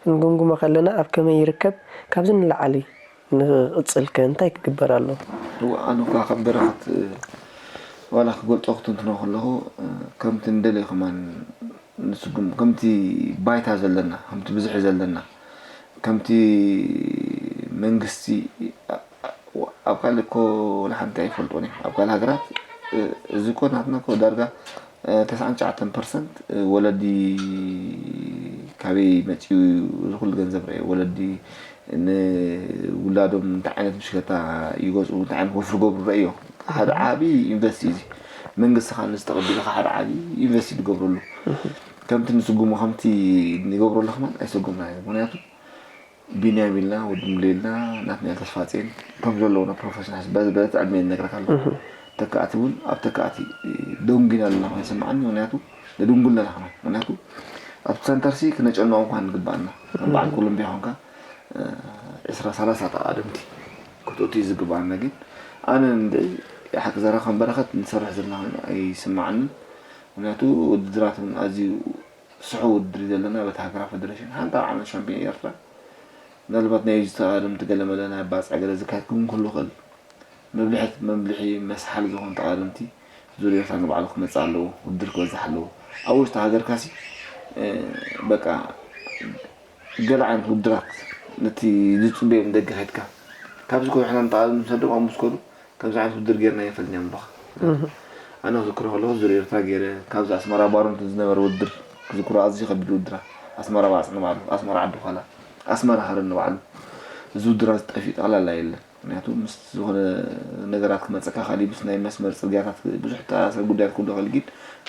ክንግምግሞ ከለና ኣብ ከመይ ይርከብ ካብዚ ንላዓሊ ንክቕፅል ከ እንታይ ክግበር ኣለዎ? እዋ ኣነ እኳ ከም በረኸት ዋላ ክገልፆ ክትንትኖ ከለኹ ከምቲ ንደልዮ ከማን ንስጉም ከምቲ ባይታ ዘለና ከምቲ ብዝሒ ዘለና ከምቲ መንግስቲ ኣብ ካልእ እኮ ወላ ሓንቲ ኣይፈልጦን እየ ኣብ ካልእ ሃገራት እዚ እኮ ናትና እኮ ዳርጋ ተስዓን ትሽዓተን ፐርሰንት ወለዲ ካበይ መፅኡ እዚ ኩሉ ገንዘብ ረእየ ወለዲ ንውላዶም እንታይ ዓይነት ብሽክለታ ይገዝኡ እንታይ ዓይነት ወፍሪ ገብሩ ረእዮ ሓደ ዓብዪ ኢንቨስቲ እዚ መንግስቲ ከዓ ንዝተቐቢሉ ከዓ ሓደ ዓብዪ ኢንቨስቲ ዝገብረሉ ከምቲ ንስጉሙ ከምቲ ንገብረሉ ከማን ኣይሰጎምና ምክንያቱ ቢንያም ኢልና ወዲ ሙሌ ኢልና ናትናኤል ተስፋጼን ከም ዘለውና ፕሮፌሽናልስ በቲ ዕድመ ይነግረካ ኣሎ ተካእቲ እውን ኣብ ተካእቲ ደንጉና ኣለና ኮይኑ ይስምዓኒ ምክንያቱ ንድንጉል ኣለና ከማን ምክንያቱ ኣብቲ ሰንተርሲ ክነጨንቆም ከማን ንግባኣና ከም በዓል ኮሎምቢያ ኮንካ ዕስራ ሰላሳ ተቃደምቲ ክትእቱ እዩ ዝግባኣና ግን ኣነ ንድዒ ሓቂ ዘረባ ከም በረኸት ንሰርሕ ዘለና ኮይኑ ኣይስምዓንን ምክንያቱ ውድድራት እውን ኣዝዩ ስሑ ውድድር እዩ ዘለና በቲ ሃገራዊ ፈደረሽን ሓንቲ ኣብ ዓመት ሻምፒዮን ኤርትራ ምናልባት ናይ እዚ ተቓደምቲ ገለ መለ ናይ ባፅዕ ገለ ዝካየድ ክውን ክህሉ ይኽእል። መብልሕት መብልሒ መስሓል ዝኾኑ ተቓደምቲ ዙር ኤርትራ ንባዕሉ ክመፅእ ኣለዎ። ውድድር ክበዝሕ ኣለዎ። ኣብ ውሽጢ ሃገርካሲ በቃ ገለ ዓይነት ውድራት ነቲ ዝፅበዮም ደገ ከድካ ካብዚ ኮሕና ንተቓደምቲ ሰዶም ኣብ ምስ ከዱ ከምዚ ዓይነት ውድድር ጌርና ይፈልኛ ምባኻ ኣነ ክዝክሮ ከለኹ ዙር ኤርትራ ገይረ ካብዚ ኣስመራ ባሮንት ዝነበረ ውድድር ክዝክሮ ኣዝዩ ከቢድ ውድራ ኣስመራ ባፅዕ ንባዕሉ ኣስመራ ዓዲ ኳላ ኣስመራ ሃረር ንባዕሉ እዚ ውድራ ዝጠፊእ ጠቕላላ የለን ምክንያቱ ምስ ዝኾነ ነገራት ክመፀካ ካሊ ምስ ናይ መስመር ፅርግያታት ብዙሕ ተኣሳሰር ጉዳያት ክህሉ ይኽእል ግን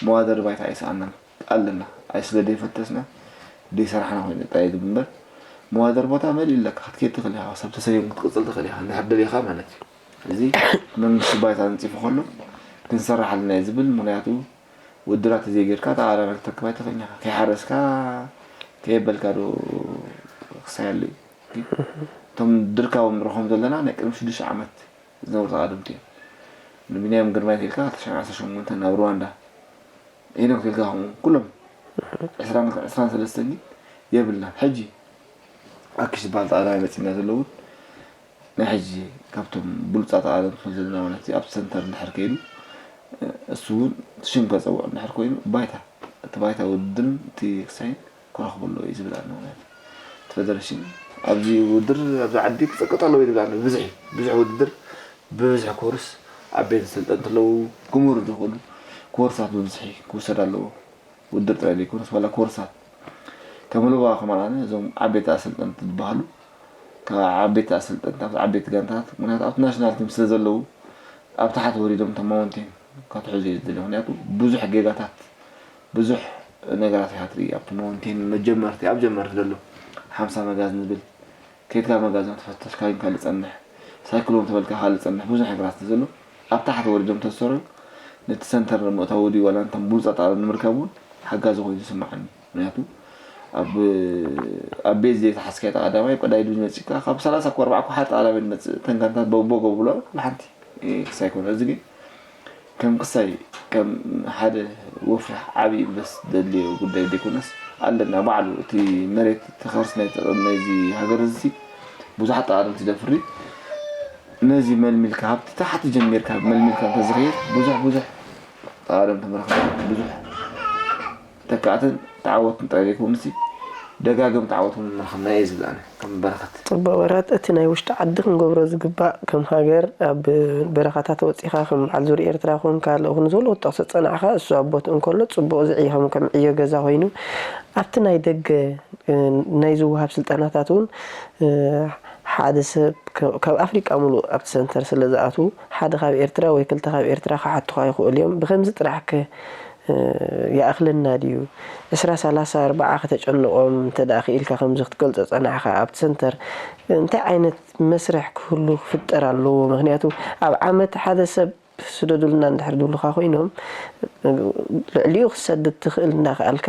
መዋደር ባይታ ኣይሰኣናን ኣለና ኣይ ስለ ደይፈተስና ደይሰራሕና ኮይኑ ጥራይ ዝብል እምበር መዋደር ቦታ መሊኡ ኣለካ ክትከይድ ትኽእል ኢኻ ሰብ ተሰዮም ክትቅፅል ትኽእል ኢኻ እንድሕር ደሊኻ ማለት እዩ እዚ መንግስቲ ባይታ ኣንፂፉ ከሎ ክንሰራሕ ኣለና እዩ ዝብል ምክንያቱ ውድራት ተዘይጌርካ ተቓዳዳሪ ክትረክብ ኣይትኽእልን ኢኻ ከይሓረስካ ከየበልካ ዶ ክሳየሉ እዩ እቶም ድርካቦም ንረኽቦም ዘለና ናይ ቅድሚ ሽዱሽተ ዓመት ዝነበሩ ተቓደምቲ እዮም ንቢንያም ግርማይ ተልካ ክልተ ሽሕን ዓሰርተ ሸሞንተን ናብ ሩዋንዳ ሄኖክ ተልካ ከምኡ ኩሎም ዕስራን ዕስራን ሰለስተን ግን የብልናን ሕጂ ኣኪሽ ዝበሃል ተቓዳዳሪ መፂና ዘሎ እውን ናይ ሕጂ ካብቶም ብሉፃት ተቓደምቲ ዘለና ማለት እዩ ኣብቲ ሰንተር እንድሕር ከይዱ እሱ እውን ሽም ከፀውዕ እንድሕር ኮይኑ ባይታ እቲ ባይታ ውድድርን እቲ ክሳይን ክረኽቡ ኣለዎ እዩ ዝብል ኣሎ ማለት እቲ ፈደረሽን ኣብዚ ውድድር ኣብዚ ዓዲ ክፀቅጥ ኣለዎ ይብል ኣሎ ብዝሒ ብዙሕ ውድድር ብብዝሒ ኮርስ ዓበይቲ ሰልጠንቲ ኣለዉ ክምህሩ ዝኽእሉ ኮርሳት ብብዝሒ ክውሰድ ኣለዎ ውድድር ጥራይ ዘይኮነስ ዋላ ኮርሳት ከም ሉባ ከማን እዞም ዓበይቲ ኣሰልጠንቲ ዝበሃሉ ካብ ዓበይቲ ኣሰልጠንቲ ኣብቲ ዓበይቲ ጋንታት ምክንያቱ ኣብቲ ናሽናል ቲም ስለ ዘለዉ ኣብ ታሕቲ ወሪዶም እቶም ማውንቴን ከትሕዙ እዩ ዝደሊ ምክንያቱ ብዙሕ ጌጋታት ብዙሕ ነገራት ኢኻ ትርኢ ኣብቲ ማውንቴን መጀመርቲ ኣብ ጀመርቲ ዘሎ ሓምሳ መጋዝን ዝብል ከይድካ መጋዝን ተፈተሽካ ግን ካልእ ጸንሕ ሳይክሎም ተበልካ ካልእ ጸንሕ ብዙሕ ነገራት ስለ ዘሎ ኣብ ታሕቲ ወሪዶም ተሰሩ ነቲ ሰንተር ንምእታው ድዩ ዋላ እንቶም ብሉጻት ኣለም ንምርካብ እውን ሓጋዚ ኮይኑ ይስምዓኒ ምክንያቱ ኣብ ኣብ ቤት ዘይተሓዝካዮ ተቐዳማይ ቀዳይ ድዩ ዝመጽካ ካብ ሰላሳ እኮ ኣርባዓ እኮ ሓደ ተቐዳማይ ዝመጽእ ተንጋንታት በቦ ገብሎ ሓንቲ ክሳይ ኮነ እዚ ግን ከም ክሳይ ከም ሓደ ወፍሪ ዓቢ ኢንቨስት ዘድልዮ ጉዳይ ዘይኮነስ ኣለና ባዕሉ እቲ መሬት እቲ ከርስ ናይ ናይዚ ሃገር እዚ ብዙሓት ተቓደምቲ ደፍሪ ነዚ መልሚልካ ሃብቲ ታሕቲ ጀሚርካ መልሚልካ እንተዝኸይድ ብዙሕ ብዙሕ ተቓደምቲ ምረኽና ብዙሕ ተካእትን ተዓወትን ጥራይ ዘይኮኑሲ ደጋግም ተዓወት እውን ምረኽና እየ ዝብል ኣነ ከም በረኸት። ጽቡቕ በረኸት፣ እቲ ናይ ውሽጢ ዓዲ ክንገብሮ ዝግባእ ከም ሃገር ኣብ በረኻታት ወጺኻ ከም በዓል ዙር ኤርትራ ኮንካ ልእኹ ንዝበሎ ክትጠቕሶ ዝጸናሕካ እሱ ኣብ ቦትኡ እንከሎ ጽቡቕ ዝዕይኸም ከም ዕዮ ገዛ ኮይኑ ኣብቲ ናይ ደገ ናይ ዝወሃብ ስልጠናታት እውን ሓደ ሰብ ካብ ኣፍሪቃ ሙሉእ ኣብቲ ሰንተር ስለ ዝኣትዉ ሓደ ካብ ኤርትራ ወይ ክልተ ካብ ኤርትራ ክሓቱኻ ይኽእሉ እዮም ብከምዚ ጥራሕ ከ ይኣኽለና ድዩ ዕስራ ሰላሳ ኣርብዓ ከተጨንቖም እንተ ደኣ ክኢልካ ከምዚ ክትገልጾ ጸናሕካ ኣብቲ ሰንተር እንታይ ዓይነት መስርሕ ክህሉ ክፍጠር ኣለዎ ምክንያቱ ኣብ ዓመት ሓደ ሰብ ስደዱልና እንድሕር ዝብሉኻ ኮይኖም ልዕሊኡ ክሰድድ ትኽእል እንዳኸኣልካ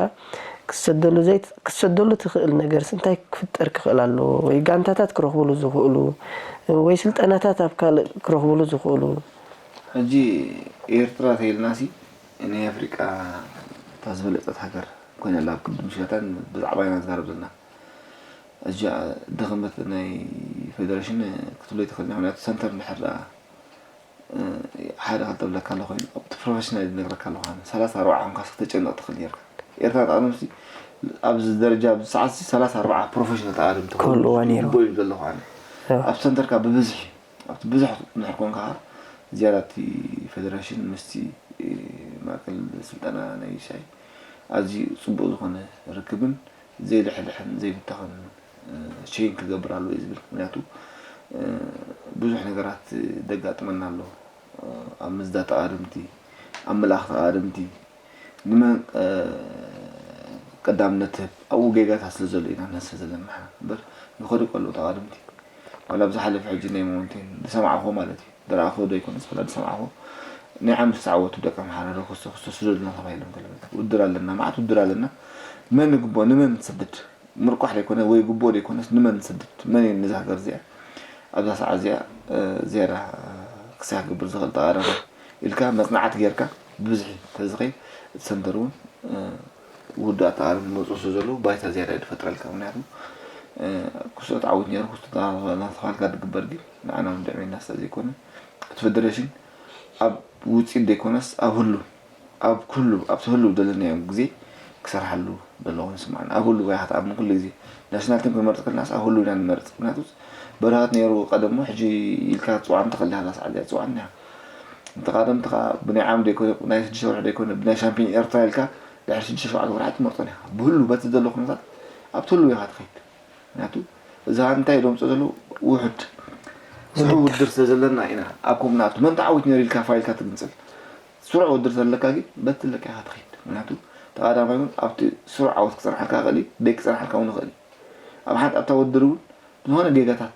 ክትሰደሉ ትኽእል ነገርስ እንታይ ክፍጠር ክኽእል ኣለዎ ወይ ጋንታታት ክረኽብሉ ዝኽእሉ ወይ ስልጠናታት ኣብ ካልእ ክረኽብሉ ዝኽእሉ ሕጂ ኤርትራ ተይልናሲ ናይ ኣፍሪቃ እታ ዝበለጸት ሃገር ኮይና ኣላ ኣብ ቅድም ሽጋታን ብዛዕባ ኢና ዝዛረብ ዘለና እዚኣ ድኽመት ናይ ፌደሬሽን ክትብሎ ይትኽእል ምክንያቱ ሰንተር እንድሕር ደኣ ሓደ ክልተ ብለካ ኣሎ ኮይኑ ኣብቲ ፕሮፌሽናል ዝነግረካ ኣለኹ ኣነ ሰላሳ ኣርባዓ ኮንካስ ክተጨንቕ ትኽእል ኔርካ ኤርትራ ተቐደምሲ ኣብዚ ደረጃ ኣብዚ ሰዓት ሰላሳ ኣርባዓ ፕሮፌሽናል ተቐደምቲ ክህልዋ ኔሩ ይቦ እዩ ዘለኹ ኣነ ኣብ ሰንተርካ ብብዝሒ ኣብቲ ብዙሕ ንድሕር ኮንካ ዝያዳ እቲ ፌደሬሽን ምስቲ ማእከል ስልጠና ናይ ዩሲኣይ ኣዝዩ ጽቡቕ ዝኾነ ርክብን ዘይልሕልሕን ዘይብተኸን ሸይን ክገብር ኣለዎ እዩ ዝብል ምክንያቱ ብዙሕ ነገራት ደጋጥመና ኣሎ ኣብ ምዝዳ ተቓደምቲ ኣብ ምልኣኽ ተቓደምቲ ንመን ቀዳምነት ትህብ ኣብኡ ጌጋታት ስለ ዘሎ ኢና ንህሰ ዘለና ንሕና እምበር ንኸዱ ከለዉ ተቓደምቲ ዋላ ኣብ ዝሓለፈ ሕጂ ናይ ማውንቴን ዝሰማዕኹዎ ማለት እዩ ዝረኣኹዎ ዶ ኣይኮነስ ዋላ ዝሰማዕኹዎ ናይ ሓሙሽተ ዓወቱ ደቂ ኣምሓራ ዶ ክስቶ ክስቶ ስደዱና ተባሂሎም ገለ ውድድር ኣለና መዓት ውድድር ኣለና መን ንግቦ ንመን ንሰድድ ምርቋሕ ዘይኮነ ወይ ግቡእ ዘይኮነስ ንመን ንሰድድ መን እዩ ነዚ ሃገር እዚኣ ኣብዛ ሰዓት እዚኣ ዝያዳ ክሳይ ክገብር ዝኽእል ተቓራኒ ኢልካ መፅናዕቲ ጌርካ ብብዝሒ ተዝኸይድ እቲ ሰንተር እውን ውዳእ ተቓረምቲ ዝመፅኡ ስለ ዘለዉ ባይታ ዝያዳ እዩ ዝፈጥረልካ። ምክንያቱ ክስቶ ተዓዊት ነይሩ ክስቶ እናተባልካ ዝግበር ግን ንዓና እውን ድዕቤና ስለ ዘይኮነ እቲ ፌደሬሽን ኣብ ውፅኢት ዘይኮነስ ኣብ ህሉ ኣብ ኩሉ ኣብቲ ህሉ ዘለናዮ ግዜ ክሰርሓሉ ዘለኹ ይስማዕኒ። ኣብ ህሉ ኢኻ ትኣምን ኩሉ ግዜ ናሽናል ቲም ክንመርፅ ከለናስ ኣብ ህሉ ኢና ንመርፅ። ምክንያቱ በረኸት ነይሩ ቀደሞ ሕጂ ኢልካ ትፅዋዕኒ ትኽእል ኢኻ። ዛስ ዓዚያ ትፅዋዕኒ ኢኻ። እንተቓደምቲ ከዓ ብናይ ዓም ዘይኮነ ናይ ሽዱሽተ ወርሒ ዘይኮነ ብናይ ሻምፒዮን ኤርትራ ኢልካ ድሕሪ ሽዱሽተ ሸውዓተ ወርሒ ትመርፆን ኢኻ። ብህሉ በቲ ዘሎ ኩነታት ኣብቲ ህሉ ኢኻ ትኸይድ። ምክንያቱ እዛ እንታይ ደምፆ ዘለዉ ውሕድ ስሩዕ ውድድር ስለ ዘለና ኢና ኣብ ከምኡ ናቱ መን ተዓዊት ነይሩ ኢልካ ፋይልካ ትግንፅል። ስሩዕ ውድድር ዘለካ ግን በቲ ለካ ኢኻ ትኸይድ። ምክንያቱ ተቓዳማይ እውን ኣብቲ ስሩዕ ዓወት ክፀንሓልካ ይኽእል እዩ ደይ ክፀንሓልካ እውን ይኽእል እዩ። ኣብ ሓንቲ ኣብታ ውድድር እውን ዝኾነ ጌጋታት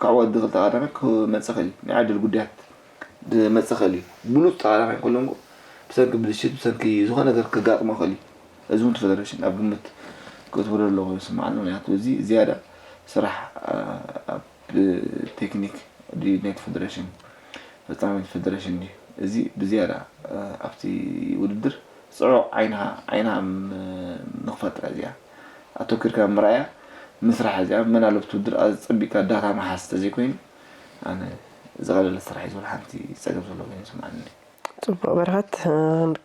ክዕወት ዝኽእል ተቓዳማይ ክመፅእ ይኽእል እዩ። ናይ ዕድል ጉዳያት ዝመፅእ ይኽእል እዩ። ብሉፅ ተቓዳማይ ከሎ እንኮ ብሰንኪ ብልሽት ብሰንኪ ዝኾነ ነገር ከጋጥሞ ይኽእል እዩ። እዚ እውን እቲ ፌደሬሽን ኣብ ግምት ክእትዎ ኣለዎ ይስምዓኒ። ምክንያቱ እዚ ዝያዳ ስራሕ ኣብ ቴክኒክ ድዩ ናይቲ ፌደሬሽን ፈፃሚ ፌደሬሽን ድዩ? እዚ ብዝያዳ ኣብቲ ውድድር ፅዑቕ ዓይንኻ ዓይንኻ ንክፈጥራ እዚኣ ኣተኪርካ ምርኣያ ምስራሕ እዚኣ መን ኣሎ ኣብቲ ውድድር ኣዚ ፀቢቕካ ዳታ ምሓዝ ተዘይኮይኑ ኣነ ዝቐለለ ስራሕ እዩ ዝብል ሓንቲ ፀገም ዘለዎ ኮይኑ ይስምዓኒ። ፅቡቕ በረኸት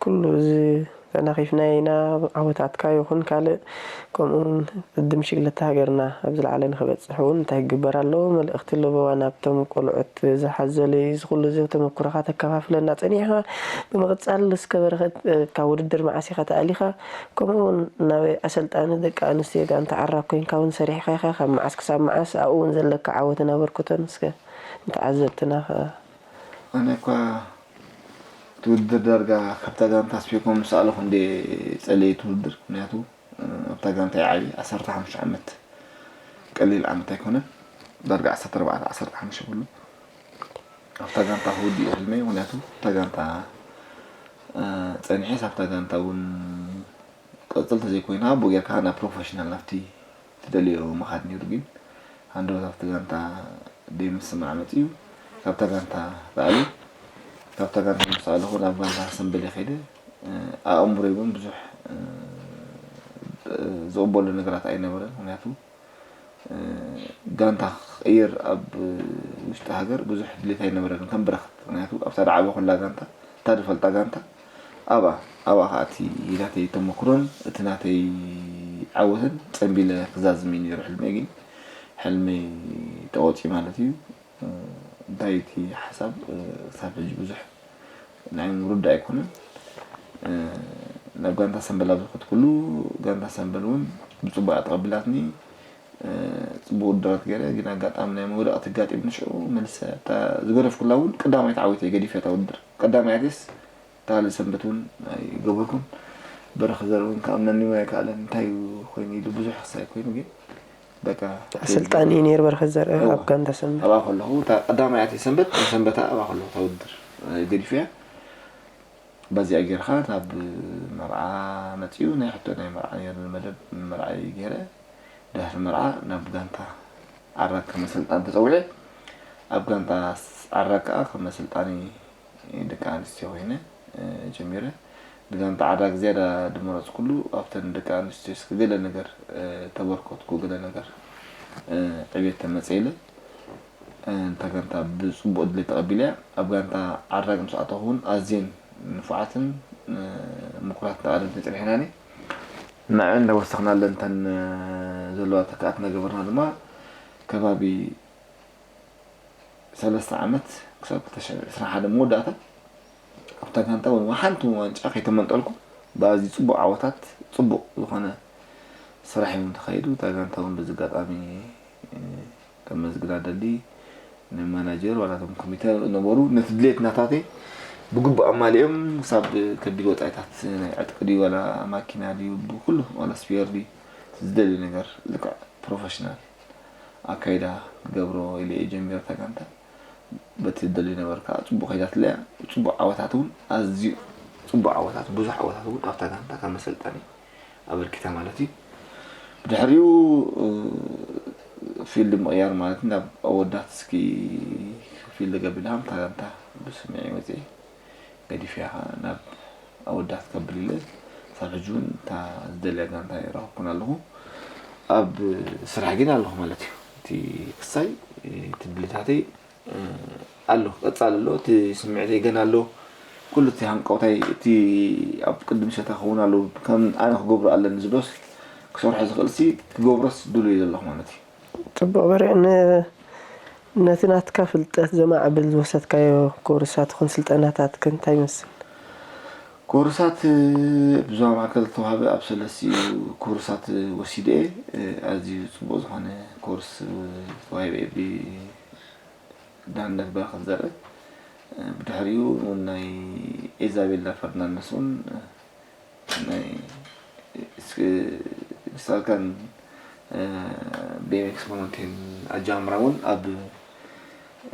ኩሉ እዚ ተናኺፍናዮ ኢና ዓወታትካ ይኹን ካልእ ከምኡ እውን ቅድም ሽግለታ ሃገርና ኣብ ዝለዓለ ንኽበፅሕ እውን እንታይ ክግበር ኣለዎ መልእኽቲ ኣለዎ ናብቶም ቆልዑት ዝሓዘለ እዩ እዚ ኩሉ እዚ ተመኩሮኻ ተከፋፍለና ፀኒሕኻ ብምቕፃል እስከ በረኸት ካብ ውድድር መዓስ ኢኻ ተኣሊኻ ከምኡ እውን ናብ ኣሰልጣኒ ደቂ ኣንስትዮ ጋንታ ዓራግ ኮይንካ እውን ሰሪሕካ ኢኻ ካብ መዓስ ክሳብ መዓስ ኣብኡ እውን ዘለካ ዓወትን ኣበርክቶን እስከ ንተዓዘብትና ኣነ እኳ እቲ ውድድር ዳርጋ ካብታ ጋንታ ስፔኮም ምስ ኣለኹ እንዴ ጸለየ እቲ ውድድር ምክንያቱ ኣብታ ጋንታ ይዓቢ ዓሰርተ ሓሙሽተ ዓመት ቀሊል ዓመት ኣይኮነን ዳርጋ ዓሰርተ ኣርባዕተ ዓሰርተ ሓሙሽተ ኩሉ ኣብታ ጋንታ ክውድእ እዩ ሕልመይ ምክንያቱ ኣብታ ጋንታ ጸኒሐስ ኣብታ ጋንታ እውን ቅጽል ተዘይኮይና ብኡ ጌርካ ናብ ፕሮፌሽናል ናብቲ ትደልዮ ምኻድ ነይሩ ግን ሃንደበት ኣብቲ ጋንታ ደይምስማዕ መጺኡ ካብታ ጋንታ ተኣልዩ ካብታ ጋንታ ምስ ኣለኹ ናብ ጋንታ ሰምበል ከይደ ኣእምሮይ እውን ብዙሕ ዝቕበሎ ነገራት ኣይነበረን ምክንያቱ ጋንታ ክቕይር ኣብ ውሽጢ ሃገር ብዙሕ ድሌት ኣይነበረን ከም በረኸት ምክንያቱ ኣብታ ዝዓበኹላ ጋንታ እታ ዝፈልጣ ጋንታ ኣብኣ ኣብኣ ከዓ እቲ ናተይ ተመክሮን እቲ ናተይ ዓወትን ፀንቢለ ክዛዝም እዩ ነይሩ ሕልመይ ግን ሕልመይ ተቆፂ ማለት እዩ እንታይ እቲ ሓሳብ ክሳብ ሕጂ ብዙሕ ናይ ምርዳእ ኣይኮነን ናብ ጋንታ ሰንበል ኣብ ዝኸድኩሉ ጋንታ ሰንበል እውን ብፅቡቅ እያ ተቐቢላትኒ ፅቡቅ ውድድራት ገይረ ግን ኣጋጣሚ ናይ መውደቕቲ ኣጋጢምኒ ሽዑ መልሰ እታ ዝገደፍኩላ እውን ቀዳማይ ተዓዊተ ገዲፈ እታ ውድድር ቀዳማይ ኣትስ እታ ካልእ ሰንበት እውን ኣይገበርኩን በረኸ ዘር እውን ክኣምነኒ እውን ኣይከኣለን እንታይ ኮይኑ ኢሉ ብዙሕ ክሳይ ኮይኑ ግን በቃ ኣሰልጣኒ ነይር በረኸ ዘር ኣብ ጋንታ ሰንበት ኣብኣ ከለኹ እታ ቀዳማይ ኣትየ ሰንበት ሰንበታ ኣብኣ ከለኹ እታ ውድድር ገዲፈያ በዚኣ ጌርካ ናብ መርዓ መፅኡ ናይ ሕቶ ናይ መርዓ ነይሩ መደብ መርዓይ ገይረ ድሕሪ መርዓ ናብ ጋንታ ዓራግ ከም ኣሰልጣኒ ተፀዊዐ ኣብ ጋንታ ዓራግ ከዓ ከም ኣሰልጣኒ ደቂ ኣንስትዮ ኮይነ ጀሚረ ብጋንታ ዓራግ ዝያዳ ድመረፅኩሉ ኣብተን ደቂ ኣንስትዮ እስኪ ገለ ነገር ተበርከትኩ ገለ ነገር ዕቤት ተመፀ ኢለ እታ ጋንታ ብፅቡቅ ድሌት ተቐቢለያ ኣብ ጋንታ ዓራግ ምስ ኣተኹ እውን ኣዝየን ንፉዓትን ምኩራት ተቓደምቲ ፀኒሕናኒ ንዐን እንዳወሰኽናለን እተን ዘለዋ ተካኣት እናገበርና ድማ ከባቢ ሰለስተ ዓመት ክሳብ ክልተ ሽሕን ዕስራን ሓደን መወዳእታ ኣብታ ጋንታ እውን ሓንቲ ዋንጫ ከይተመንጠልኩ ብኣዝዩ ፅቡቕ ዓወታት ፅቡቕ ዝኾነ ስራሕ እውን ተኻይዱ እታ ጋንታ እውን በዚ ኣጋጣሚ ከመስግና ደሊ ንማናጀር ዋላ እቶም ኮሚተ ነበሩ ነቲ ድሌት ናታተይ ብግቡእ ኣማሊኦም ክሳብ ከቢድ ወፃኢታት ናይ ዕጥቂ ድዩ ዋላ ማኪና ድዩ ብኩሉ ዋላ ስፒየር ድዩ ዝደልዩ ነገር ልክዕ ፕሮፌሽናል ኣካይዳ ክገብሮ ኢለ እየ ጀሚረ እታ ጋንታ በቲ ዝደልዩ ነበር ከዓ ፅቡቅ ከይዳትለያ ፅቡቅ ዓወታት እውን ኣዝዩ ፅቡቅ ዓወታት ብዙሕ ዓወታት እውን ኣብታ ጋንታ ካብ መሰልጠኒ ኣበርኪታ ማለት እዩ ብድሕሪኡ ፊልድ ምቕያር ማለት ናብ ኣወዳት እስኪ ፊልድ ገቢልካ ምታ ጋንታ ብስምዒ ወፅኢ ገዲፍያ ከዓ ናብ ኣወዳት ከብል ኢለ ክሳብ ሕጂ እውን እታ ዝደልያ ጋንታ ኣይረኸብኩን ኣለኹ። ኣብ ስራሕ ግን ኣለኹ ማለት እዩ። እቲ ክሳይ እቲ ድሌታተይ ኣሎ፣ ቀጻሊ ኣሎ። እቲ ስምዒተይ ገና ኣሎ። ኩሉ እቲ ሃንቀውታይ፣ እቲ ኣብ ቅድሚ ሸታ ክኸውን ኣለዎ፣ ከም ኣነ ክገብሮ ኣለኒ ዝብሎስ ክሰርሖ ዝኽእልሲ ክገብሮስ ድሉው እየ ዘለኹ ማለት እዩ። ጽቡቕ በርሀ፣ ን-፣ ነቲ ናትካ ፍልጠት ዘማዕብል ዝወሰድካዮ ኮርሳት ይኹን ስልጠናታት ከ እንታይ ይመስል? ኮርሳት፣ ብዞባ ማእከል ዝተዋህበ ኣብ ሰለስቲኡ ኮርሳት ወሲደ እየ። ኣዝዩ ጽቡቕ ዝኾነ ኮርስ ተዋሂበ እየ ብዳንነት በረኸት ዘርእ። ብድሕሪኡ እውን ናይ ኤዛቤላ ፈርናንደስ እውን ናይ ስክ-፣ ስካልካን፣ እ፣ ቢ ኤም ኤክስ ማውንቴን ኣጀማምራ እውን ኣብ፣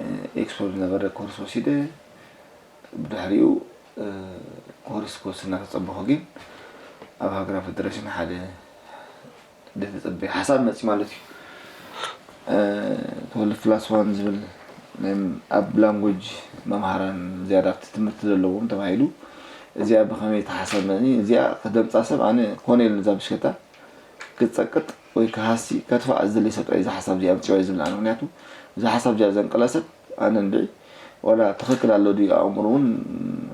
እ፣ ኤክስፖ ዝነበረ ኮርስ ወሲደ። ብድሕሪኡ፣ እ፣ ኮርስ ክወስድ እናተጸበኹ ግን ኣብ ሃገራዊ ፌደሬሽን ሓደ ዝተጸበየ ሓሳብ መጺ ማለት እዩ። እ፣ ትወልድ ፕላስ ዋን ዝብል ናይ ኣብ ላንጉጅ መምሃራን ዝያዳ ኣብቲ ትምህርቲ ዘለዎም ተባሂሉ። እዚኣ ብኸመይ ተሓሳብ መኒ? እዚኣ ክደምጻ ሰብ ኣነ ኮነ ኢሉ ነዛ ብሽከታ ክትጸቅጥ ወይ ክሃሲ ከትፋእ ዝደሊ ሰብ ጥራይ እዚ ሓሳብ እዚኣ ኣምጺዋ እዩ ዝብል ኣነ። ምክንያቱ እዚ ሓሳብ እዚኣ ዘንቀለ ሰብ ኣነ እንድዒ ዋላ ትኽክል ኣሎ ድዩ ኣእምሩ እውን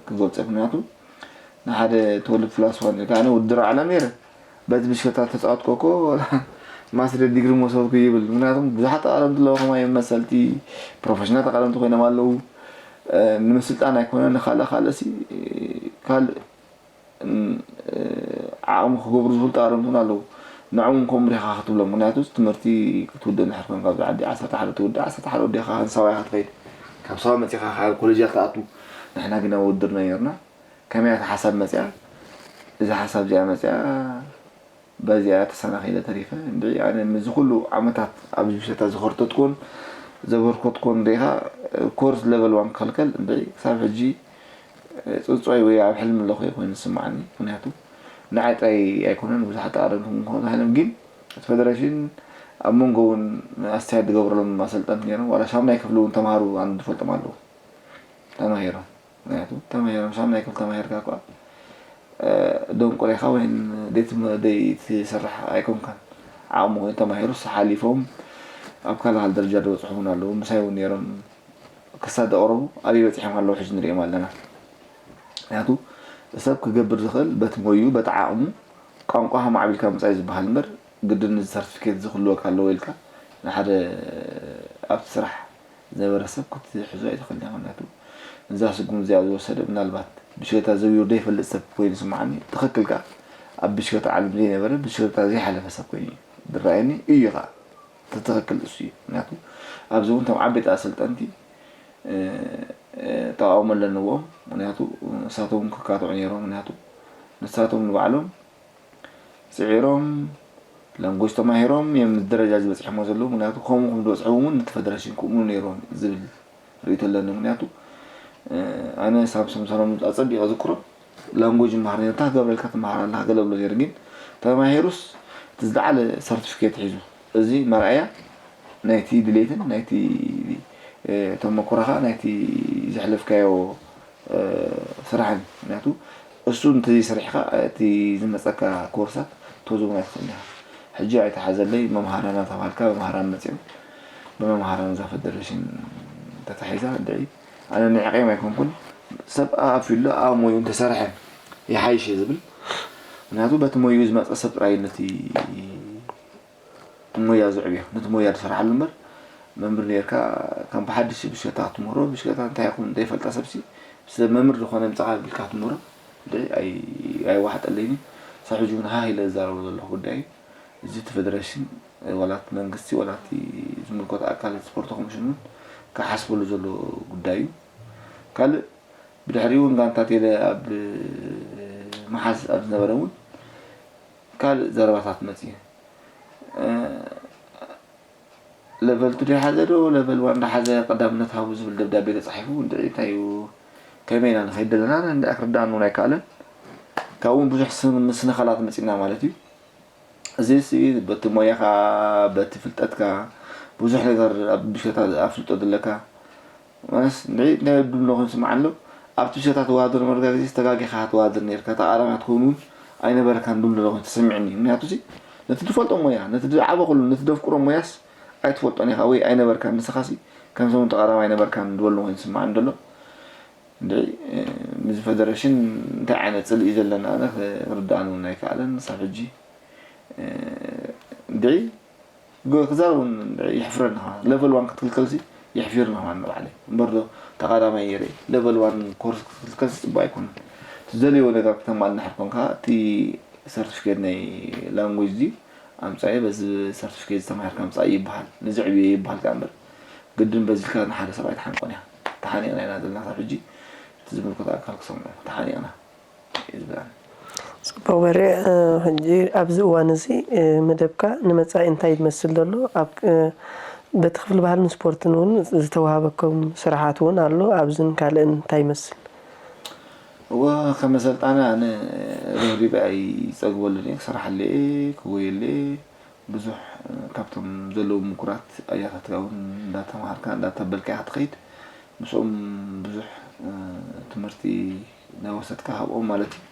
ክገልጾ እዩ። ምክንያቱ ንሓደ ትወልድ ፕላስ ዋን ኢልካ ኣነ ውድድር ዓለም ነይረ። በቲ ብሽከታ ተጻወትኮ እኮ ማስትሬት ዲግሪ መውሰድኩ ይብል። ምክንያቱም ብዙሓት ተቃደምቲ ኣለዉ፣ ከማይ መሰልቲ ፕሮፌሽናል ተቃደምቲ ኮይኖም ኣለዉ። እ፣ ንምስልጣን ኣይኮነ ንካልእ ካልእ ሲ ካልእ፣ እ፣ ዓቕሚ ክገብሩ ዝኽእሉ ተቃደምቲ እውን ኣለዉ። ንዕኦም ከምኡ ዲኻ ክትብሎም፣ ምክንያቱ ትምህርቲ ክትውድእ እንድሕር ኮንካ ኣብዚ ዓዲ ዓሰርተ ሓደ ትውድእ፣ ዓሰርተ ሓደ ወዲእካ ካብ ሳዋ ኢኻ ትኸይድ። ካብ ሳዋ መጺኻ ካብ ኮሌጃት ትኣቱ። ንሕና ግና ውድድር ነይርና። ከመይ እያ እታ ሓሳብ መጺኣ? እዛ ሓሳብ እዚኣ መጺኣ፣ በዚኣ ተሰናኺለ ተሪፈ። እንድዒ ኣነ ምስዚ ኩሉ ዓመታት ኣብዚ ብሸታ ዝኸርተትኩን ዘበርከትኩን ርኢኻ፣ ኮርስ ለቨል ዋን ክኸልከል፣ እንድዒ ክሳብ ሕጂ ጽጹይ ወይ ኣብ ሕልሚ ኣለኹ ኮይኑ ዝስምዓኒ። ምክንያቱ ንዓይ ጥራይ ኣይኮነን፣ ብዙሓት ተቃደምቲ እውን ክኾኑ ተባሂሎም፣ ግን እቲ ፌደሬሽን ኣብ መንጎ እውን ኣስተያየት ዝገብረሎም ኣሰልጠንቲ ነይሮም። ዋላ ሻሙናይ ክፍሊ እውን ተምሃሩ ኣነ ዝፈልጦም ኣለዉ ተማሂሮም። ምክንያቱ ተማሂሮም ሻሙናይ ክፍሊ ተማሂርካ እኳ፣ እ፣ ደንቆሮ ኢኻ ወይ ደይትም-፣ ደይትሰርሕ ኣይኮንካን። ዓቕሚ ኮይኑ ተማሂሩስ ሓሊፎም ኣብ ካልእ ካልእ ደረጃ ዝበጽሑ እውን ኣለዉ። ምሳይ እውን ነይሮም ክሳብ ዘቕረቡ ኣበይ በጺሖም ኣለዉ ሕጂ ንሪኦም ኣለና። ምክንያቱ ሰብ ክገብር ዝኽእል በቲ ሞይኡ፣ በቲ ዓቕሙ፣ ቋንቋኻ ማዕቢልካ ምጻይ ዝበሃል እምበር ግድን እዚ ሰርቲፊኬት እዚ ክህልወካ ኣለዎ ኢልካ ንሓደ ኣብቲ ስራሕ ዝነበረ ሰብ ክትሕዞ ኣይትኽእልን ኢኻ። ምክንያቱ ነዛ ስጉም እዚኣ ዝወሰደ ምናልባት ብሽክለታ ዘውይሩ ዘይፈልጥ ሰብ ኮይኑ ይስምዓኒ። ትኽክል ከኣ ኣብ ብሽክለታ ዓለም ዘይነበረ ብሽክለታ ዘይሓለፈ ሰብ ኮይኑ እዩ ዝረኣየኒ እዩ ከኣ። እቲ ትኽክል እሱ እዩ። ምክንያቱ ኣብዚ እውን እቶም ዓበይቲ ኣሰልጠንቲ፣ እ፣ እ፣ ተቓውሞ ኣለንዎም። ምክንያቱ ንሳቶም ክካትዑ ነይሮም። ምክንያቱ ንሳቶም ንባዕሎም ጽዒሮም፣ ላንጉጅ ተማሂሮም እዮም እዚ ደረጃ እዚ በጺሖሞ ዘለዉ። ምክንያቱ ከምኡ ከም ዝበጽሑ እውን ነቲ ፈደረሽን ክእምኑ ነይሮም ዝብል ርእይቶ ኣለኒ። ምክንያቱ፣ እ፣ ኣነ ሳምሶም ሰሎሙን ኣጸቢቐ ዝክሮ ላንጉጅ ይመሃር ነይሩ፣ እንታይ ክገብረልካ ትመሃር ኣለኻ ገለ እብሎ ነይሩ። ግን ተማሂሩስ እቲ ዝለዓለ ሰርቲፊኬት ሒዙ። እዚ መርኣያ ናይቲ ድሌትን ናይቲ፣ እ፣ ተመኩሮኻ ናይቲ ዘሕለፍካዮ፣ እ፣ ስራሕን። ምክንያቱ እሱ እንተዘይሰሪሕካ እቲ ዝመጸካ ኮርሳት ክትወስዶ እውን ኣይትኽእልን ኢኻ። ሕጂ ኣይተሓዘለይ መምሃራን እናተባሃልካ መምሃራን መጺኦም ብመምሃራን እዛ ፈደረሽን ተታሒዛ እንድዒ ኣነ ንዕቄም ኣይኮንኩን። ሰብ ኣኣፊሉ ኣእሞዩ እንተሰርሐ ይሓይሽ እየ ዝብል። ምክንያቱ በቲ ሞይኡ ዝመጸ ሰብ ጥራይ እዩ ነቲ ሞያ ዘዕብዮ፣ ነቲ ሞያ ዝሰርሓሉ እምበር፣ መምህር ኔርካ ከም ብሓድሽ ብሽክለታ ክትምህሮ፣ ብሽክለታ እንታይ ይኹን ዘይፈልጣ ሰብሲ፣ ስለ መምህር ዝኾነ ምጻኻ ቢልካ ክትምህሮ፣ እንድዒ ኣይ-፣ ኣይዋሓጠለይን እዩ። ክሳብ ሕጂ እውን ሃህ ኢለ ዝዛረቦ ዘለኹ ጉዳይ እዩ። እዚ እቲ ፈደረሽን፣ ዋላ እቲ መንግስቲ፣ ዋላ እቲ ዝምልከቶ ኣካል፣ ስፖርት ኮሚሽን እውን ክሓስበሉ ዘለዎ ጉዳይ እዩ። ካልእ፣ ብድሕሪኡ እውን ጋንታ ቴለ ኣብ መሓዝ ኣብ ዝነበረ እውን ካልእ ዘረባታት መጺኡ። እ፣ ለቨል ቱ ደሓዘ ዶ ለቨል ዋን ደሓዘ ቀዳምነት ሃቡ ዝብል ደብዳቤ ተጻሒፉ፣ እንድዒ እንታይ እዩ፣ ከመይ ኢና ንኸይድ ዘለና፣ እንድዒ ክርዳእኒ እውን ኣይከኣለን። ካብኡ እውን ብዙሕ ስን-፣ ምስንኻላት መጺእና ማለት እዩ። እዚ ሲ በቲ ሞያኻ፣ በቲ ፍልጠትካ፣ ብዙሕ ነገር ኣብ ብሽክለታ ኣፍልጦ ዘለካ፣ ማለት እንድዒ ናይ ወዲ ብሎ ኮይኑ ስምዓ ኣሎ። ኣብቲ ብሽክለታ ትወዳደር መርጋ ግዜ ተጋጊኻ ትወዳደር ኔርካ። ተቓዳማይ ክትከውን እውን ኣይነበረካን ድብል ዘሎ ኮይኑ ተሰሚዕኒ። ምክንያቱ ሲ ነቲ ትፈልጦ ሞያ፣ ነቲ ዝዓበኹሉ፣ ነቲ ደፍቅሮ ሞያስ ኣይትፈልጦን ኢኻ ወይ ኣይነበርካን። ንስኻሲ ከም ሰሙን ተቓዳማይ ኣይነበርካን ዝበሉ ኮይኑ ዝስምዓኒ ዘሎ። እንድዒ፣ እ፣ ምስዚ ፈደረሽን እንታይ ዓይነት ጽልኢ እዩ ዘለና ኣነ ክርድኣኒ እውን ኣይከኣለን። ክሳብ ሕጂ፣ እ፣ እንድዒ ግ-፣ ክዛረብ እውን እንድዒ የሕፍረኒ ኸዓ። ለቨል ዋን ክትክልከልሲ የሕፊርኒ ኸዓ ንባዕለይ። እምበር ዶ ተቓዳማይ እየ ርኤ። ለቨል ዋን ኮርስ ክትክልከልሲ ጽቡቕ ኣይኮነን። ትደልዮ ነገር ክተማል እንድሕር ኮንካ፣ እቲ ሰርቲፊኬት ናይ ላንጉጅ እዚ ኣምጻኤ፣ በዚ ሰርቲፊኬት ዝተማሃርካ ኣምጻእ ይበሃል። ነዚ ዕብዮ ይበሃል ከኣ እምበር፣ ግድን በዚ ኢልካ ንሓደ ሰብ ኣይትሓንቆን ኢኻ። ተሓኒቕና ኢና ዘለና ክሳብ ሕጂ። እቲ ዝምልከቶ ኣካል ክሰምዖ። ተሓኒቕና እዩ ዝብል ኣነ። ጽቡቕ በሬ፣ እ፣ ሕጂ ኣብዚ እዋን እዚ፣ እ፣ መደብካ ንመጻኢ እንታይ ዝመስል ዘሎ? ኣብ፣ እ፣ በቲ ክፍሊ ባህልን ስፖርትን እውን ዝተዋህበኩም ስራሓት እውን ኣሎ። ኣብዝን ካልእን እንታይ ይመስል? እወ፣ ከም ኣሰልጣኒ ኣነ ረብሪበ ኣይጸግበሉን እየ። ክሰርሓሉ እየ፣ ክጎየሉ እየ። ብዙሕ፣ እ፣ ካብቶም ዘለዉ ምኩራት ኣያታትካ እውን እንዳተምሃርካ፣ እንዳተበልካ ኢኻ ትኸይድ። ምስኦም ብዙሕ፣ እ፣ ትምህርቲ እናወሰድካ ካብኦም ማለት እዩ።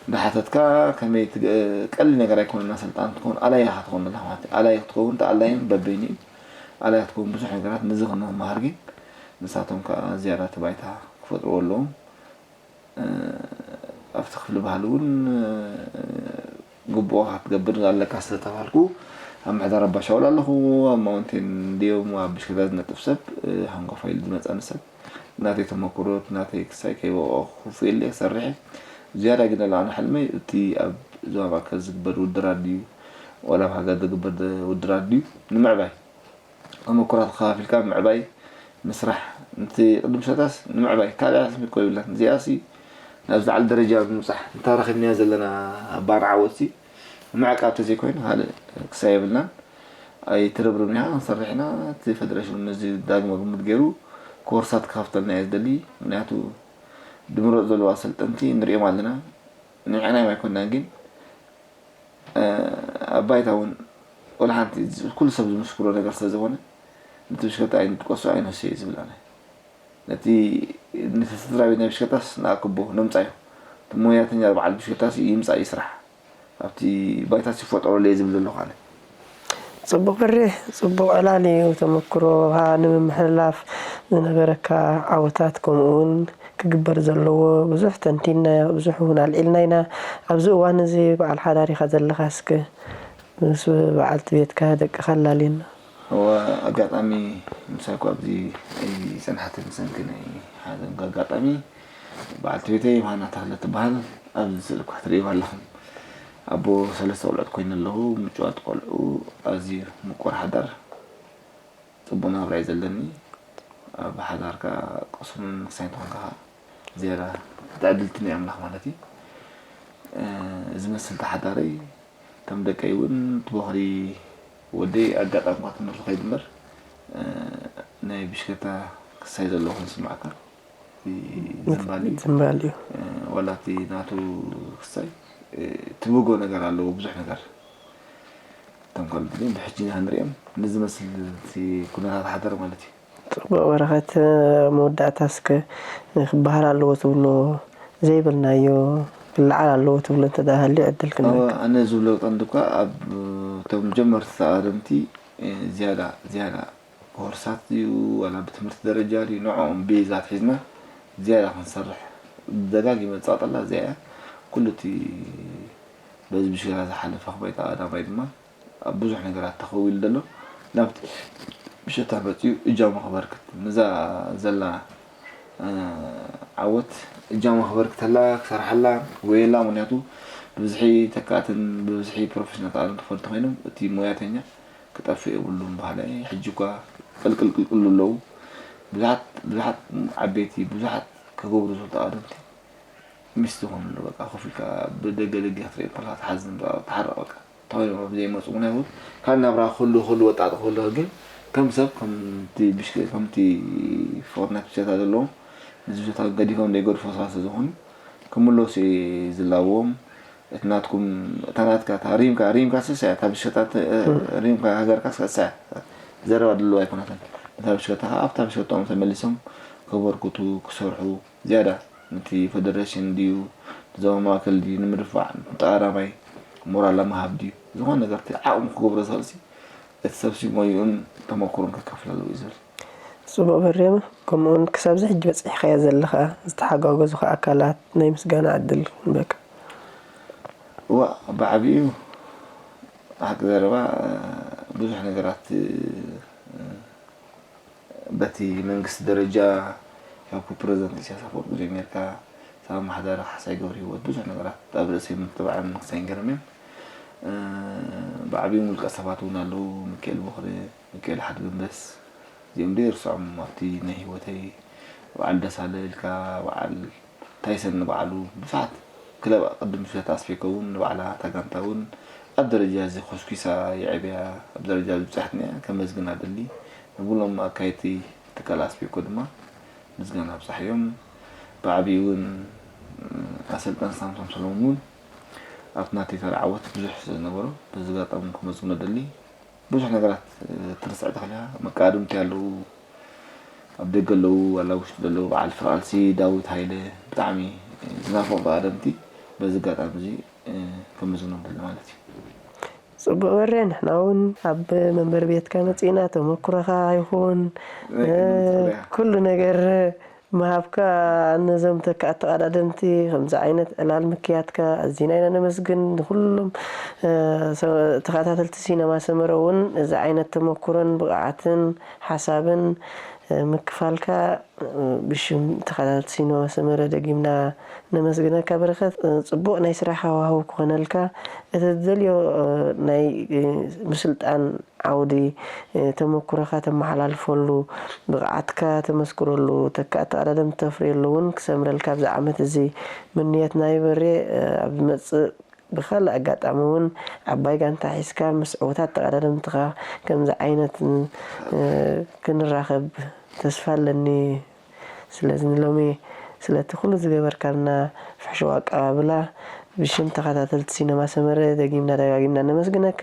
እንዳሓተትካ ከመይ ትግ-፣ ቀሊል ነገር ኣይኮነን፣ ኣሰልጣኒ ክትከውን ኣላይ ኢኻ ትኸውን ዘለኻ ማለት እዩ። ኣላይ ክትከውን ተኣላይን በበይኑ እዩ። ኣላይ ክትከውን ብዙሕ ነገራት ነዚ ክንመሃር ግን ንሳቶም ከኣ ዝያዳ እቲ ባይታ ክፈጥርዎ ኣለዎም። እ፣ ኣብቲ ክፍሊ ባህሊ እውን፣ እ፣ ግቡእኻ ክትገብር ኣለካ ስለተባልኩ ኣብ ምሕዳር ኣባ ሻውል ኣለኹ። ኣብ ማውንቴን ድዮም ኣብ ብሽክለታ ዝነጥፍ ሰብ፣ እ፣ ሃንጎፋ ኢሉ ዝመጻኒ ሰብ ናተይ ተመኩሮ ናተይ ክሳይ ከይበቆ ክፉ ኢለ ክሰርሕ እየ። ዝያዳ ግን ኣነ ሕልመይ እቲ ኣብ ዞባ ማእከል ዝግበር ውድድራት ድዩ ዋላ ኣብ ሃገር ዝግበር ውድድራት ድዩ ንምዕባይ ተመኩራት ተኸፋፊልካ ምዕባይ ምስራሕ። ነቲ ቅድም ሰታስ ንምዕባይ ካልእ ስሚት እኮ ይብላን። እዚኣሲ ናብ ዝለዓለ ደረጃ ብምብጻሕ፣ ነታ ረኺብናያ ዘለና ኣባና ዓወትሲ ምዕቃብ ተዘይኮይኑ ካልእ ክሳይ የብልናን። ኣይትረብርብና ኢኻ፣ ክንሰርሕ ኢና። እቲ ፈደረሽን ነዚ ዳግመ ግምት ገይሩ ኮርሳት ክኸፍተልና እየ ዝደሊ። ምኽንያቱ ድምረጽ ዘለዉ ኣሰልጠንቲ ንሪኦም ኣለና። ንዕናዮም ኣይኮንናን ግን እ፣ ኣብ ባይታ እውን ወላ ሓንቲ ዝ-፣ ኩሉ ሰብ ዝምስክሮ ነገር ስለ ዝኾነ፣ ነቲ ብሽክለታ ኣይንጥቀሶ ኣይንህስዮ እየ ዝብል ኣነ። ነቲ፣ ነቲ ስድራ ቤት ናይ ብሽክለታስ ንኣክቦ፣ ነምጻዮ። እቲ ሞያተኛ በዓል ብሽክለታስ ይምጻእ ይስራሕ። ኣብቲ ባይታስ ይፈጠረሉ እየ ዝብል ዘለኹ ኣነ። ጽቡቕ በሬ፣ ጽቡቕ ዕላል እዩ። ተመክሮኻ ንምምሕልላፍ ዝነበረካ ዓወታት፣ ከምኡ እውን ክግበር ዘለዎ ብዙሕ ተንቲንናዮ፣ ብዙሕ እውን ኣልዒልና ኢና። ኣብዚ እዋን እዚ በዓል ሓዳር ኢኻ ዘለኻ፣ እስከ ምስ በዓልቲ ቤትካ ደቅኻ ኣላልየና። እወ፣ ኣጋጣሚ ምሳይ እኳ ኣብዚ ኣይጸንሓትን፣ ብሰንኪ ናይ ሓዘን ኣጋጣሚ በዓልቲ ቤተይ ዮሃና ተኽለ ትበሃል። ኣብዚ ስእሊ እኳ ትርእይዋ ኣለኹም። ኣቦ ሰለስተ ቆልዑት ኮይነ ኣለኹ። ምጭዋት ቆልዑ፣ ኣዝዩ ምቁር ሓዳር። ጽቡቕ ናብራ እዩ ዘለኒ። ኣብ ሓዳርካ ቅሱንን ክሳይን ተኾንካ ዝያዳ ትዕድልቲ ናይ ኣምላኽ ማለት እዩ። እ፣ ዝመስል ተሓዳረይ፣ ከም ደቀይ እውን እቲ ቦኽሪ ወደይ ኣጋጣሚ እኳ ትምህርቲ ከይዱ እምበር፣ እ፣ ናይ ብሽክለታ ክሳይ ዘለዎ ኮይኑ ዝስምዓካ። እቲ ዝምባል እዩ። ዝምባል እዩ። እ፣ ዋላ እቲ ናቱ ክሳይ፣ እ፣ ትብጎ ነገር ኣለዎ፣ ብዙሕ ነገር። እቶም ካልኦት ግን ብሕጂ ኢና ክንሪኦም፣ ንዝመስል እቲ ኩነታት ሓደር ማለት እዩ። ጽቡቕ በረኸት፣ መወዳእታ እስከ ክበሃል ኣለዎ ትብሎ ዘይበልናዮ ክለዓል ኣለዎ ትብሎ እንተ ደኣ ሃልዩ ዕድል እወ፣ ክንበካ። ኣነ ዝብሎ ቀንዲ እኳ ኣብ እቶም ጀመርቲ ተቓደምቲ፣ እ፣ ዝያዳ፣ ዝያዳ ኮርሳት ድዩ ዋላ ብትምህርቲ ደረጃ ድዩ ንዕኦም ቤዛ ኣትሒዝና ዝያዳ ክንሰርሕ ደጋጊመ ዝጸቕጠላ እዚኣ እያ። ኩሉ እቲ በዚ ብሽግራ ዝሓለፈ ክበይታ ቀዳማይ ድማ ኣብ ብዙሕ ነገራት ተኸዊሉ ዘሎ ናብቲ ብሽታ መጺኡ እጃሙ ከበርክት ነዛ ዘላ፣ እ፣ ዓወት እጃሙ ከበርክተላ፣ ክሰርሓላ፣ ክጎየላ። ምኽንያቱ ብብዝሒ ተካእትን ብብዝሒ ፕሮፌሽናል ተቓደምቲ ክፈልጡ ኮይኖም እቲ ሞያተኛ ክጠፍእ የብሉን በሃላይ። ሕጂ እኳ ቅልቅል ቅልቅል ኣለዉ። ብዙሓት፣ ብዙሓት ዓበይቲ፣ ብዙሓት ክገብሩ ዝኽእሉ ተቓደምቲ ሚስቲ ዝኾኑ ኣለዉ። በቃ ኮፍ ኢልካ ብደገ ደገ ክትሪኦ ከለኻ ትሓዝን፣ በቃ ትሓርቕ። በቃ ተኾይኖም ኣብ ዘይመፁ ምኽንያቱ ካልእ ናብራ ክህሉ፣ ክህሉ ወጣጥ ክህሉ ግን ከም ሰብ፣ ከምቲ ብሽክ-፣ ከምቲ ፎርትናይት ብሽክለታ ዘለዎም ነዚ ብሽክለታ ገዲፎም ዘይገድፎ ሰባት ስለ ዝኾኑ ክምለሱ እየ ዝላበዎም። እቲ ናትኩም፣ እታ ናትካ፣ እታ ሪምካ፣ ሪምካ ስሳ እያ፣ እታ ብሽክለታ ተ-፣ ሪምካ ሃገርካ ስሳ እያ። ዘረባ ድልዋ ኣይኮነትን። እታ ብሽክለታ ከዓ ኣብታ ብሽክለታኦም ተመሊሶም ከበርክቱ፣ ክሰርሑ፣ ዝያዳ ነቲ ፈደረሽን ድዩ፣ ዞባ ማእከል ድዩ ንምድፋዕ፣ ንተቓዳማይ ሞራል ምሃብ ድዩ፣ ዝኾነ ነገር እቲ ዓቕሙ ክገብሮ ዝኽእል ሲ እቲ ሰብ ሲ ሞይኡን ተመክሮን ከካፍል ኣለዎ እዩ ዝብል። ጽቡቕ በሬመ፣ ከምኡውን ክሳብዚ ሕጂ በጺሕካዮ ዘለኻ ዝተሓጋገዙኻ ኣካላት ናይ ምስጋና ዕድል ክንበካ። እዋ፣ ብዓቢኡ ሓቂ ዘረባ ብዙሕ ነገራት በቲ መንግስቲ ደረጃ ካብ ፕረዚደንት ኢሳያስ ኣፈወርቂ ጀሚርካ፣ ሳብ ኣመሓዳሪ ካሕሳይ ገብረሂወት ብዙሕ ነገራት ኣብ ርእሰይ ምትብዓን ምክሳይን ገይሮም እዮም። ብዓቢኡ ውልቀ ሰባት እውን ኣለዉ፣ ሚካኤል ቦኽሪ፣ ሚካኤል ሓድግንበስ፣ እዚኦም ደይርስዖም ኣብቲ ናይ ህይወተይ። በዓል ደሳለ ኢልካ፣ በዓል ታይሰን ንባዕሉ ብዙሓት ክለብ ቅድም ሽለት ኣስፔኮ እውን ንባዕላ እታ ጋንታ እውን ኣብ ደረጃ እዚ ኮስኪሳ የዕብያ ኣብ ደረጃ ዝበፅሐት እኒኣ ከመስግና ደሊ። ንብሎም ኣካየድቲ ትካል ኣስፔኮ ድማ ምስጋና ኣብፃሕዮም። ብዓብዪ እውን ኣሰልጣኒ ሳምሶም ሰሎሞን እውን ኣብቲ ናተይ ተራ ዓወት ብዙሕ ስለ ዝነበሮ በዚ ኣጋጣሚ ከመስግኖ ደሊ። ብዙሕ ነገራት ትርስዕ ትኽእል ኢኻ። መቃድምቲ ኣለዉ፣ ኣብ ደገ ኣለዉ፣ ኣላ ውሽጢ ዘለዉ፣ በዓል ፍርቓልሲ፣ ዳዊት ሃይለ፣ ብጣዕሚ ዝናፍቖም ተቓደምቲ በዚ ኣጋጣሚ እዚ ከመስግኖም ደሊ ማለት እዩ። ጽቡቕ በሬ፣ ንሕና እውን ኣብ መንበሪ ቤትካ መጺእና ተመኩሮኻ ይኹን ኩሉ ነገር ምሃብካ ነዞም ተካእቲ ተቐዳደምቲ ከምዚ ዓይነት ዕላል ምክያድካ ኣዚና ኢና ነመስግን። ንኹሎም ተኸታተልቲ ሲነማ ሰመረ እውን እዚ ዓይነት ተመኩሮን ብቕዓትን ሓሳብን ምክፋልካ ብሽም ተኸታተልቲ ሲነማ ሰመረ ደጊምና ነመስግነካ። በረኸት፣ ጽቡቕ ናይ ስራሕ ሃዋህው ክኾነልካ፣ እቲ ትደልዮ ናይ ምስልጣን ዓውዲ ተመኩሮኻ ተመሓላልፈሉ፣ ብቕዓትካ ተመስክረሉ፣ ተካእቲ ቀዳድም ተፍርየሉ እውን ክሰምረልካ ኣብዚ ዓመት እዚ ምንየትና ይበሬ። ኣብ ዝመጽእ ብኻልእ ኣጋጣሚ እውን ዓባይ ጋንታ ሒዝካ ምስ ዕዉታት ተቐዳደምትኻ ከምዚ ዓይነት ክንራኸብ ተስፋ ኣለኒ። ስለዚ ንሎሚ ስለቲ ኩሉ ዝገበርካልና ፍሕሽው ኣቀባብላ ብሽም ተኸታተልቲ ሲነማ ሰመረ ደጊምና ደጋጊምና ነመስግነካ።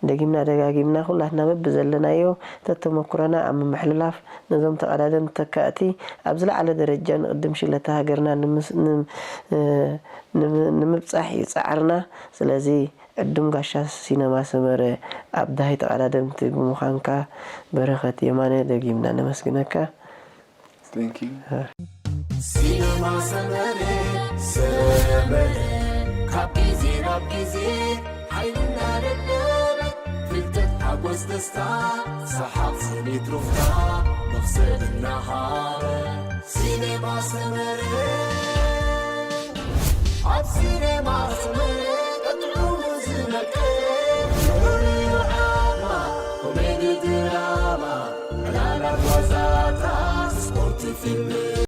ደጊምና ደጋጊምና ኩላትና በብዘለናዮ ተተመኩረና ኣብ ምምሕልላፍ ነዞም ተቐዳደምቲ ተካእቲ ኣብ ዝለዓለ ደረጃ ንቕድም ሽለታ ሃገርና ንምብጻሕ እዩ ጻዕርና። ስለዚ ዕዱም ጋሻ ሲነማ ሰመረ ኣብ ዳሃይ ተቐዳደምቲ ብምዃንካ በረኸት የማነ ደጊምና ነመስግነካ። Thank you. ሲነማ ሰመረ ሰመረ ካብ ግዜ ናብ ግዜ ሓይልና ደደበ ፍልጠት ሓጎስ ደስታ ሰሓቕ ስኒት ሩፍታ መኽሰብ እናሃበ ሲነማ ሰመረ ኣብ ሲነማ ሰመረ ቀጥዑ ዝመቀ ንዑ ዓማ ኮሜዲ ድራማ ዕላላት ዋዛታት ስፖርት ፊልም